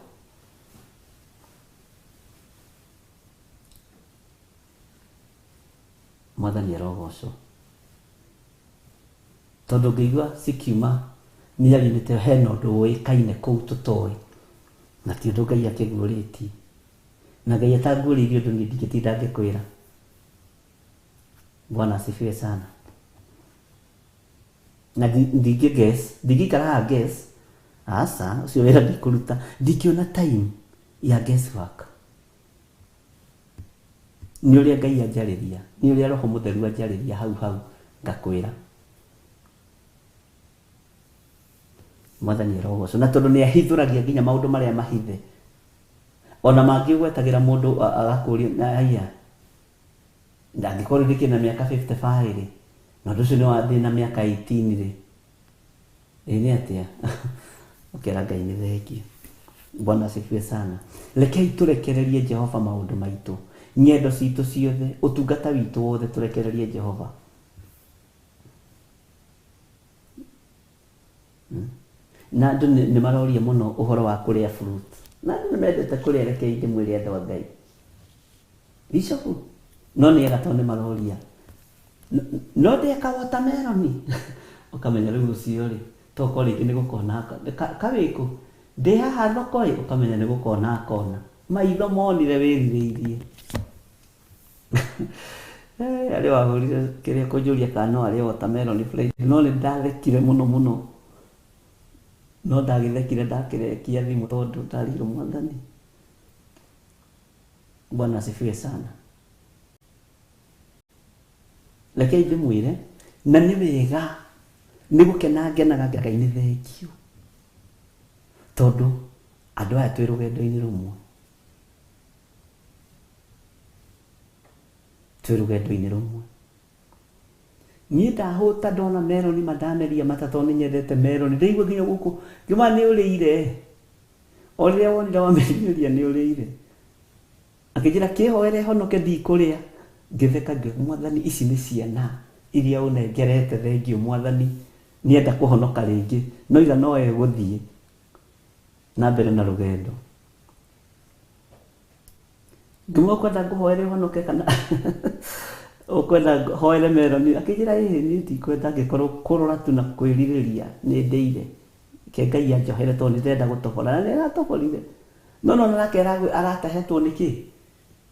B: Mwathani arogocwo. Tondũ ngĩigua cikiuma mĩario-inĩ ta ĩyo, hena ũndũ ũĩkaine kũu tũtoĩ, na ti ũndũ Ngai akĩguũrĩtie. Na Ngai atanguũrĩirie ũndũ niĩ ndingĩtinda ngĩkwĩra. Bwana asifiwe sana. Na ndingĩ guess, ndingĩikara haha guess, aca, ũcio wĩra ndikũruta. Ndingĩona time ya guess work. Nĩ ũrĩa Ngai anjarĩria, nĩ ũrĩa Roho Mũtheru anjarĩria hau hau ngakwĩra. Mwathani arogocwo. Na tondũ nĩ ahithũragia nginya maũndũ marĩa mahithe. Ona mangĩ ũgwetagĩra mũndũ agakũria na haiya. Ndangĩkorwo ndĩkĩ na mĩaka 55 rĩ. Na ũndũ ũcio nĩ wa ndĩ na mĩaka 18 rĩ. Ĩ nĩ atĩa? Ũkera Ngai nĩ thengiũ. Bwana asifiwe sana. Rekei tũrekererie Jehova maũndũ maitũ. Ng'endo citũ ciothe, ũtungata witũ wothe tũrekererie Jehova. Na andũ nĩ maroria mũno ũhoro wa kũrĩa fruit. Na andũ nĩ mendete kũrĩa, rekei ndĩmwĩre andũ a Ngai. Bishop, no nĩ ega tondũ nĩ maroria. No ndĩe ka watermelon. Ũkamenya rĩu ũcio rĩ, tokorwo rĩngĩ nĩ gũkona kawĩkũ. Ndĩ haha thoko ĩ, ũkamenya nĩ gũkona akona. Maitho monire wĩrirĩirie. Arĩa wahũrire kĩrĩa kũnjũria kana no arĩe watermelon Friday, no nĩ ndathekire mũno mũno. No ndagĩthekire ndakĩrekia thimũ tondũ ndarigirwo Mwathani. Bwana asifiwe sana. Rekei ndĩmwĩre, na nĩ wega, nĩ gũkena ngenaga Ngai nĩ thengiũ. Tondũ andũ aya twĩ rũgendo-inĩ rũmwe. Twĩ rũgendo-inĩ rũmwe. Niĩ ndahũta ndona meroni ma ndameria mata tondũ nĩ nyendete meroni. Ndaigua nginya gũkũ, ngiuma nĩ ũrĩire. O rĩrĩa wonire wameria nĩ ũrĩire. Akĩnjĩra kĩhoere honoke ndikũrĩa. Ngĩtheka ngiuga Mwathani ici nĩ ciana iria ũnengerete thengiũ Mwathani. Nĩenda kũhonoka rĩngĩ. No iga no egũthiĩ na mbere na rũgendo. Ngiuga ũkwenda ngũhoere ũhonoke kana ũkwenda hoere meroni. Akĩnjĩra ĩĩ niĩ ndikwenda angĩkorwo kũrora tu na kwĩrirĩria nĩ ndĩire. Reke Ngai anjohere tondũ nĩ ndĩrenda gũtobora. Na nĩ aratoborire. No no nake aratahetwo nĩ kĩ?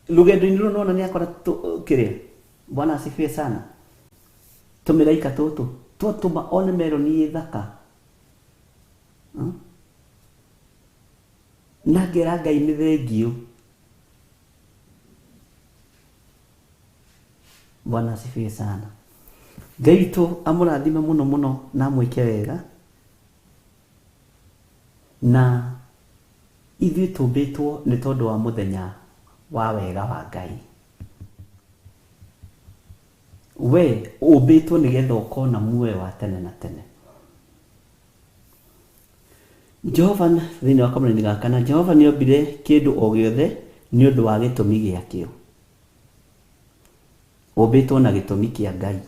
B: Rũgendo-inĩ rũu nĩwona nĩ akora kĩrĩa. Bwana asifiwe sana. Tũmĩraika tũtũ twatũma one meroni ĩ thaka. Na ngera Ngai nĩ thengiũ. Bwana asifiwe sana. Ngai witũ amũrathime mũno mũno na amwĩke wega. Na ithuĩ tũmbĩtwo nĩ tondũ wa mũthenya wa wega wa Ngai. We ũmbĩtwo nĩgetha ũkona muoyo wa tene na tene. Jehova thĩinĩ wa kamũraini ga kana, Jehova nĩ ombire kĩndũ o gĩothe nĩ ũndũ wa gĩtũmi gĩakĩo. Ũmbĩtwo na gĩtũmi kĩa Ngai.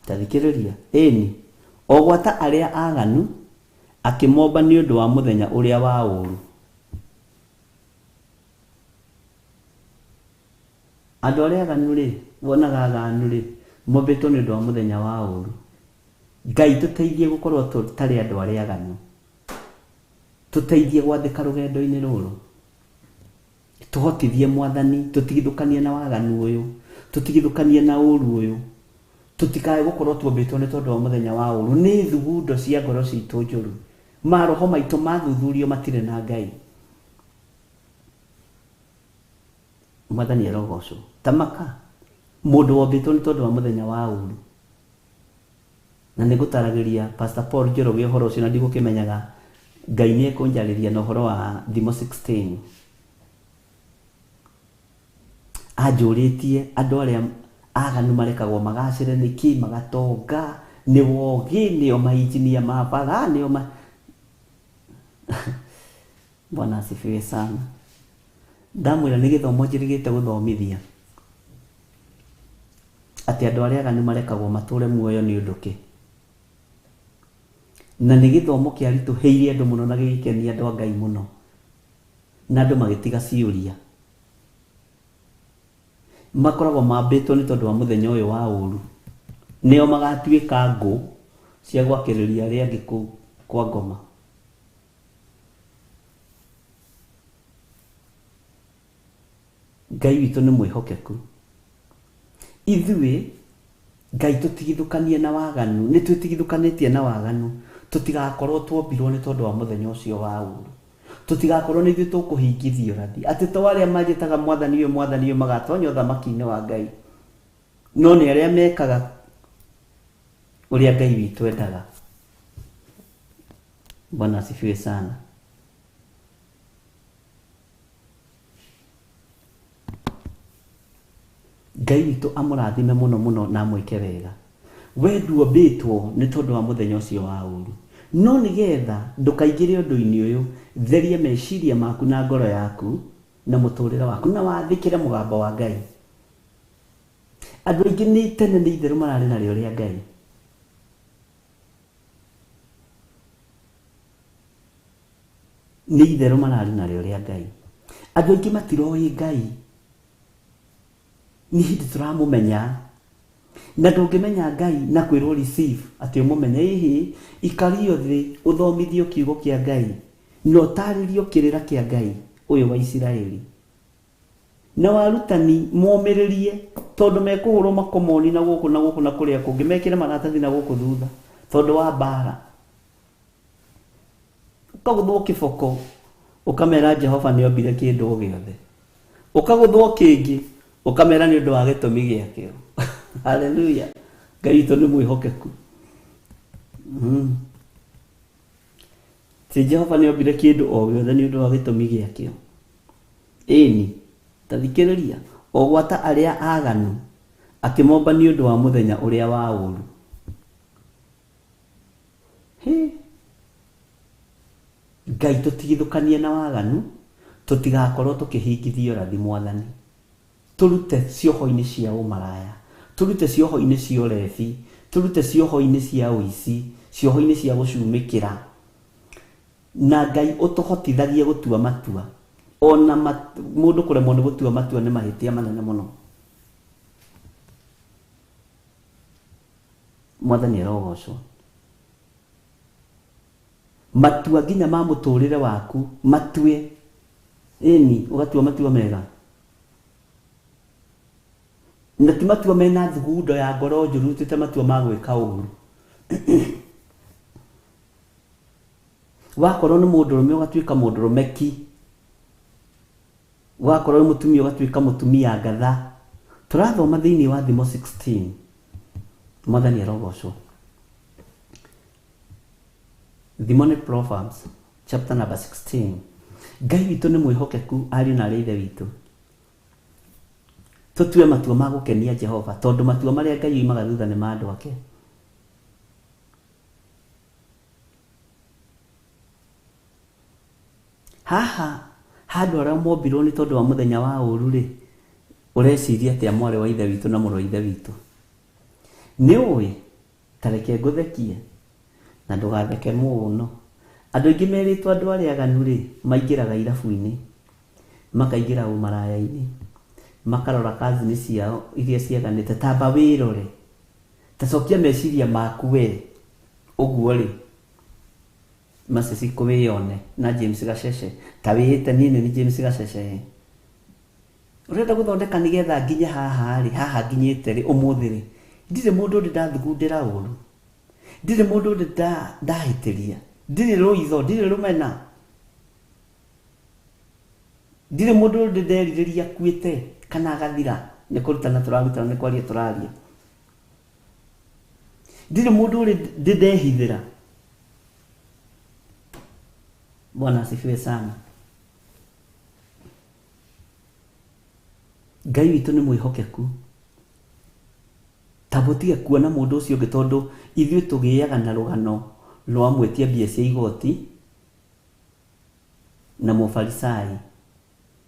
B: Ta thikĩrĩria, ĩni, o gwata arĩa aganu akĩmomba nĩ ũndũ wa mũthenya ũrĩa wa ũũru. Andũ arĩa aganu rĩ, wonaga aganu rĩ, mombĩtwo nĩ ũndũ wa mũthenya wa ũũru. Ngai tũteithie gũkorwo tũtarĩ andũ arĩa aganu. Tũteithie gwathĩka rũgendo-inĩ rũrũ. Tũhotithie Mwathani, tũtigithũkanie na waganu ũyũ, tũtigithũkanie na ũũru ũyũ. Tũtikae gũkorwo tuombĩtwo nĩ tondũ wa mũthenya wa ũũru. Nĩ thugundo cia ngoro citũ njũru. Maroho maitũ mathuthurio matirĩ na Ngai. Mwathani arogocwo. Tamaka, mũndũ wombĩtwo nĩ tondũ wa mũthenya wa ũũru. Na nĩ ngũtaragĩria Pastor Paul Njoroge ũhoro ũcio na ndigũkĩmenyaga Ngai nĩ ekũnjarĩria na ũhoro wa Thimo 16. Anjũrĩtie andũ arĩa aganu marekagwo magacĩre nĩkĩ, magatonga, nĩ wogĩ, nĩo mainjinia ma bara, nĩo ma... Bwana asifiwe sana. Ndamwĩra nĩ gĩthomo njĩrĩgĩte gũthomithia. Atĩ andũ arĩa aganu marekagwo matũre muoyo nĩ ũndũ kĩ. Na nĩ gĩthomo kĩaritũhĩire andũ mũno na gĩgĩkenia andũ a Ngai mũno. Na andũ magĩtiga ciũria. Makoragwo mambĩtwo nĩ tondũ wa mũthenya ũyũ wa ũũru. Nĩo magatuĩka ngũ cia gwakĩrĩria arĩa angĩ kũu kwa ngoma. Ngai witũ nĩ mwĩhokeku. Ithuĩ Ngai tũtigithũkanie na waganu, nĩ twĩtigithũkanĩtie na waganu, tũtigakorwo tuombirwo nĩ tondũ wa mũthenya ũcio wa ũũru. Tũtigakorwo nĩ ithuĩ tũkũhingithia ũrathi. Atĩ to arĩa manjĩtaga Mwathani ũyũ, Mwathani ũyũ magatonya ũthamaki-inĩ wa Ngai. No nĩ arĩa mekaga Ũrĩa Ngai witũ endaga. Bwana asifiwe sana. Ngai witũ amũrathime mũno mũno na amwĩke wega. We nduombĩtwo nĩ tondũ wa mũthenya ũcio wa ũru. No nĩgetha ndũkaingĩre ũndũ-inĩ ũyũ, theria meciria maku na ngoro yaku na mũtũrĩre waku na wathĩkĩre mũgambo wa Ngai. Andũ aingĩ nĩ tene nĩ itherũ mararĩ narĩo rĩa Ngai. Nĩ itherũ mararĩ narĩo rĩa Ngai. Andũ aingĩ matiroĩ Ngai. Nĩ hĩndĩ tũramũmenya. Na ndũngĩmenya Ngai na kwĩrwo receive atĩ ũmũmenye. Ĩhĩ, ikario thĩ ũthomithio kiugo kĩa Ngai na ũtarĩrio kĩrĩra kĩa Ngai ũyũ wa Isiraeli. Na warutani momĩrĩrie tondũ mekũhũrwo makomoni na gũkũ na gũkũ na kũrĩa kũngĩ, mekĩre maratathi na gũkũ thutha tondũ wa mbara. Ũkagũthwo kĩboko ũkamera Jehova nĩ ombire kĩndũ o gĩothe. Ũkagũthwo kĩngĩ ũkamera nĩ ũndũ wa gĩtũmi gĩakĩo. Haleluya. Ngai witũ nĩ mwĩhokeku. Ti Jehova nĩ ombire kĩndũ o gĩothe nĩ ũndũ wa gĩtũmi gĩakĩo. Ĩni, ta thikĩrĩria, o gwata arĩa aganu akĩmomba nĩ ũndũ wa mũthenya ũrĩa wa ũru. Hĩ! Ngai tũtigithũkanie na waganu, tũtigakorwo tũkĩhingithia ũrathi Mwathani. Tũrute cioho-inĩ cia ũmaraya, tũrute cioho-inĩ cia ũrebi, tũrute cioho-inĩ cia ũici, cioho-inĩ cia gũcumĩkĩra. Na Ngai ũtũhotithagie gũtua matua. Ona mũndũ kũremwo nĩ gũtua matua nĩ mahĩtia manene mũno. Mwathani arogocwo. Matua nginya ma mũtũrĩre waku matue. Ĩni, ũgatua matua mega. Na ti matua mena thugundo ya ngoro njũru, ti ta matua ma gwĩka ũru. Wakorwo nĩ mũndũrũme ũgatuĩka mũndũrũme ki. Wakorwo nĩ mũtumia ũgatuĩka mũtumia ngatha. Tũrathoma thĩinĩ wa Thimo 16. Mwathani arogocwo. Thimo nĩ Proverbs chapter number 16. Ngai witũ nĩ mwĩhokeku ariũ na arĩ ithe witũ. Tũtue matua ma gũkenia Jehova tondũ matua marĩa Ngai oimaga thutha nĩ ma andũ ake. Haha handũ arĩa mombirwo nĩ tondũ wa mũthenya wa ũru rĩ, ũreciria atĩa mwarĩ wa ithe witũ na mũrũ wa ithe witũ? Nĩ ũĩ, ta reke ngũthekie na ndũgatheke mũno. Andũ aingĩ merĩtwo andũ arĩa aganu rĩ, maingĩraga irabu-inĩ, makaingĩra ũmaraya-inĩ, makarora kazini ciao iria ciaganĩte. Tamba wĩrore, ta cokia meciria maku we ũguo rĩ, Masisi wĩyone na James Gacece, ta wĩĩte niĩ nĩ James Gacece ĩ. Ũrenda gũthondeka nĩgetha nginye haha rĩ, haha nginyĩte rĩ, ũmũthĩ rĩ, ndirĩ mũndũ ndĩ ndathugundĩra ũru, ndirĩ mũndũ ndĩ ndahĩtĩria, ndirĩ rũitho, ndirĩ rũmena, ndirĩ mũndũ ndĩ nderirĩria akuĩte kana agathira, nĩ kũrutana tũrarutana, nĩ kwaria tũraria. Ndirĩ mũndũ ũrĩ ndĩ ndehithĩra. Bwana asifiwe sana. Ngai witũ nĩ mwĩhokeku. Ta mũtige kuona mũndũ ũcio ũngĩ tondũ ithuĩ tũgĩaga na rũgano rwa mwĩtia mbia cia igoti na mũfarisai.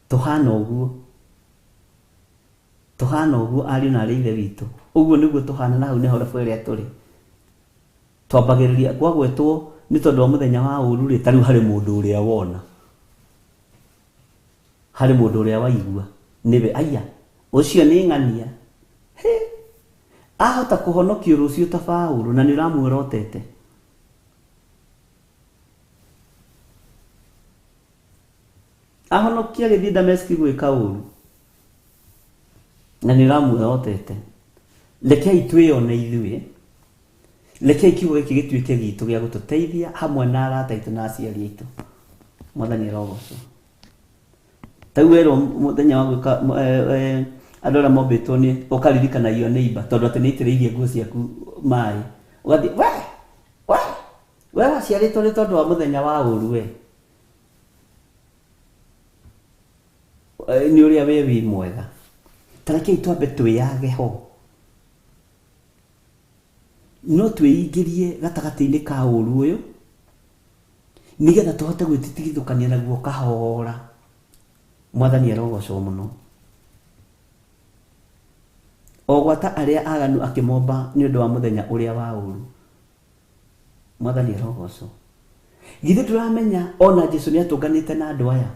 B: Tũhana ũguo. Tũhana ũguo ariũ na arĩ ithe witũ. Ũguo nĩguo tũhana na hau nĩho level ĩrĩa tũrĩ. Twambagĩrĩria gwagwetwo nĩ tondũ wa mũthenya wa ũru rĩ, ta rĩu harĩ mũndũ ũrĩa wona. Harĩ mũndũ ũrĩa waigua nĩwe aya ũcio nĩ ng'ania. Hĩ! Ahota kũhonokio rũciũ ta Paũlũ na nĩ ũramuorotete. Ahonokia agĩthiĩ Dameski gwĩka ũru na nĩ ũramuorotete. Rekei twĩyone ithuĩ, rekei kiugo gĩkĩ gĩtuĩke gitũ gĩa gũtũteithia hamwe na arata aitũ na aciari aitũ. Mwathani arogocwo. Ta rĩu werwo mũthenya wa gwĩka andũ arĩa mombĩtwo nĩ ũkaririkana your neighbor tondũ atĩ nĩ aitĩrĩirie nguo ciaku maĩ. Ũgathiĩ we we we waciarĩtwo nĩ tondũ wa mũthenya wa ũru we. Nĩ ũrĩa we wĩ mwega. Ta rekei twambe twĩyage ho. No twĩingĩrie gatagatĩ-inĩ ka ũru ũyũ nĩgetha tũhote gwĩtigithũkania naguo kahora. Mwathani arogocwo mũno. O gwata arĩa aganu akĩmomba nĩ ũndũ wa mũthenya ũrĩa wa ũru. Mwathani arogocwo. Githĩ tũramenya ona Jesu nĩ atũnganĩte na andũ aya.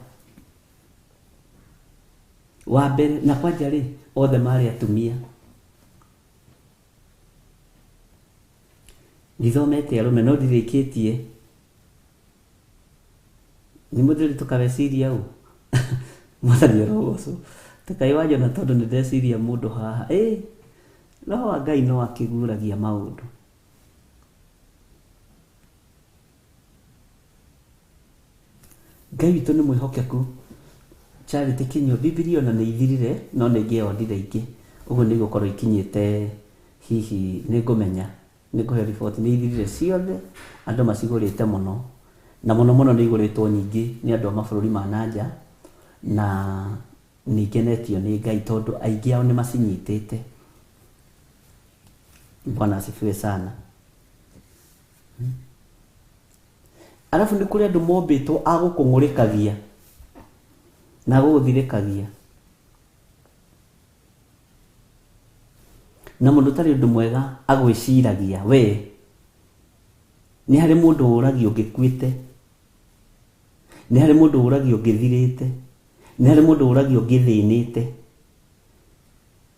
B: Wa mbere na kwanja rĩ othe marĩ atumia. Ndithomete arũme no ndirĩkĩtie. Nĩ mũthuri tũkaweciria ũ. Mwathani arogocwo. Takai wanjona tondũ nĩ ndeciria mũndũ haha. Roho wa Ngai no akĩguragia maũndũ. Ngai witũ nĩ mwĩhokeku. Charity Kinyua, Bibilia ona nĩ ithirire no nĩ ngĩyondire ingĩ. Ũguo nĩ igũkorwo ikinyĩte hihi nĩ ngũmenya nĩ ngũhe riboti nĩ ithirire ciothe andũ macigũrĩte mũno. Na mũno mũno nĩ igũrĩtwo nyingĩ nĩ andũ a mabũrũri ma nanja na nĩ ngenetio nĩ Ngai tondũ aingĩ ao nĩ macinyitĩte. Bwana asifiwe sana. Arabu nĩ kũrĩ andũ mombĩtwo a gũkũng'ũrĩkagia na gũgũthirĩkagia. Na mũndũ ũtarĩ ũndũ mwega agwĩciragia we. Nĩ harĩ mũndũ ũragio ũngĩkuĩte. Nĩ harĩ mũndũ ũragio ũngĩthirĩte. Nĩ harĩ mũndũ ũragio ũngĩthĩnĩte.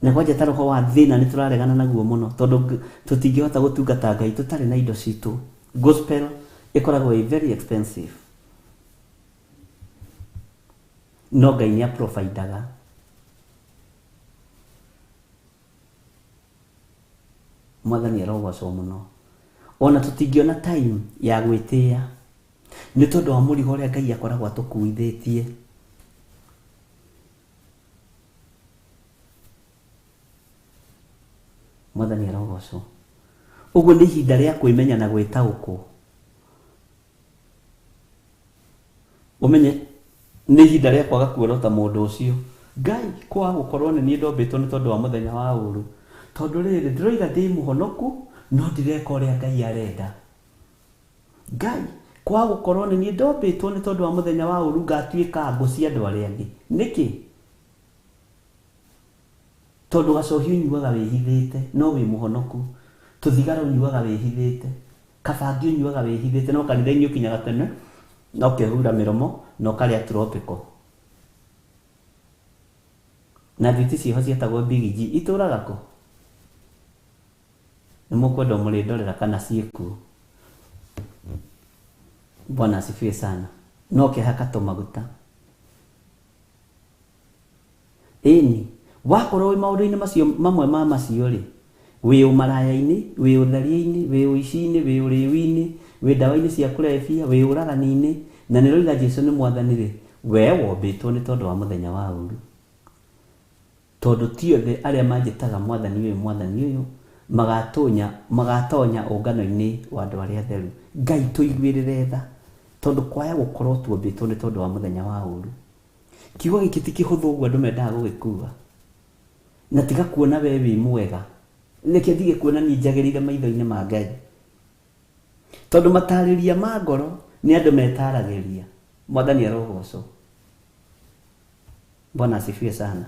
B: Na kwanja ta roho wa thĩna nĩ tũraregana naguo mũno tondũ tũtingĩhota gũtungata Ngai tũtarĩ na indo citũ. Gospel ĩkoragwo ĩ very expensive. No Ngai nĩ aprovidaga. Mwathani arogocwo mũno. Ona tũtingĩona time ya gwĩtĩĩa nĩ tondũ wa mũrigo ũrĩa Ngai akoragwo atũkuithĩtie. Mwathani arogocwo. Ũguo nĩ ihinda rĩa kwĩmenya na gwĩtaũkwo. Ũmenye nĩ ihinda rĩa kwaga kuorota mũndũ ũcio. Ngai kwaga gũkorwo nĩ niĩ ndombĩtwo nĩ tondũ wa mũthenya wa ũru. Tondũ rĩrĩ ndĩroiga ndĩ mũhonoku no ndireka ũrĩa Ngai arenda. Ngai kwaga gũkorwo nĩ niĩ ndombĩtwo nĩ tondũ wa mũthenya wa ũru ngatuĩka ngũ cia andũ arĩa angĩ. Nĩkĩ? Tondũ gacohi ũnyuaga wĩhithĩte no wĩ mũhonoku. Tũthigara ũnyuaga wĩhithĩte. Kabangi ũnyuaga wĩhithĩte no kanitha-inĩ ũkinyaga tene na ũkehura mĩromo na ũkarĩa tropical. Na thwiti ciĩho ciĩtagwo Big G itũraga kũ? Nĩ mũkwenda mũrĩndorera kana ciĩkuo. Bwana asifiwe sana. No ũkehaka tũmaguta. Ĩni, wakorwo wĩ maũndũ-inĩ macio mamwe ma macio rĩ, wĩ ũmaraya-inĩ, wĩ ũtharia-inĩ, wĩ ũici-inĩ, wĩ ũrĩu-inĩ, wĩ ndawa-inĩ cia kũrebia, wĩ ũragani-inĩ, na nĩ ũroiga Jesu nĩ mwathani rĩ, we wombĩtwo nĩ tondũ wa mũthenya wa ũru. Tondũ ti othe arĩa manjĩtaga mwathani ũyũ mwathani ũyũ magatonya ũngano-inĩ wa andũ arĩa atheru. Ngai tũiguĩrĩre tha tondũ kwaya gũkorwo tuombĩtwo nĩ tondũ wa mũthenya wa ũru. Kiugo gĩkĩ ti kĩhũthũ ũguo andũ mendaga gũgĩkua. Na tiga kuona we wĩ mwega. Reke ndige kuona niĩ njagĩrĩire maitho-inĩ ma Ngai. Tondũ matarĩria ma ngoro nĩ andũ metaragĩria. Mwathani arogocwo. Bwana asifiwe sana.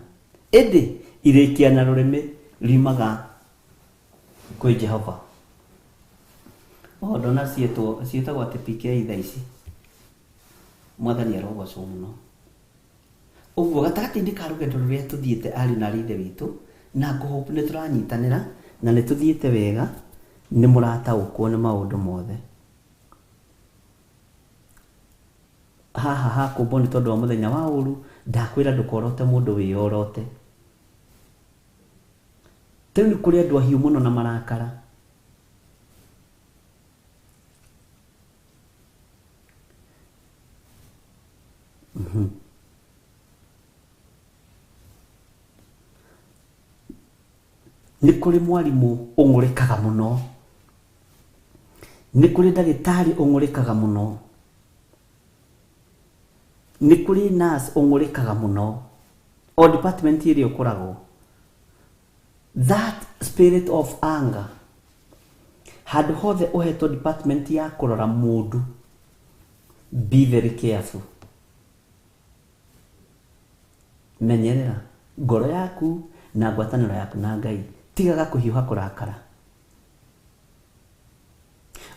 B: Ĩndĩ irĩkia na rũrĩmĩ riumaga kwĩ Jehova. O ndona ciĩtagwo atĩ PK thaa ici. Mwathani arogocwo mũno. Ũguo gatagatĩ-inĩ ka rũgendo rũrĩa tũthiĩte ariũ na aarĩ a Ithe witũ, na ngũhope nĩ tũranyitanĩra na nĩ tũthiĩte wega, nĩ mũrataũkwo nĩ maũndũ mothe. Haha hakũmbwo nĩ tondũ wa mũthenya wa ũru, ndakwĩra ndũkorote mũndũ wĩyorote. Rĩu nĩ kũrĩ andũ ahiũ mũno na marakara. Nĩ kũrĩ mwarimũ ũng'ũrĩkaga mũno. Nĩ kũrĩ ndagĩtarĩ ũng'ũrĩkaga mũno. Nĩ kũrĩ nurse ũng'ũrĩkaga mũno. O department ĩrĩa ũkoragwo. That spirit of anger. Handũ hothe ũhetwo department ya kũrora mũndũ, be very careful. Menyerera ngoro yaku na ngwatanĩro yaku na Ngai. Tigaga kũhiũha kũrakara.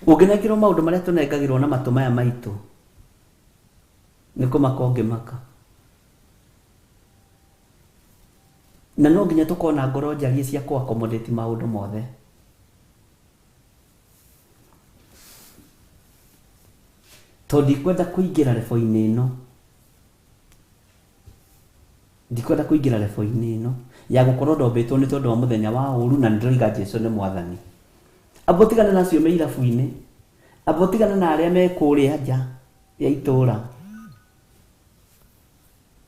B: Ũngĩnengerwo maũndũ marĩa tũnengagĩrwo na matũ maya maitũ, nĩ kũmaka ũngĩmaka. Na no nginya tũkorwo na ngoro njariĩ cia kũ accommodate maũndũ mothe. Tondũ ndikwenda kũingĩra rebo-inĩ ĩno. Ndikwenda kũingĩra rebo-inĩ ĩno ya gũkorwo ndombĩtwo nĩ tondũ wa mũthenya wa ũru na nĩndĩroiga Jesu nĩ mwathani. Amba ũtigane na acio me irabu-inĩ. Amba ũtigane na arĩa me kũrĩa nja ya itũra.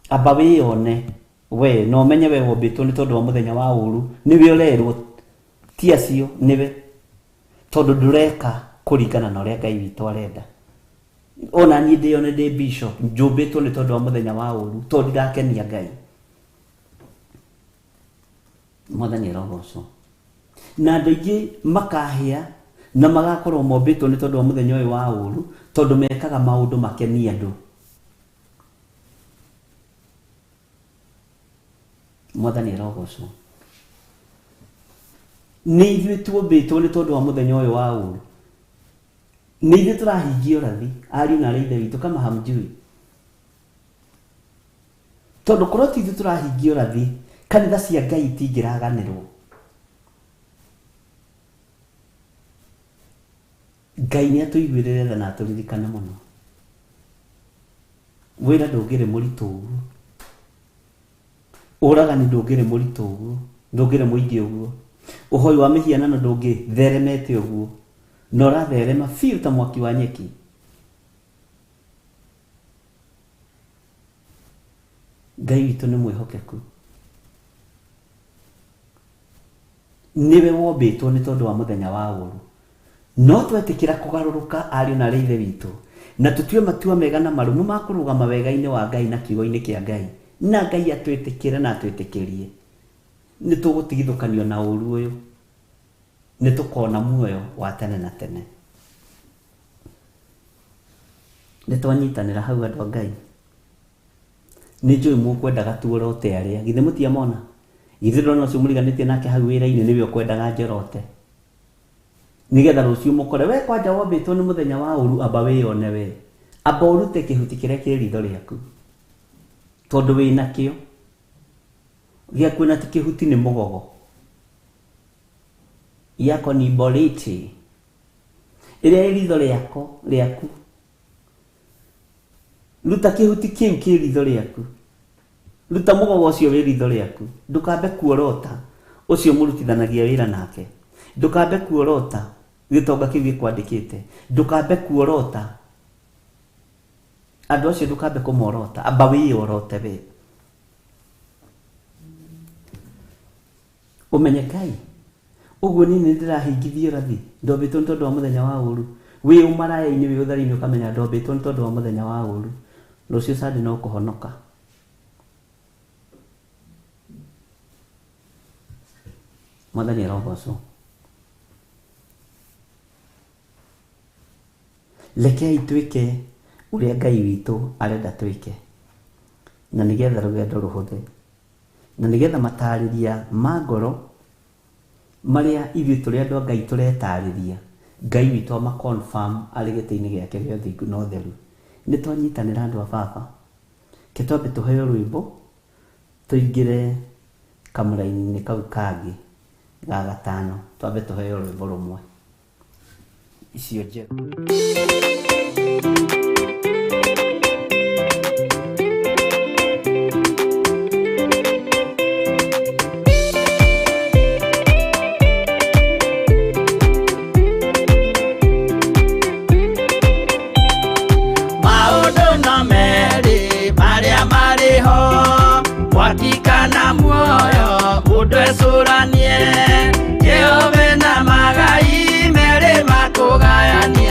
B: Amba wĩyone we na ũmenye we wombĩtwo nĩ tondũ wa mũthenya wa ũru. Nĩwe ũrerwo ti acio nĩwe. Tondũ ndũreka kũringana na ũrĩa Ngai witũ arenda. Ona niĩ ndĩyone ndĩ bishop njũmbĩtwo nĩ tondũ wa mũthenya wa ũru tondũ ndirakenia Ngai. Mwathani arogocwo. Na andũ aingĩ makahĩa na magakorwo mombĩtwo nĩ tondũ wa mũthenya ũyũ wa ũru tondũ mekaga maũndũ makenie andũ. Mwathani arogocwo. Nĩ ithuĩ tuombĩtwo nĩ tondũ wa mũthenya ũyũ wa ũru. Nĩ ithuĩ tũrahingia ũrathi, ariũ na aarĩ a Ithe witũ, kama hamjui. Tondũ korwo ti ithuĩ tũrahingia ũrathi, kanitha cia Ngai itingĩraganĩrwo. Ngai nĩ atũiguĩrĩre tha na atũririkane mũno. Wĩra ndũngĩrĩ mũritũ ũguo. Ũragani ndũngĩrĩ mũritũ ũguo, ndũngĩrĩ mũingĩ ũguo. Ũhoi wa mĩhianano ndũngĩtheremete ũguo. Na ũratherema biũ ta mwaki wa nyeki. Ngai witũ nĩ mwĩhokeku. Nĩwe wombĩtwo nĩ tondũ wa mũthenya wa ũũru. No twetĩkĩra kũgarũrũka, ariũ na aarĩ a Ithe witũ, na tũtue matua mega na marũmu ma kũrũgama wega-inĩ wa Ngai na kiugo-inĩ kĩa Ngai, na Ngai atwĩtĩkĩre na atwĩtĩkĩrie, nĩ tũgũtigithũkanio na ũũru ũyũ. Nĩ tũkona muoyo wa tene na tene. Nĩ twanyitanĩra hau andũ a Ngai? Nĩ njũĩ mũkwendaga tuorote arĩa, githĩ mũtiamona? Githĩ ndũrona ũcio mũriganĩtie nake hau wĩra-inĩ nĩwe ũkwendaga njorote? Nĩgetha rũciũ mũkore, we kwanja wombĩtwo nĩ mũthenya wa ũru, amba wĩyone we. Amba ũrute kĩhuti kĩrĩa kĩ ritho rĩaku. Tondũ wĩnakĩo. Gĩaku na ti kĩhuti nĩ mũgogo. Yako ni boriti. Ĩrĩa ĩ ritho rĩako, rĩaku. Ruta kĩhuti kĩu kĩ ritho rĩaku. Ruta mũgogo ũcio wĩ ritho rĩaku. Ndũkambe kuorota ũcio mũrutithanagia wĩra nake. Ndũkambe kuorota gĩtonga kĩu gĩkwandĩkĩte. Ndũkambe kuorota andũ acio, ndũkambe kũmorota. Amba wĩyorote we. Ũmenye Ngai. Ũguo niĩ nĩ ndĩrahingithia ũrathi, ndombĩtwo nĩ tondũ wa mũthenya wa ũũru. Wĩ ũmaraya-inĩ, wĩ ũtheri-inĩ ũkamenya ndombĩtwo nĩ tondũ wa mũthenya wa ũũru. Rũciũ Sunday no kũhonoka. Mwathani arogocwo. Rekei twĩke ũrĩa Ngai witũ arenda twĩke, na nĩgetha rũgendo rũhũthe. Na nĩgetha mataarĩria ma ngoro marĩa ithuĩ tũrĩ andũ a Ngai tũretaarĩria, Ngai witũ ama confirm arĩ gĩtĩ-inĩ gĩake gĩa ũthingu na ũtheru. Nĩ twanyitanĩra andũ a baba? Reke twambe tũheo rwĩmbo tũingĩre kamũraini-inĩ kau kangĩ ga gatano. Twambe tũheo rwĩmbo rũmwe. Icio njerũ.
A: Maũndũ no merĩ marĩa marĩ ho, mwaki kana muoyo, mũndũ ecũranie. Jehova na magai merĩ makũgayanie.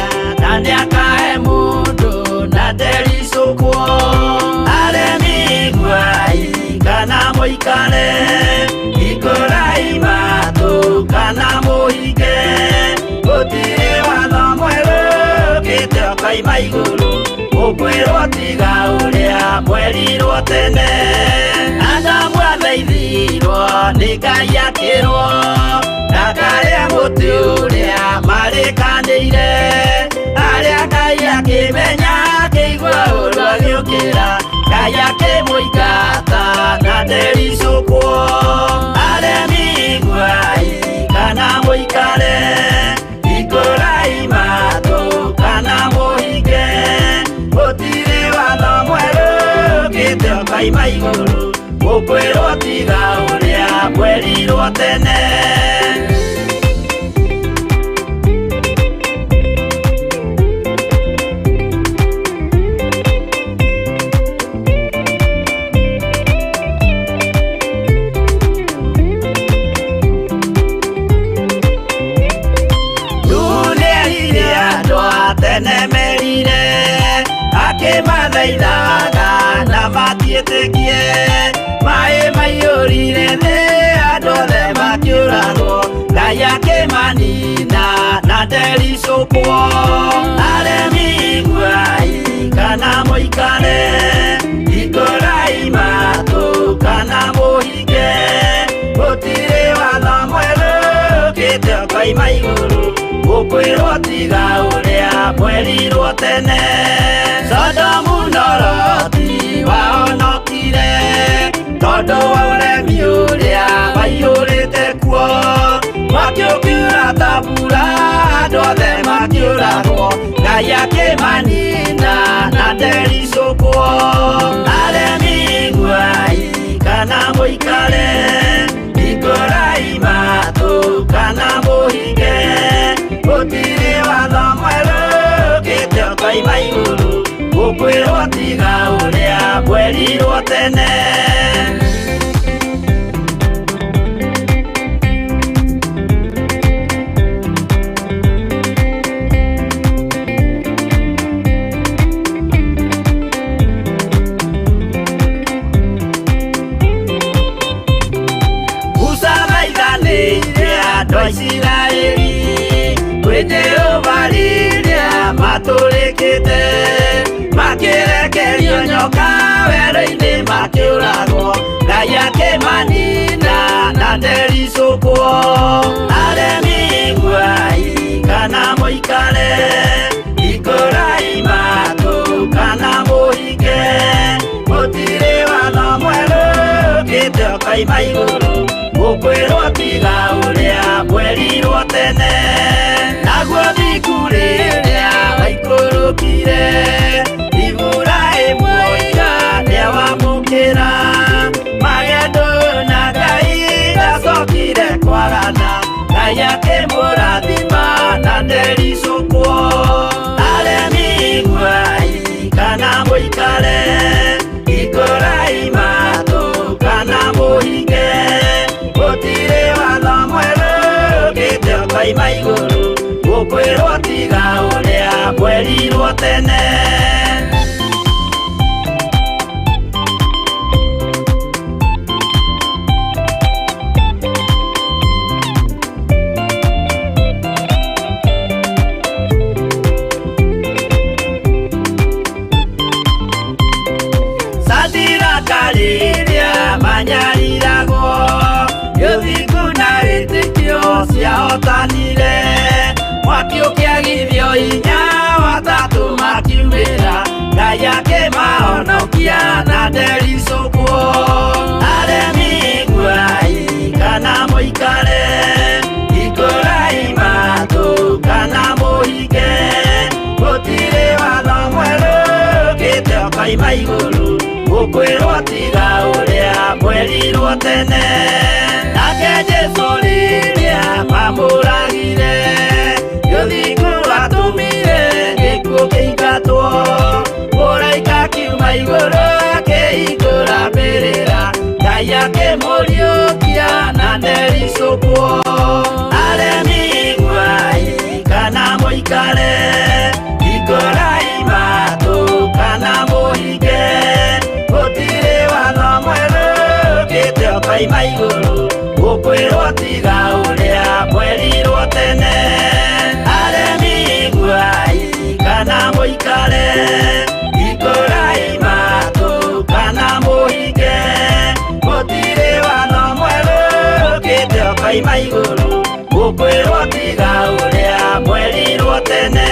A: mũikare, hingũrai matũ kana mũhinge. Gũtirĩ watho mwerũ ũkĩte ũkoima igũrũ, mũkwĩrwo tiga ũrĩa mwerirwo tene. Adamu athaithirwo nĩ Ngai akĩrwo ndakarĩe mũtĩ ũrĩa marĩkanĩire. Arĩa Ngai akĩmenya akĩigua ũru agĩũkĩra, Ngai akĩmũingata na ndericũkwo. Aremi iguai kana mũikare, hingũrai matũ kana mũhinge. Gũtirĩ watho mwerũ ũkĩte ũkoima igũrũ, mũkwĩrwo tiga ũrĩa mwerirwo tene. Nuhu nĩerire andũ a tene merire, akĩmathaithaga na matiĩtĩkie. Maĩ maiyũrire thĩ andũ othe makĩũragwo, Ngai akĩmanina na ndericũkwo. Aremi iguai kana mũikare, hingũrai matũ kana mũhinge. Gũtirĩ watho mwerũ ũkĩte ũkoima igũrũ, mũkwĩrwo tiga ũrĩa mwerirwo tene. Sodomu na Loti wahonokire tondũ wa ũremi ũrĩa waiyũrĩte kuo. Mwaki ũkiura ta mbura andũ othe makĩũragwo, Ngai akĩmanina na ndericũkwo. Aremi iguai kana mũikare, hingũrai matũ kana mũhinge. Gũtirĩ watho mwerũ ũkĩte ũkoima igũrũ, mũkwĩrwo tiga ũrĩa mwerirwo tene. Musa athaithanĩire andũ a Isiraeli kwĩ Jehova rĩrĩa matũrĩkĩte, makĩrekerio nyoka werũ-inĩ makĩũragwo, Ngai akĩmanina na ndericũkwo. Aremi iguai kana mũikare, hingũrai matũ kana mũhinge. Gũtirĩ watho mwerũ ũkĩte ũkoima igũrũ, mũkwĩrwo tiga ũrĩa mwerirwo tene. Naguo thingu rĩrĩa waikũrũkire, Iburahĩmu oiga nĩawamũkĩra. Magendo na Ngai ndacokire kwagana, Ngai akĩmũrathima na ndericũkwo. Aremi iguai kana mũikare, hingũrai matũ kana mũhinge. Gũtirĩ watho mwerũ ũkĩte ũkoima igũrũ, mũkwĩrwo tiga ũrĩa mwerirwo tene. Sadiraka rĩrĩa manyariragwo, gĩthingu na wĩtĩkio ciahotanire. Mwaki ũkĩagithio hinya watatũ makiumĩra, Ngai akĩmahonokia na ndericũkwo. Aremi iguai kana mũikare, hingũrai matũ kana mũhinge. Gũtirĩ watho mwerũ ũkĩte ũkoima igũrũ, mũkwĩrwo tiga ũrĩa mwerirwo tene. Nake Jesũ rĩrĩa mamũragire, gĩthingu atũmire gĩkuũ kĩingatwo. Mũraika akiuma igũrũ akĩhingũra mbĩrĩra, Ngai akĩmũriũkia na ndericũkwo. Aremi iguai kana mũikare, hingũrai matũ kana mũhinge. Gũtirĩ watho mwerũ ũkĩte Tiga ũrĩa mwerirwo tene.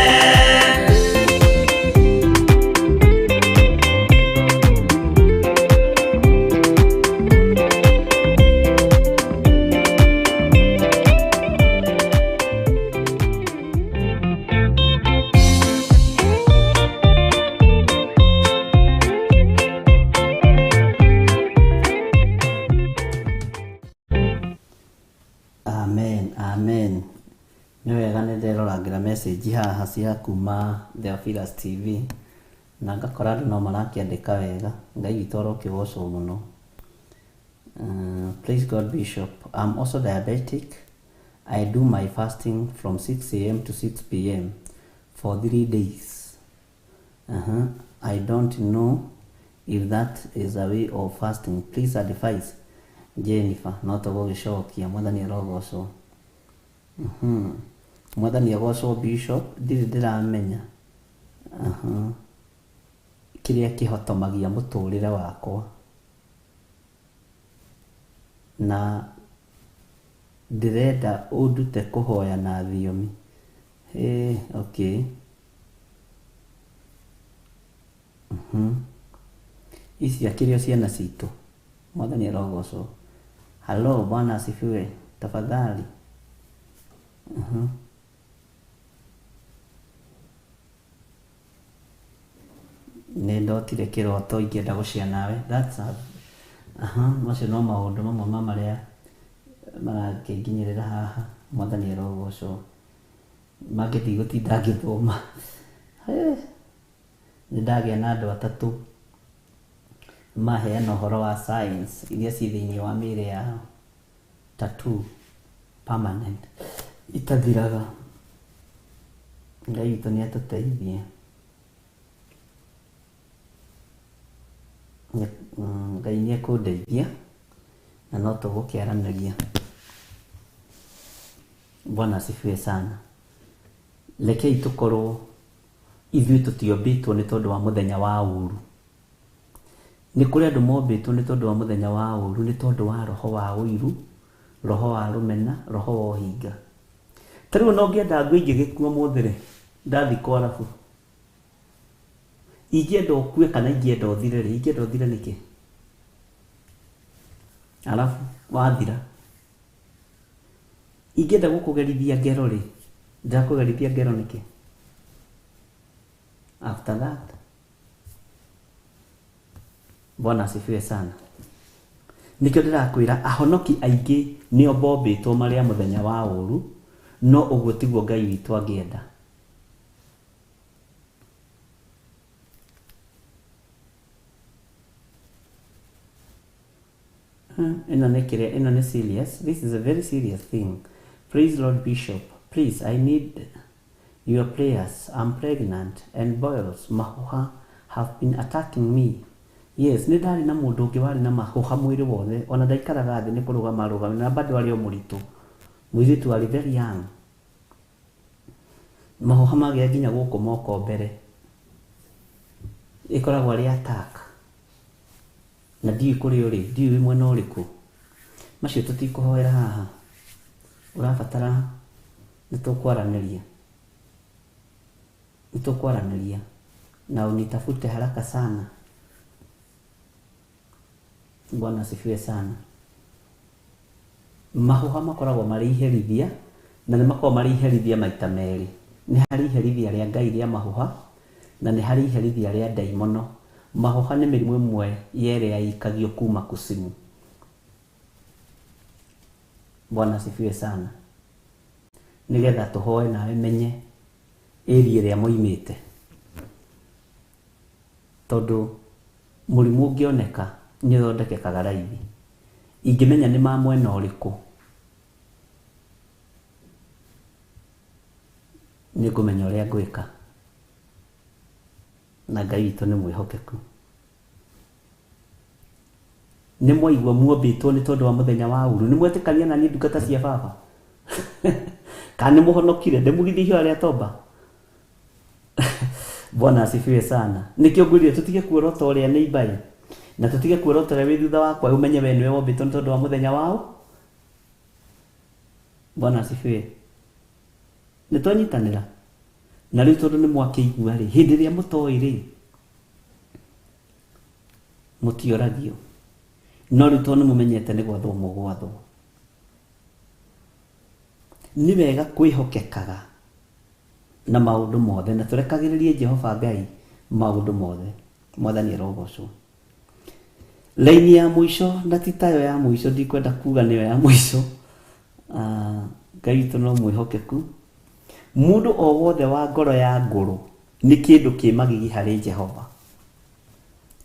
B: Amen, amen. Nĩ wega nĩ nderorangĩra message haha cia kuma Theophilus TV na ngakora andũ no marakĩandĩka wega. Ngai witũ arokĩgocwo mũno. Praise God Bishop. I'm also diabetic. I do my fasting from 6 a.m. to 6 p.m. for 3 days. I don't know if that is a way of fasting. Please advise. Jennifer, no tũgũgĩcokia. Mwathani arogocwo. Mwathani agocwo Bishop, ndirĩ ndĩramenya kĩrĩa kĩhotomagia mũtũrĩre wakwa na ndĩrenda ũndute kũhoya na thiomi. Hey, okay. Ici akĩrĩ o ciana citũ. Mwathani arogocwo. Hello, Bwana asifiwe. Tafadhali. Nĩ ndotire kĩroto ingĩenda gũshare nawe. That's a, aha, macio no maũndũ mamwe ma marĩa marakĩnginyĩrĩra haha. Mwathani arogocwo. Mangĩ ndigũtinda ngĩthoma. Nĩ ndagĩa na andũ atatũ maheana ũhoro wa science iria ciĩ thĩinĩ wa mĩĩrĩ yao. Tattoo permanent itathiraga. Ngai witũ nĩ atũteithie. Ngai nĩ ekũndeithia na no tũgũkĩaranĩria. Bwana asifiwe sana. Rekei tũkorwo ithuĩ tũtiombĩtwo nĩ tondũ wa mũthenya wa ũru. Nĩ kũrĩ andũ mombĩtwo nĩ tondũ wa mũthenya wa ũru, nĩ tondũ wa roho wa ũiru, roho wa rũmena, roho wa ũhinga. Ta rĩu ona ũngĩenda ngũ ingĩgĩkua ũmũthĩ rĩ, ndathiĩ kwarabu. Ingĩenda ũkue kana ingĩenda ũthire rĩ, ingĩenda ũthire nĩkĩ? Alafu wathira. Ingĩenda gũkũgerithia ngero rĩ, ndĩrakũgerithia ngero nĩkĩ? After that. Bwana asifiwe sana. Nĩkĩo ndĩrakwĩra ahonoki aingĩ nĩo bombĩtwo marĩ a mũthenya wa ũru, no ũguo tiguo Ngai witũ angĩenda. Ĩno nĩ kĩrĩa, ĩno nĩ serious. This is a very serious thing. Praise Lord Bishop. Please, I need your prayers. I'm pregnant and boils, mahũha have been attacking me. Yes, nĩ ndarĩ na mũndũ ũngĩ warĩ na mahũha mwĩrĩ wothe, ona ndaikaraga thĩ nĩ kũrũgama arũgame na bado arĩ o mũritũ. Mũirĩtu warĩ very young. Mahũha magĩa nginya gũkũ moko mbere. Ĩkoragwo arĩ attack. Na ndiũĩ kũrĩa ũrĩ, ndiũĩ wĩ mwena ũrĩkũ. Macio tũtikũhoera haha. Ũrabatara nĩ tũkwaranĩria. Nĩ tũkwaranĩria. Na unitafute haraka sana. Bwana asifiwe sana. Mahũha makoragwo marĩ iherithia na nĩ makoragwo marĩ iherithia maita merĩ. Nĩ harĩ iherithia rĩa Ngai rĩa mahũha na nĩ harĩ iherithia rĩa ndaimono. Mahũha nĩ mĩrimũ ĩmwe ya ĩrĩa ĩikagio kuma kusimu. Bwana asifiwe sana. Nĩgetha tũhoe nawe menye area ĩrĩa moimĩte. Tondũ mũrimũ ũngĩoneka nĩ ũthondekekaga raithi. Ingĩmenya nĩ ma mwena ũrĩkũ, nĩ ngũmenya ũrĩa ngwĩka. Na Ngai witũ nĩ mwĩhokeku. Nĩ mwaigua muombĩtwo nĩ tondũ wa mũthenya wa ũru. Nĩ mwetĩkania na niĩ ndungata cia baba? Kana nĩ mũhonokire? Ndĩmugithie ihoya rĩa toba? Bwana asifiwe sana. Nĩkĩo ngwĩrire tũtige kuorota ũrĩa nĩ imbaĩ na tũtige kuorota ũrĩa wĩ thutha wakwa ũmenye we nĩwe wombĩtwo nĩ tondũ wa mũthenya wao. Bwana asifiwe. Nĩ twanyitanĩra? Na rĩu tondũ nĩ mwakĩigua rĩ, hĩndĩ ĩrĩa mũtoĩ rĩ, mũtioragio. No rĩu tondũ nĩ mũmenyete nĩ gwathwo mũgwathwo. Nĩ wega kwĩhokekaga na maũndũ mothe na tũrekagĩrĩrie Jehova Ngai maũndũ mothe. Mwathani arogocwo. Laini ya mũico na ti tayo ya mũico, ndikwenda kuga nĩyo ya mũico. Ngai witũ no mwĩhokeku. Mũndũ o wothe wa ngoro ya ngũrũ nĩ kĩndũ kĩ magigi harĩ Jehova.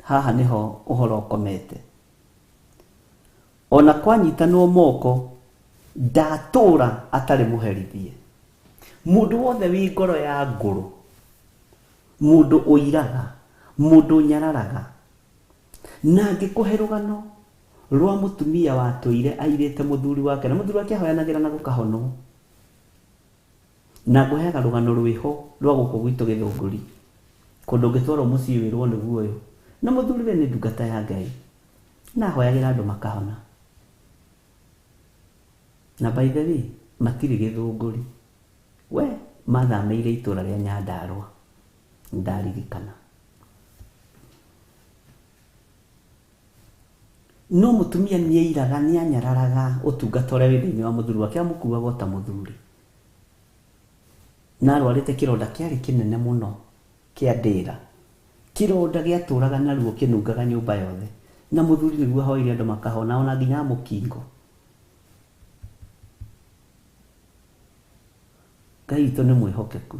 B: Haha nĩho ũhoro ũkomete. Ona kwanyitanwo moko, ndatũra atarĩ mũherithie. Mũndũ wothe wĩ ngoro ya ngũrũ, mũndũ ũiraga, mũndũ ũnyararaga. Na ngĩkũhe rũgano rwa mũtumia watũire airĩte mũthuri wake, na mũthuri wake ahoyanagĩra na gũkahonwo. Na ngũheaga rũgano rwĩho rwa gũkũ gwitũ Gĩthũngũri, kũndũ ũngĩtwarwo mũciĩ wĩrwo nĩguo ũyũ. Na mũthuri we nĩ ndungata ya Ngai, na ahoyagĩra andũ makahona. Na by the way, matirĩ Gĩthũngũri. We mathamĩire itũra rĩa Nyandarũa, ndaririkana. No mũtumia nĩairaga, nĩanyararaga ũtungata ũrĩa wĩ thĩinĩ wa mũthuri wake, amũkuaga o ta mũthuri. Na arwarĩte kĩronda kĩarĩ kĩnene mũno kĩa ndĩra. Kĩronda gĩatũraga naruo kĩnungaga nyũmba yothe. Na mũthuri nĩguo ahoire andũ makahona, ona nginya mũkingo. Ngai witũ nĩ mwĩhokeku.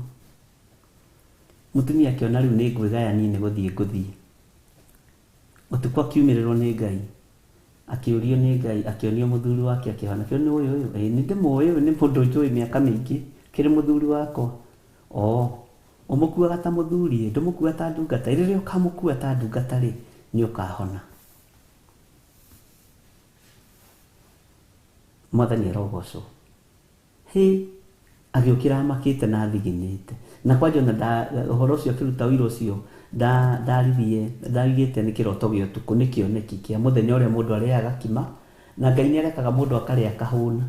B: Mũtumia akĩona rĩu nĩ ngwĩgaya niĩ nĩ gũthiĩ ngũthiĩ. Ũtukũ akiumĩrĩrwo nĩ Ngai. Akĩũrio nĩ Ngai, akĩonio mũthuri wake akĩhona. Akĩũrio nĩ ũyũ ũyũ, ĩĩ nĩ ndĩmũĩ ũyũ nĩ mũndũ njũĩ mĩaka mĩingĩ, kĩrĩ mũthuri wakwa. Oo, ũmũkuaga ta mũthuri ĩ, ndũmũkua ta ndungata. Rĩrĩa ũkamũkua ta ndungata rĩ, nĩ ũkahona. Mwathani arogocwo. Hĩ, agĩũkĩra amakĩte na athiginĩte. Na kwanja ona ũhoro ũcio akĩruta ũira ũcio, ndaririe, ndaugĩte nĩ kĩroto gĩa ũtukũ, nĩ kĩoneki kĩa mũthenya ũrĩa mũndũ arĩaga kima, na Ngai nĩ arekaga mũndũ akarĩa akahũna,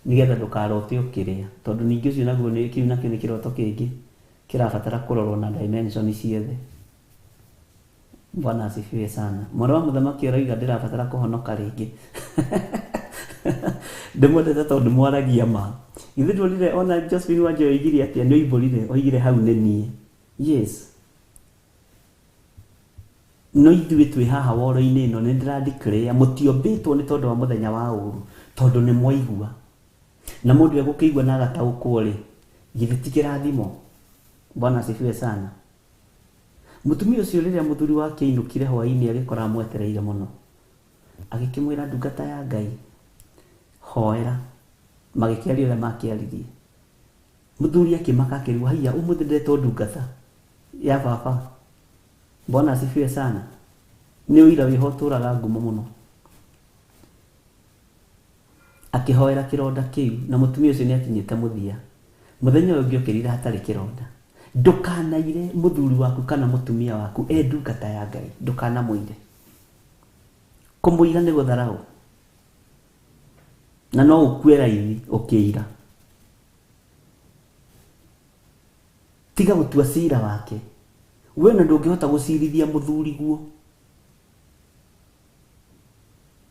B: nĩgetha ndũkarote ũkĩrĩa. Tondũ ningĩ ũcio naguo nĩ, kĩu nakĩo nĩ kĩroto kĩngĩ kĩrabatara kũrorwo na dimension ciothe. Bwana asifiwe sana. Mwana wa mũthamaki aroiga ndĩrabatara kũhonoka rĩngĩ. Ndĩmwendete tondũ mwaragia ma. Githĩ nduonire ona Josephine Wanjohi oigire atĩa? Nĩ oimbũrire, oigire hau nĩ niĩ. Yes. No ithuĩ twĩ haha woro-inĩ ĩno nĩ ndĩra declare mũtiombĩtwo nĩ tondũ wa mũthenya wa ũru, tondũ nĩ mwaigua. Na mũndũ egũkĩigua na agataũkwo rĩ, githĩ ti kĩrathimo? Bwana asifiwe sana. Mũtumia ũcio rĩrĩa mũthuri wake ainũkire hwaĩ-inĩ agĩkora amwetereire mũno. Agĩkĩmwĩra ndungata ya Ngai, hoera. Magĩkĩaria ũrĩa makĩaririe. Mũthuri akĩmaka akĩrigwo, haiya ũmũthĩ ndetwo ndungata ya baba. Bwana asifiwe sana. Nĩ ũira wĩho ũtũraga ngumo mũno. Akĩhoera kĩronda kĩu na mũtumia ũcio nĩ akinyĩte mũthia. Mũthenya ũyũ ũngĩ okĩrire hatarĩ kĩronda. Ndũkanaire mũthuri waku kana mũtumia waku e ndungata ya Ngai. Ndũkanamũire. Kũmũira nĩ gũtharaũ. Na no ũkue raithi ũkĩira. Tiga gũtua cira wake. We ona ndũngĩhota gũcirithia mũthuri guo.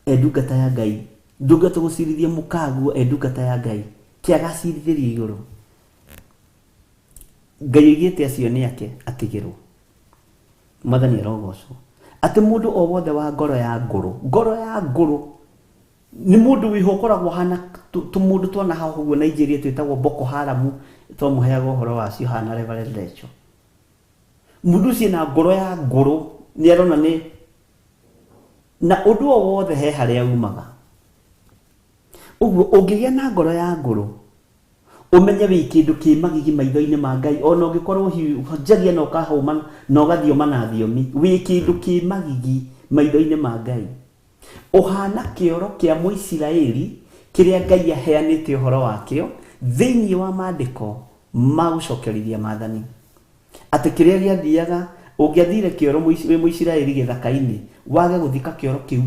B: E ndungata ya Ngai. Ndũngĩhota gũcirithia mũkaguo e ndungata ya Ngai. Kĩagacirithĩrio igũrũ. Ngai oigĩte acio nĩ ake atigĩrwo. Mwathani arogocwo. Atĩ mũndũ o wothe wa ngoro ya ngũrũ, ngoro ya ngũrũ nĩ mũndũ wĩho ũkoragwo hana tũmũndũ twana haha ũguo Nigeria twĩtagwo Boko Haram, twamũheaga ũhoro wacio haha na Reverend Rachel. Mũndũ ũcio na ngoro ya ngũrũ nĩ arona nĩ na ũndũ o wothe he harĩa umaga. Ũguo ũngĩgĩa na ngoro ya ngũrũ, ũmenye wĩ kĩndũ kĩ magigi maitho-inĩ ma Ngai, ona ũngĩkorwo ũhunjagia na ũkahũma na ũgathioma na thiomi, wĩ kĩndũ kĩ magigi maitho-inĩ ma Ngai. Ũhana kĩoro kĩa Mũisiraeli kĩrĩa Ngai aheanĩte ũhoro wakĩo thĩinĩ wa maandĩko ma gũcokerithia maathani. Atĩ kĩrĩa gĩathiaga, ũngĩathire kĩoro wĩ Mũisiraeli gĩthaka-inĩ, wage gũthika kĩoro kĩu,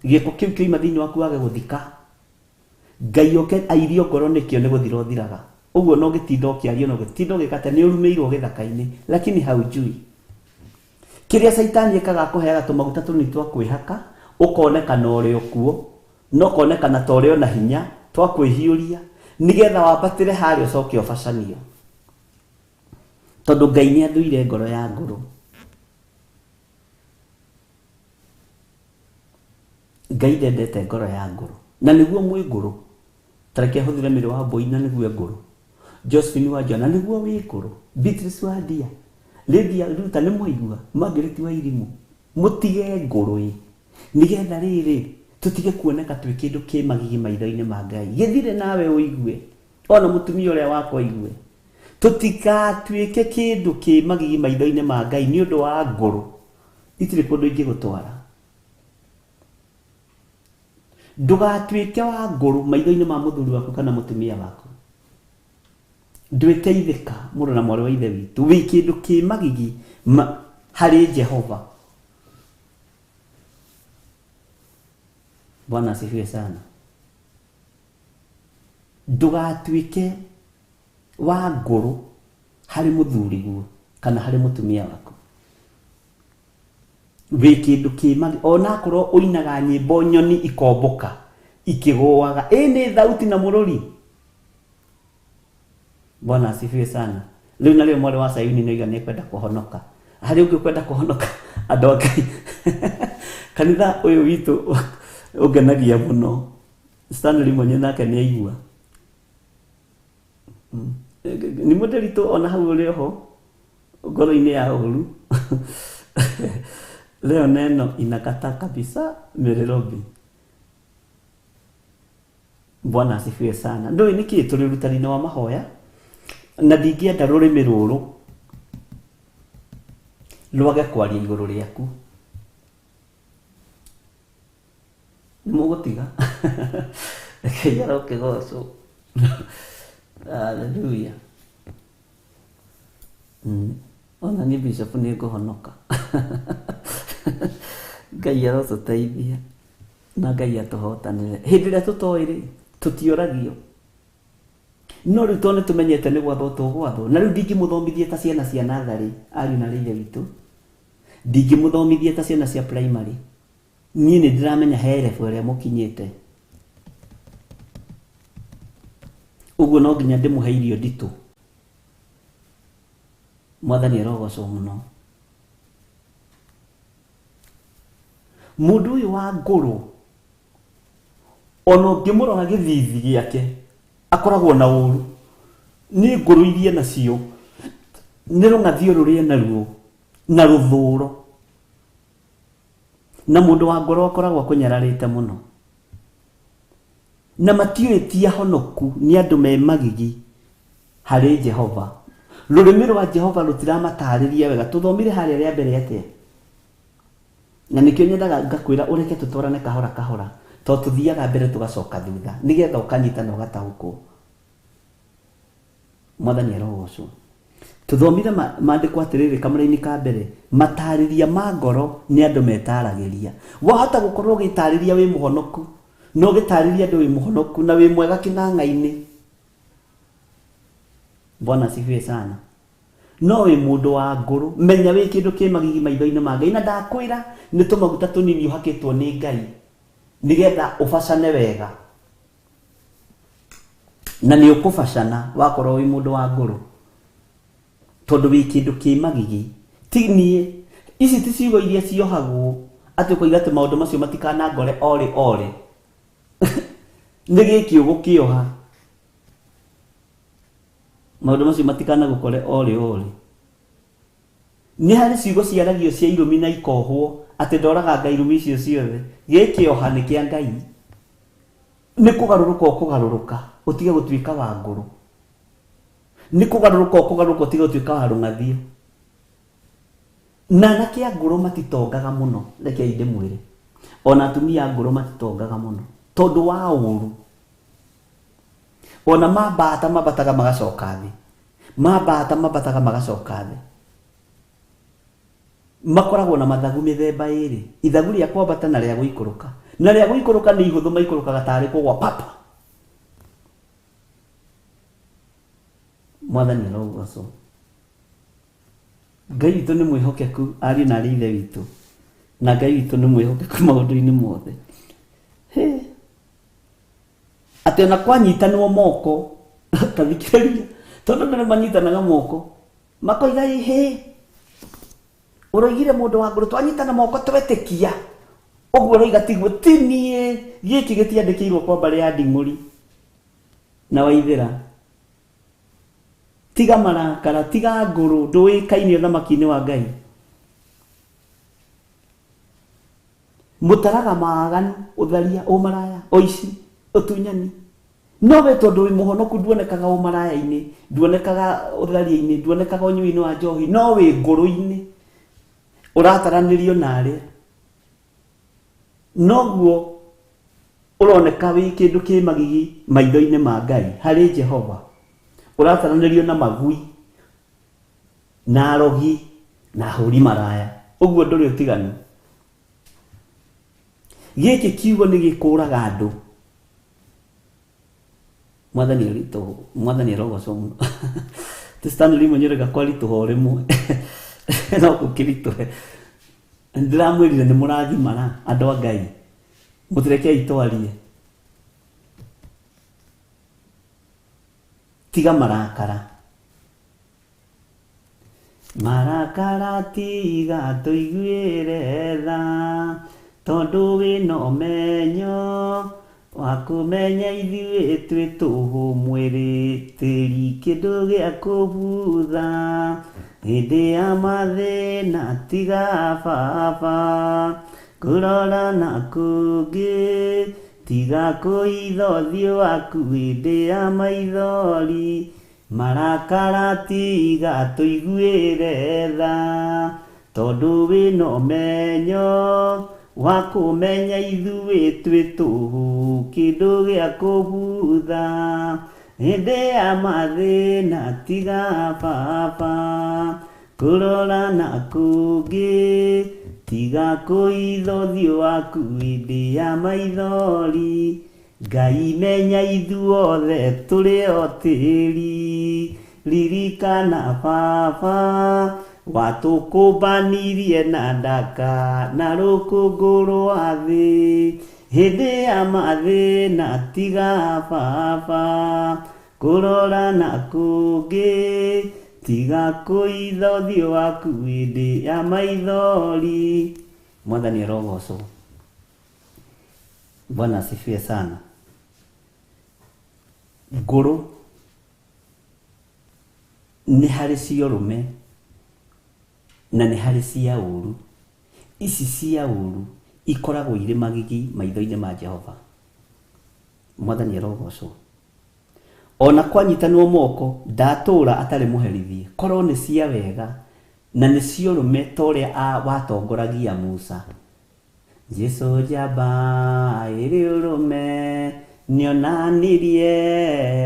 B: gĩko kĩu kĩoima thĩinĩ waku wage gũthika, Ngai oke airio ngoro nĩkĩo nĩ gũthira ũthiraga. Ũguo na ũgĩtinda ũkĩaria na ũgĩtinda ũgĩka atĩa, nĩ ũrumĩirwo gĩthaka-inĩ, lakini haujui. Kĩrĩa caitani ekaga akũheaga tũmaguta tũnini twa kwĩhaka, ũkonekana ũrĩ o kuo, na ũkonekana ta ũrĩ o na hinya, twa kwĩhiũria, nĩgetha wambatĩre harĩa ũcoke ũbacanio. Tondũ Ngai nĩ athũire ngoro ya ngũrũ. Ngai ndendete ngoro ya ngũrũ. Na nĩguo mwĩ ngũrũ. Ta reke hũthĩre Mary wa Mbũi na nĩguo e ngũrũ. Josephine wa Joana nĩguo wĩ ngũrũ. Beatrice wa Ndia, Lydia Ruta nĩ mwaigua? Margaret wa Irimũ. Mũtige ngũrũ ĩ. Nĩgetha rĩrĩ, tũtige kuoneka twĩ kĩndũ kĩ magigi maitho-inĩ ma Ngai. Gĩthire nawe ũigue. Ona mũtumia ũrĩa wakwa aigue. Tũtigatuĩke kĩndũ kĩ magigi maitho-inĩ ma Ngai nĩ ũndũ wa ngũrũ. Itirĩ kũndũ ingĩgũtwara. Ndũgatuĩke wa ngũrũ maitho-inĩ ma mũthuri waku kana mũtumia waku. Ndwĩteithĩka mũrũ na mwarĩ wa ithe witũ. Wĩ kĩndũ kĩ magigi harĩ Jehova. Bwana asifiwe sana. Ndũgatuĩke wa ngũrũ harĩ mũthuriguo kana harĩ mũtumia waku. Wĩ kĩndũ kĩ magigi, ona akorwo ũinaga nyĩmbo nyoni ikombũka ikĩgũaga, ĩ nĩ thauti na mũrũri. Bwana asifiwe sana. Rĩu narĩo mwarĩ wa Sayuni nĩoiga nĩekwenda kũhonoka. Harĩ ũngĩ ũkwenda kũhonoka andũ a Ngai? Kanitha ũyũ witũ ũngenagia mũno. Stanley Mwenye nake nĩ aigua. Nĩ mũndĩritũ ona hau ũrĩ oho ngoro-inĩ ya ũru. Leo neno inakata kabisa Mary Bwana asifiwe sana. Ndũĩ nĩkĩ tũrĩ ũrutani-inĩ wa mahoya na ndingĩenda rũrĩmĩ rũrũ rwage kwaria igũrũ rĩaku. Nĩ mũgũtiga? Rekei arokĩgocwo. Hallelujah. Ona niĩ bishop nĩ ngũhonoka. Ngai arotũteithia na Ngai atũhotanĩre. Hĩndĩ ĩrĩa tũtoĩ rĩ, tũtioragio. No rĩu tondũ nĩ tũmenyete nĩ gwathwo tũgwathwo, na rĩu ndingĩmũthomithia ta ciana cia natharĩ, ariũ na aarĩ a Ithe witũ, ndingĩmũthomithia ta ciana cia primary. Niĩ nĩ ndĩramenya he level ĩrĩa mũkinyĩte. Ũguo no nginya ndĩmũhe irio nditũ. Mwathani arogocwo mũno. Mũndũ ũyũ wa ngũrũ, ona ũngĩmũrora gĩthithi gĩake, akoragwo na ũru. Nĩ ngũrũ iria nacio, nĩ rũng'athio rũrĩa enaruo, na rũthũro. Na mũndũ wa ngoro akoragwo akũnyararĩte mũno. Na matiũĩ ti ahonoku, nĩ andũ me magigi harĩ Jehova. Rũrĩmĩ rwa Jehova rũtiramatarĩria wega. Tũthomire harĩa rĩa mbere atĩa? Na nĩkĩo nyendaga ngakwĩra ũreke tũtwarane kahora kahora, tondũ tũthiaga mbere tũgacoka thutha, nĩgetha ũkanyita na ũgataũkwo. Mwathani arogocwo. Tũthomire maandĩko atĩrĩrĩ kamũra-inĩ ka mbere, matarĩria ma ngoro nĩ andũ metaragĩria. Wahota gũkorwo ũgĩtarĩria wĩ mũhonoku, na ũgĩtarĩria andũ wĩ mũhonoku na wĩ mwega kĩng'ang'a-inĩ. Bwana asifiwe sana. No wĩ mũndũ wa ngũrũ, menya wĩ kĩndũ kĩ magigi maitho-inĩ ma Ngai. Na ndakwĩra nĩ tũmaguta tũnini ũhakĩtwo nĩ Ngai nĩgetha ũbacane wega. Na nĩ ũkũbacana wakorwo wĩ mũndũ wa ngũrũ, tondũ wĩ kĩndũ kĩ magigi. Ti niĩ, ici ti ciugo iria ciohagwo atĩ ũkoiga atĩ maũndũ macio matikanangore o rĩ o rĩ. Nĩ gĩkĩ ũgũkĩoha, maũndũ macio matikanagũkore o rĩ o rĩ. Nĩ harĩ ciugo ciaragio cia irumi na ikohwo atĩ ndoraganga irumi icio ciothe. Gĩkĩoha nĩ kĩa Ngai. Nĩ kũgarũrũka ũkũgarũrũka ũtige gũtuĩka wa ngũrũ. Nĩ kũgarũrũka ũkũgarũrũka ũtige gũtuĩka wa rũng'athio. Na anake a ngũrũ matitongaga mũno, rekei ndĩmwĩre. Ona atumia a ngũrũ matitongaga mũno tondũ wa ũru. Ona mambata mambataga magacoka thĩ. Mambata mambataga magacoka thĩ. Makoragwo na mathagu mĩthemba ĩrĩ, ithagu rĩa kwambata na rĩa gũikũrũka. Na rĩa gũikũrũka nĩ ihũthũ maikũrũkaga tarĩ kũgwa papa. Mwathani arogocwo. Ngai witũ nĩ mwĩhokeku ariũ na arĩ ithe witũ, na Ngai witũ nĩ mwĩhokeku maũndũ-inĩ mothe. Hĩ! Atĩ ona kwanyitanwo moko, ta thikĩrĩria, tondũ andũ nĩ manyitanaga moko, makoiga ĩhĩ, ũroigire mũndũ wa ngũrũ twanyitana moko twetĩkia, ũguo ũroiga tiguo, ti niĩ, gĩkĩ gĩtiandĩkĩirwo kwa mbarĩ ya Nding'ũri na Waithĩra. Tiga marakara, tiga ngũrũ, ndũĩkaine ũthamaki-inĩ wa Ngai. Mũtaraga maaganu, ũtharia, ũmaraya, ũici, ũtunyani. No we tondũ wĩ mũhonoku nduonekaga ũmaraya-inĩ, nduonekaga ũtharia-inĩ, nduonekaga ũnyui-inĩ wa njohi, no wĩ ngũrũ-inĩ. Ũrataranĩrio na arĩa. Noguo ũroneka wĩ kĩndũ kĩ magigi maitho-inĩ ma Ngai, harĩ Jehova. Ũrataranĩrio na magui, na arogi, na ahũri maraya. Ũguo ndũrĩ ũtiganu. Gĩkĩ kiugo nĩ gĩkũraga andũ. Mwathani aritũ, Mwathani arogocwo mũno. Ti Stanley mwenyewe gakwa ritũha o rĩmwe. No gũkĩritũhe. Ndĩramwĩrire nĩ mũragimara andũ a Ngai. Mũtirekei twarie. Tiga marakara. Marakara tiga tũiguĩre tha, tondũ wĩna ũmenyo wa kũmenya ithuĩ twĩ tũhũ mwĩrĩ, tĩri kĩndũ gĩa kũbutha, hĩndĩ ya mathĩna tiga baba, kũrora na kũngĩ, tiga kũhitha ũthiũ waku hĩndĩ ya maithori, Marakara tiga tũiguĩre tha, tondũ wĩna ũmenyo wa kũmenya ithuĩ twĩ tũhũ, kĩndũ gĩa kũbutha hĩndĩ ya mathĩna tiga baba, kũrora na kũngĩ, tiga kũhitha ũthiũ waku hĩndĩ ya maithori. Ngai menya ithuothe tũrĩ o tĩri, ririkana baba, watũkũmbanirie na ndaka na rũkũngũ rwa thĩ, hĩndĩ ya mathĩna tiga baba, kũrora na kũngĩ, tiga kũhitha ũthiũ waku hĩndĩ ya maithori. Mwathani arogocwo. Bwana asifiwe sana. Ngũrũ nĩ harĩ cia ũrũme na nĩ harĩ cia ũru. Ici cia ũru ikoragwo irĩ magigi maitho-inĩ ma Jehova. Mwathani arogocwo. Ona kwanyitanwo moko ndatũra atarĩ mũherithie, korwo nĩ cia wega na nĩ cia ũrũme ta ũrĩa watongoragia Musa. Jesu njamba ĩrĩ ũrũme nĩonanirie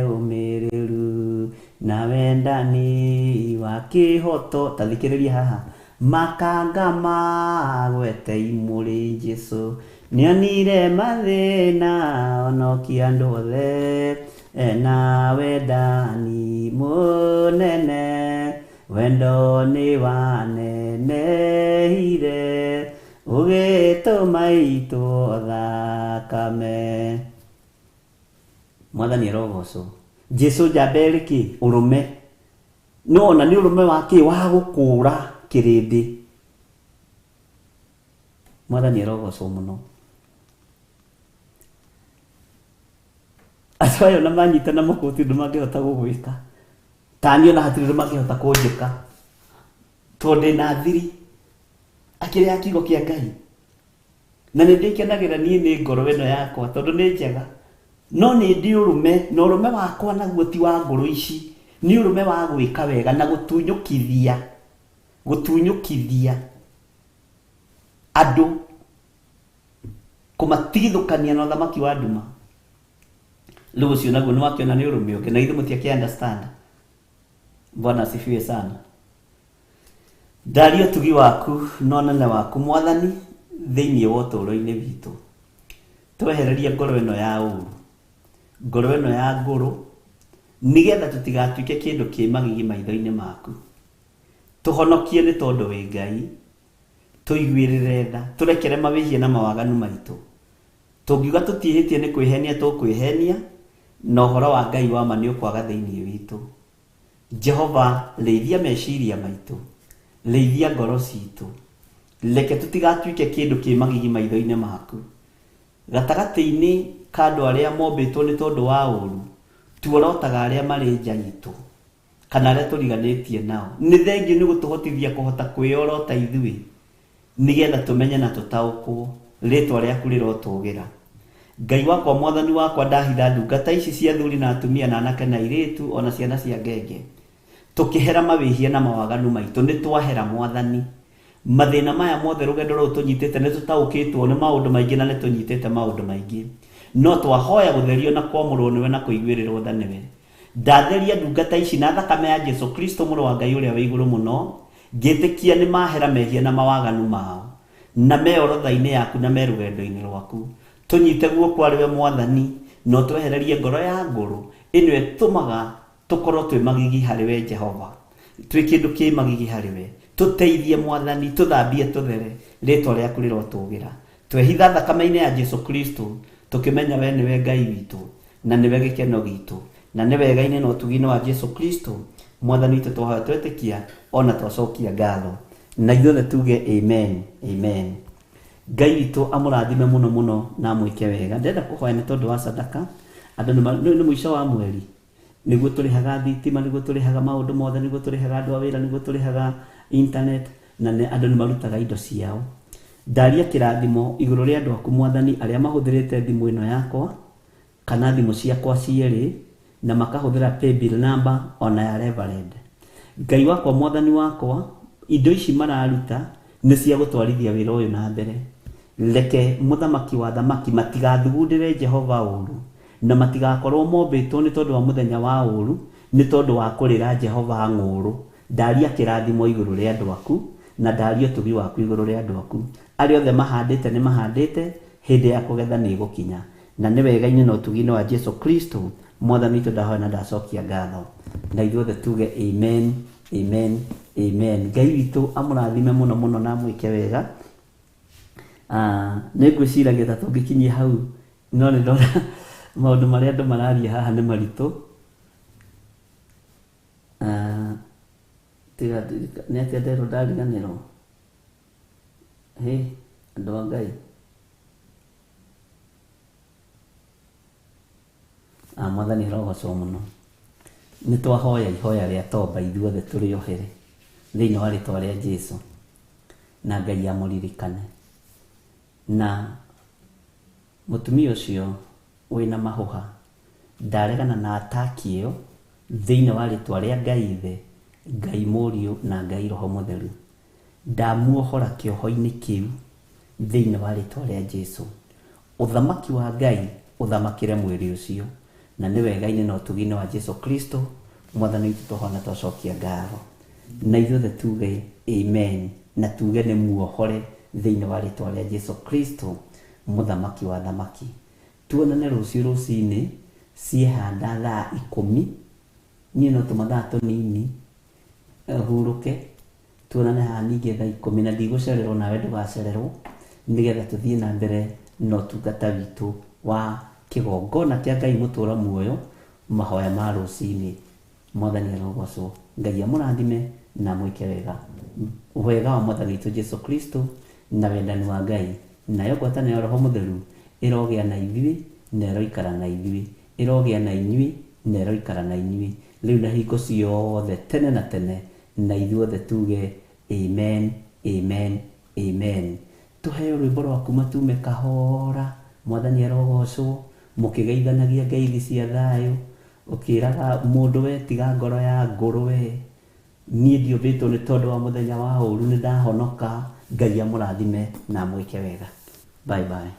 B: ũmĩrĩru na wendani wa kĩhoto. Ta thikĩrĩria haha, makanga magwete imũrĩ Jesu nĩonire mathĩna onokia andũ othe ena wendani mũnene wendo nĩ wanenehire ũgĩtũma itwo thakame. Mwathani arogocwo. Jesu njamba ĩrĩ kĩ? Ũrũme. Nĩwona nĩ ũrũme wa kĩ? Wa gũkũra kĩrĩndĩ. Mwathani arogocwo mũno. Andũ aya ona manyitana moko gũtirĩ ũndũ mangĩhota gũgwĩka. Ta niĩ ona hatirĩ ũndũ mangĩhota kũnjĩka. Tondũ ndĩna thiri. Akĩrĩ ya kiugo kĩa Ngai. Na nĩ ndĩkenagĩra niĩ nĩ ngoro ĩno yakwa tondũ nĩ njega. No nĩ ndĩ ũrũme, na ũrũme wakwa naguo ti wa ngũrũ ici. Nĩ ũrũme wa gwĩka wega na gũtunyũkithia, gũtunyũkithia andũ, kũmatigithũkania na ũthamaki wa nduma. Rĩu ũcio naguo nĩ wakĩona nĩ ũrũme ũngĩ, na ithuĩ mũtiakĩ understand. Bwana asifiwe sana. Ndaria ũtugi waku na ũnene waku Mwathani thĩinĩ wa ũtũũro-inĩ witũ. Twehererie ngoro ĩno ya ũru, ngoro ĩno ya ngũrũ, Nĩgetha tũtigatuĩke kĩndũ kĩ magigi maitho-inĩ maku. Tũhonokie nĩ tondũ wĩ Ngai, tũiguĩrĩre tha, tũrekere mawĩhia na mawaganu maitũ. Tũngiuga tũtiĩhĩtie nĩ kwĩhenia tũkwĩhenia, na ũhoro wa Ngai wa ma nĩ ũkwaga thĩinĩ witũ. Jehova, rĩithia meciria maitũ, rĩithia ngoro citũ. Reke tũtigatuĩke kĩndũ kĩ magigi maitho-inĩ maku. Gatagatĩ-inĩ ka andũ arĩa mombĩtwo nĩ tondũ wa ũũru, tuorotaga arĩa marĩ nja itũ, kana arĩa tũriganĩtie nao. Nĩ thengiũ nĩ gũtũhotithia kũhota kwĩorota ithuĩ, nĩgetha tũmenye na tũtaũkwo. Rĩĩtwa rĩaku rĩrotũũgĩra. Ngai wakwa, Mwathani wakwa, ndahitha ndungata ici cia athuri na atumia na anake na airĩtu, o na ciana cia ngenge. Tũkĩhera mawĩhia na mawaganu maitũ, nĩ twahera, Mwathani. Mathĩna maya mothe rũgendo rũrũ tũnyitĩte nĩ tũtaũkĩtwo nĩ maũndũ maingĩ na nĩ tũnyitĩte maũndũ maingĩ. No twahoya gũtherio na kwamũrwo nĩwe na kũiguĩrĩrwo tha nĩwe. Ndatheria ndungata ici na thakame ya Jesu Kristo mũrũ wa Ngai ũrĩa wĩ igũrũ mũno, ngĩtĩkia nĩ mahera mehia na mawaganu mao, na me orotha-inĩ yaku na me rũgendo-inĩ rwaku. Tũnyite guoko arĩ we Mwathani, na ũtwehererie ngoro ya ngũrũ ĩno ĩtũmaga tũkorwo twĩ magigi harĩ we Jehova. Twĩ kĩndũ kĩ magigi harĩ we. Tũteithie Mwathani, tũthambie tũthere, rĩtwa rĩaku rĩrotũgĩra. Twehitha thakame-inĩ ya Jesu Kristo, tũkĩmenya we nĩwe Ngai witũ, na nĩwe gĩkeno gitũ, na nĩ wega-inĩ na ũtugi-inĩ wa Jesu Kristo, Mwathani witũ twahoya twetĩkia, ona twacokia ngatho. Na ithuothe tuge amen, amen. Ngai witũ amũrathime mũno mũno na amwĩke wega. Ndĩrenda kũhoya nĩ tondũ wa sadaka. Andũ nĩ mũico wa mweri. Nĩguo tũrĩhaga thitima, nĩguo tũrĩhaga maũndũ mothe, nĩguo tũrĩhaga andũ a wĩra, nĩguo tũrĩhaga internet, na nĩ andũ nĩ marutaga indo ciao. Ndaria kĩrathimo igũrũ rĩa andũ aku Mwathani arĩa mahũthĩrĩte thimũ ĩno yakwa, kana thimũ ciakwa cierĩ, na makahũthĩra paybill number ona ya Reverend. Ngai wakwa Mwathani wakwa, indo ici mararuta nĩ cia gũtwarithia wĩra ũyũ na mbere. Reke mũthamaki wa athamaki matigathugundĩre Jehova ũũru, na matigakorwo mombĩtwo nĩ tondũ wa mũthenya wa ũũru, nĩ tondũ wa kũrĩra Jehova ng'ũũrũ. Ndaria kĩrathimo igũrũ rĩa andũ aku, na ndaria ũtugi waku igũrũ rĩa andũ aku. Arĩa othe mahandĩte nĩ mahandĩte, hĩndĩ ya kũgetha nĩ ĩgũkinya. Na nĩ wega-inĩ na ũtugi-inĩ wa Jesu Kristo, Mwathani witũ ndahoya na ndacokia ngatho. Na ithuothe tuge amen, amen, amen. Ngai witũ amũrathime mũno mũno na amwĩke wega. Nĩ ngwĩciragia ta tũngĩkinyia hau, no nĩ ndona maũndũ marĩa andũ mararia haha nĩ maritũ. Tiga nĩ atĩa nderwo ndariganĩrwo. Hĩ, andũ a Ngai. Mwathani arogocwo mũno. Nĩ twahoya ihoya rĩa tomba ithuothe tũrĩ ohere thĩinĩ wa rĩtwa rĩa Jesu. Na Ngai amũririkane. Na mũtumia ũcio wĩna mahũha ndaregana na ataki ĩyo thĩinĩ wa rĩtwa rĩa Ngai Ithe, Ngai Mũriũ na Ngai Roho Mũtheru. Ndamuohora kĩoho-inĩ kĩu thĩinĩ wa rĩtwa rĩa Jesu. Ũthamaki wa Ngai ũthamakĩre mwĩrĩ ũcio, na nĩ wega-inĩ na ũtugi-inĩ wa Jesu Kristo, Mwathani witũ twahoya na twacokia ngatho. Na ithuothe tuge amen, na tuge nĩ muohore thĩinĩ wa rĩtwa rĩa Jesu Kristo, Mũthamaki wa athamaki. Tuonane rũciũ rũcinĩ ciehanda thaa ikũmi, niĩ no tũmathaa tũnini hurũke, tuonane haha ningĩ thaa ikũmi na ndigũcererwo nawe ndũgacererwo, nĩgetha tũthiĩ na mbere na ũtungata witũ wa kĩgongona kĩa Ngai mũtũra muoyo, mahoya ma rũcinĩ. Mwathani arogocwo. Ngai amũrathime na amwĩke wega. Wega wa Mwathani witũ Jesu Kristo na wendani wa Ngai nayo ngwatanĩro ya Roho Mũtheru ĩrogĩa na ithuĩ na ĩroikara na ithuĩ, ĩrogĩa na inyuĩ na ĩroikara na inyuĩ rĩu na hingo ciothe tene na tene, na ithuothe tuge amen, amen, amen. Tũheo rwĩmbo rwa kuma tume kahora, Mwathani arogocwo, mũkĩgeithanagia ngeithi cia thayũ, ũkĩraga mũndũ we tiga ngoro ya ngũrwe, niĩ ndiũmbĩtwo nĩ tondũ wa mũthenya wa ũru, nĩ ndahonoka. Ngai amũrathime na amwĩke wega. Bye bye.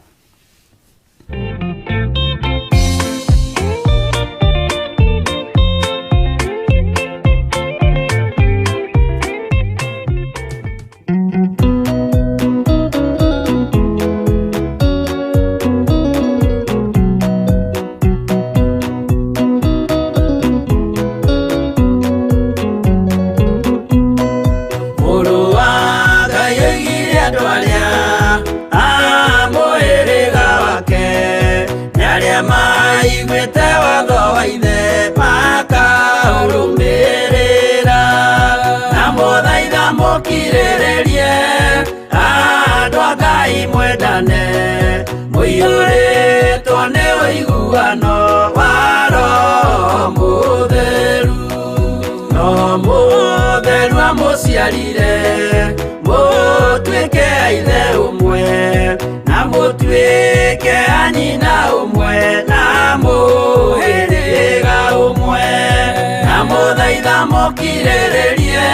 A: Ngai mwendane, mũiyũrĩtwo nĩ ũiguano wa Roho Mũtheru. Roho Mũtheru amũciarire, mũtuĩke a ithe ũmwe, na mũtuĩke a nyina ũmwe, na mũhĩrĩga ũmwe. Na mũthaitha mũkirĩrĩrie,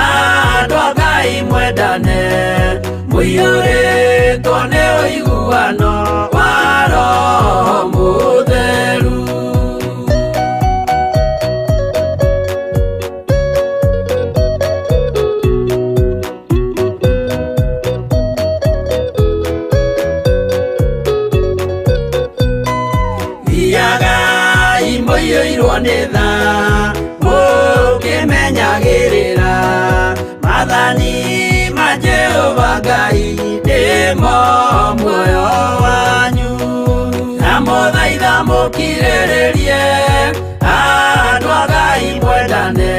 A: andũ a Ngai mwendane, mũiyũrĩtwo nĩ ũiguano wa Roho Mũtheru. Thiagai mũiyũirwo nĩ tha, mũkĩmenyagĩrĩra maathani ma Jehova Ngai nĩmo muoyo wanyu. Na mũthaitha mũkirĩrĩrie, andũ a Ngai mwendane,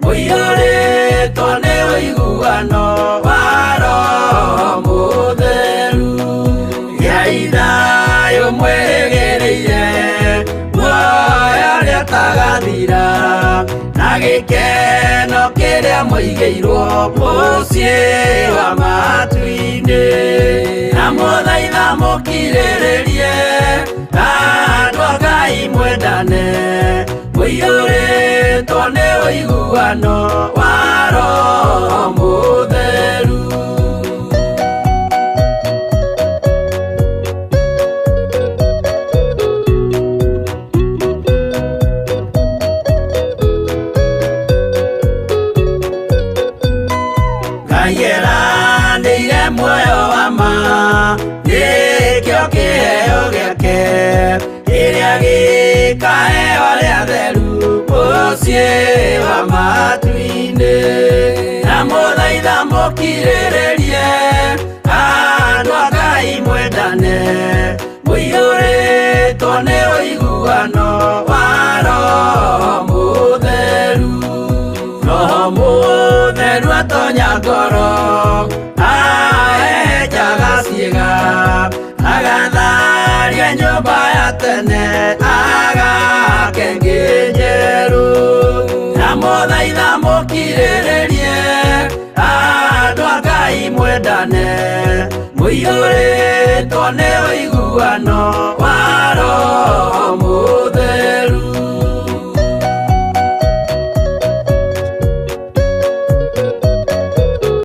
A: mũiyũrĩtwo nĩ ũiguano wa Roho Mũtheru. Gĩai thayũ mwĩrĩgĩrĩire, muoyo ũrĩa ũtagathira, na gĩkeno kĩrĩa mũigĩirwo mũciĩ wa matu-inĩ. Na mũthaitha mũkirĩrĩrie, andũ a Ngai mwendane, mũiyũrĩtwo nĩ ũiguano wa Roho Mũtheru. Ngai eranĩire muoyo wa ma, nĩkĩo kĩheo gĩake, kĩrĩa gĩkaheo arĩa atheru mũciĩ wa matu-inĩ. Na mũthaitha mũkirĩrĩrie, andũ a Ngai mwendane, mũiyũrĩtwo nĩ ũiguano wa Roho Mũtheru. Roho Mũtheru atonya ngoro, ahehenjaga ciĩga, agatharia nyũmba ya tene, agake ĩngĩ njerũ. Na mũthaitha mũkirĩrĩrie, andũ a Ngai mwendane, mũiyũrĩtwo nĩ ũiguano wa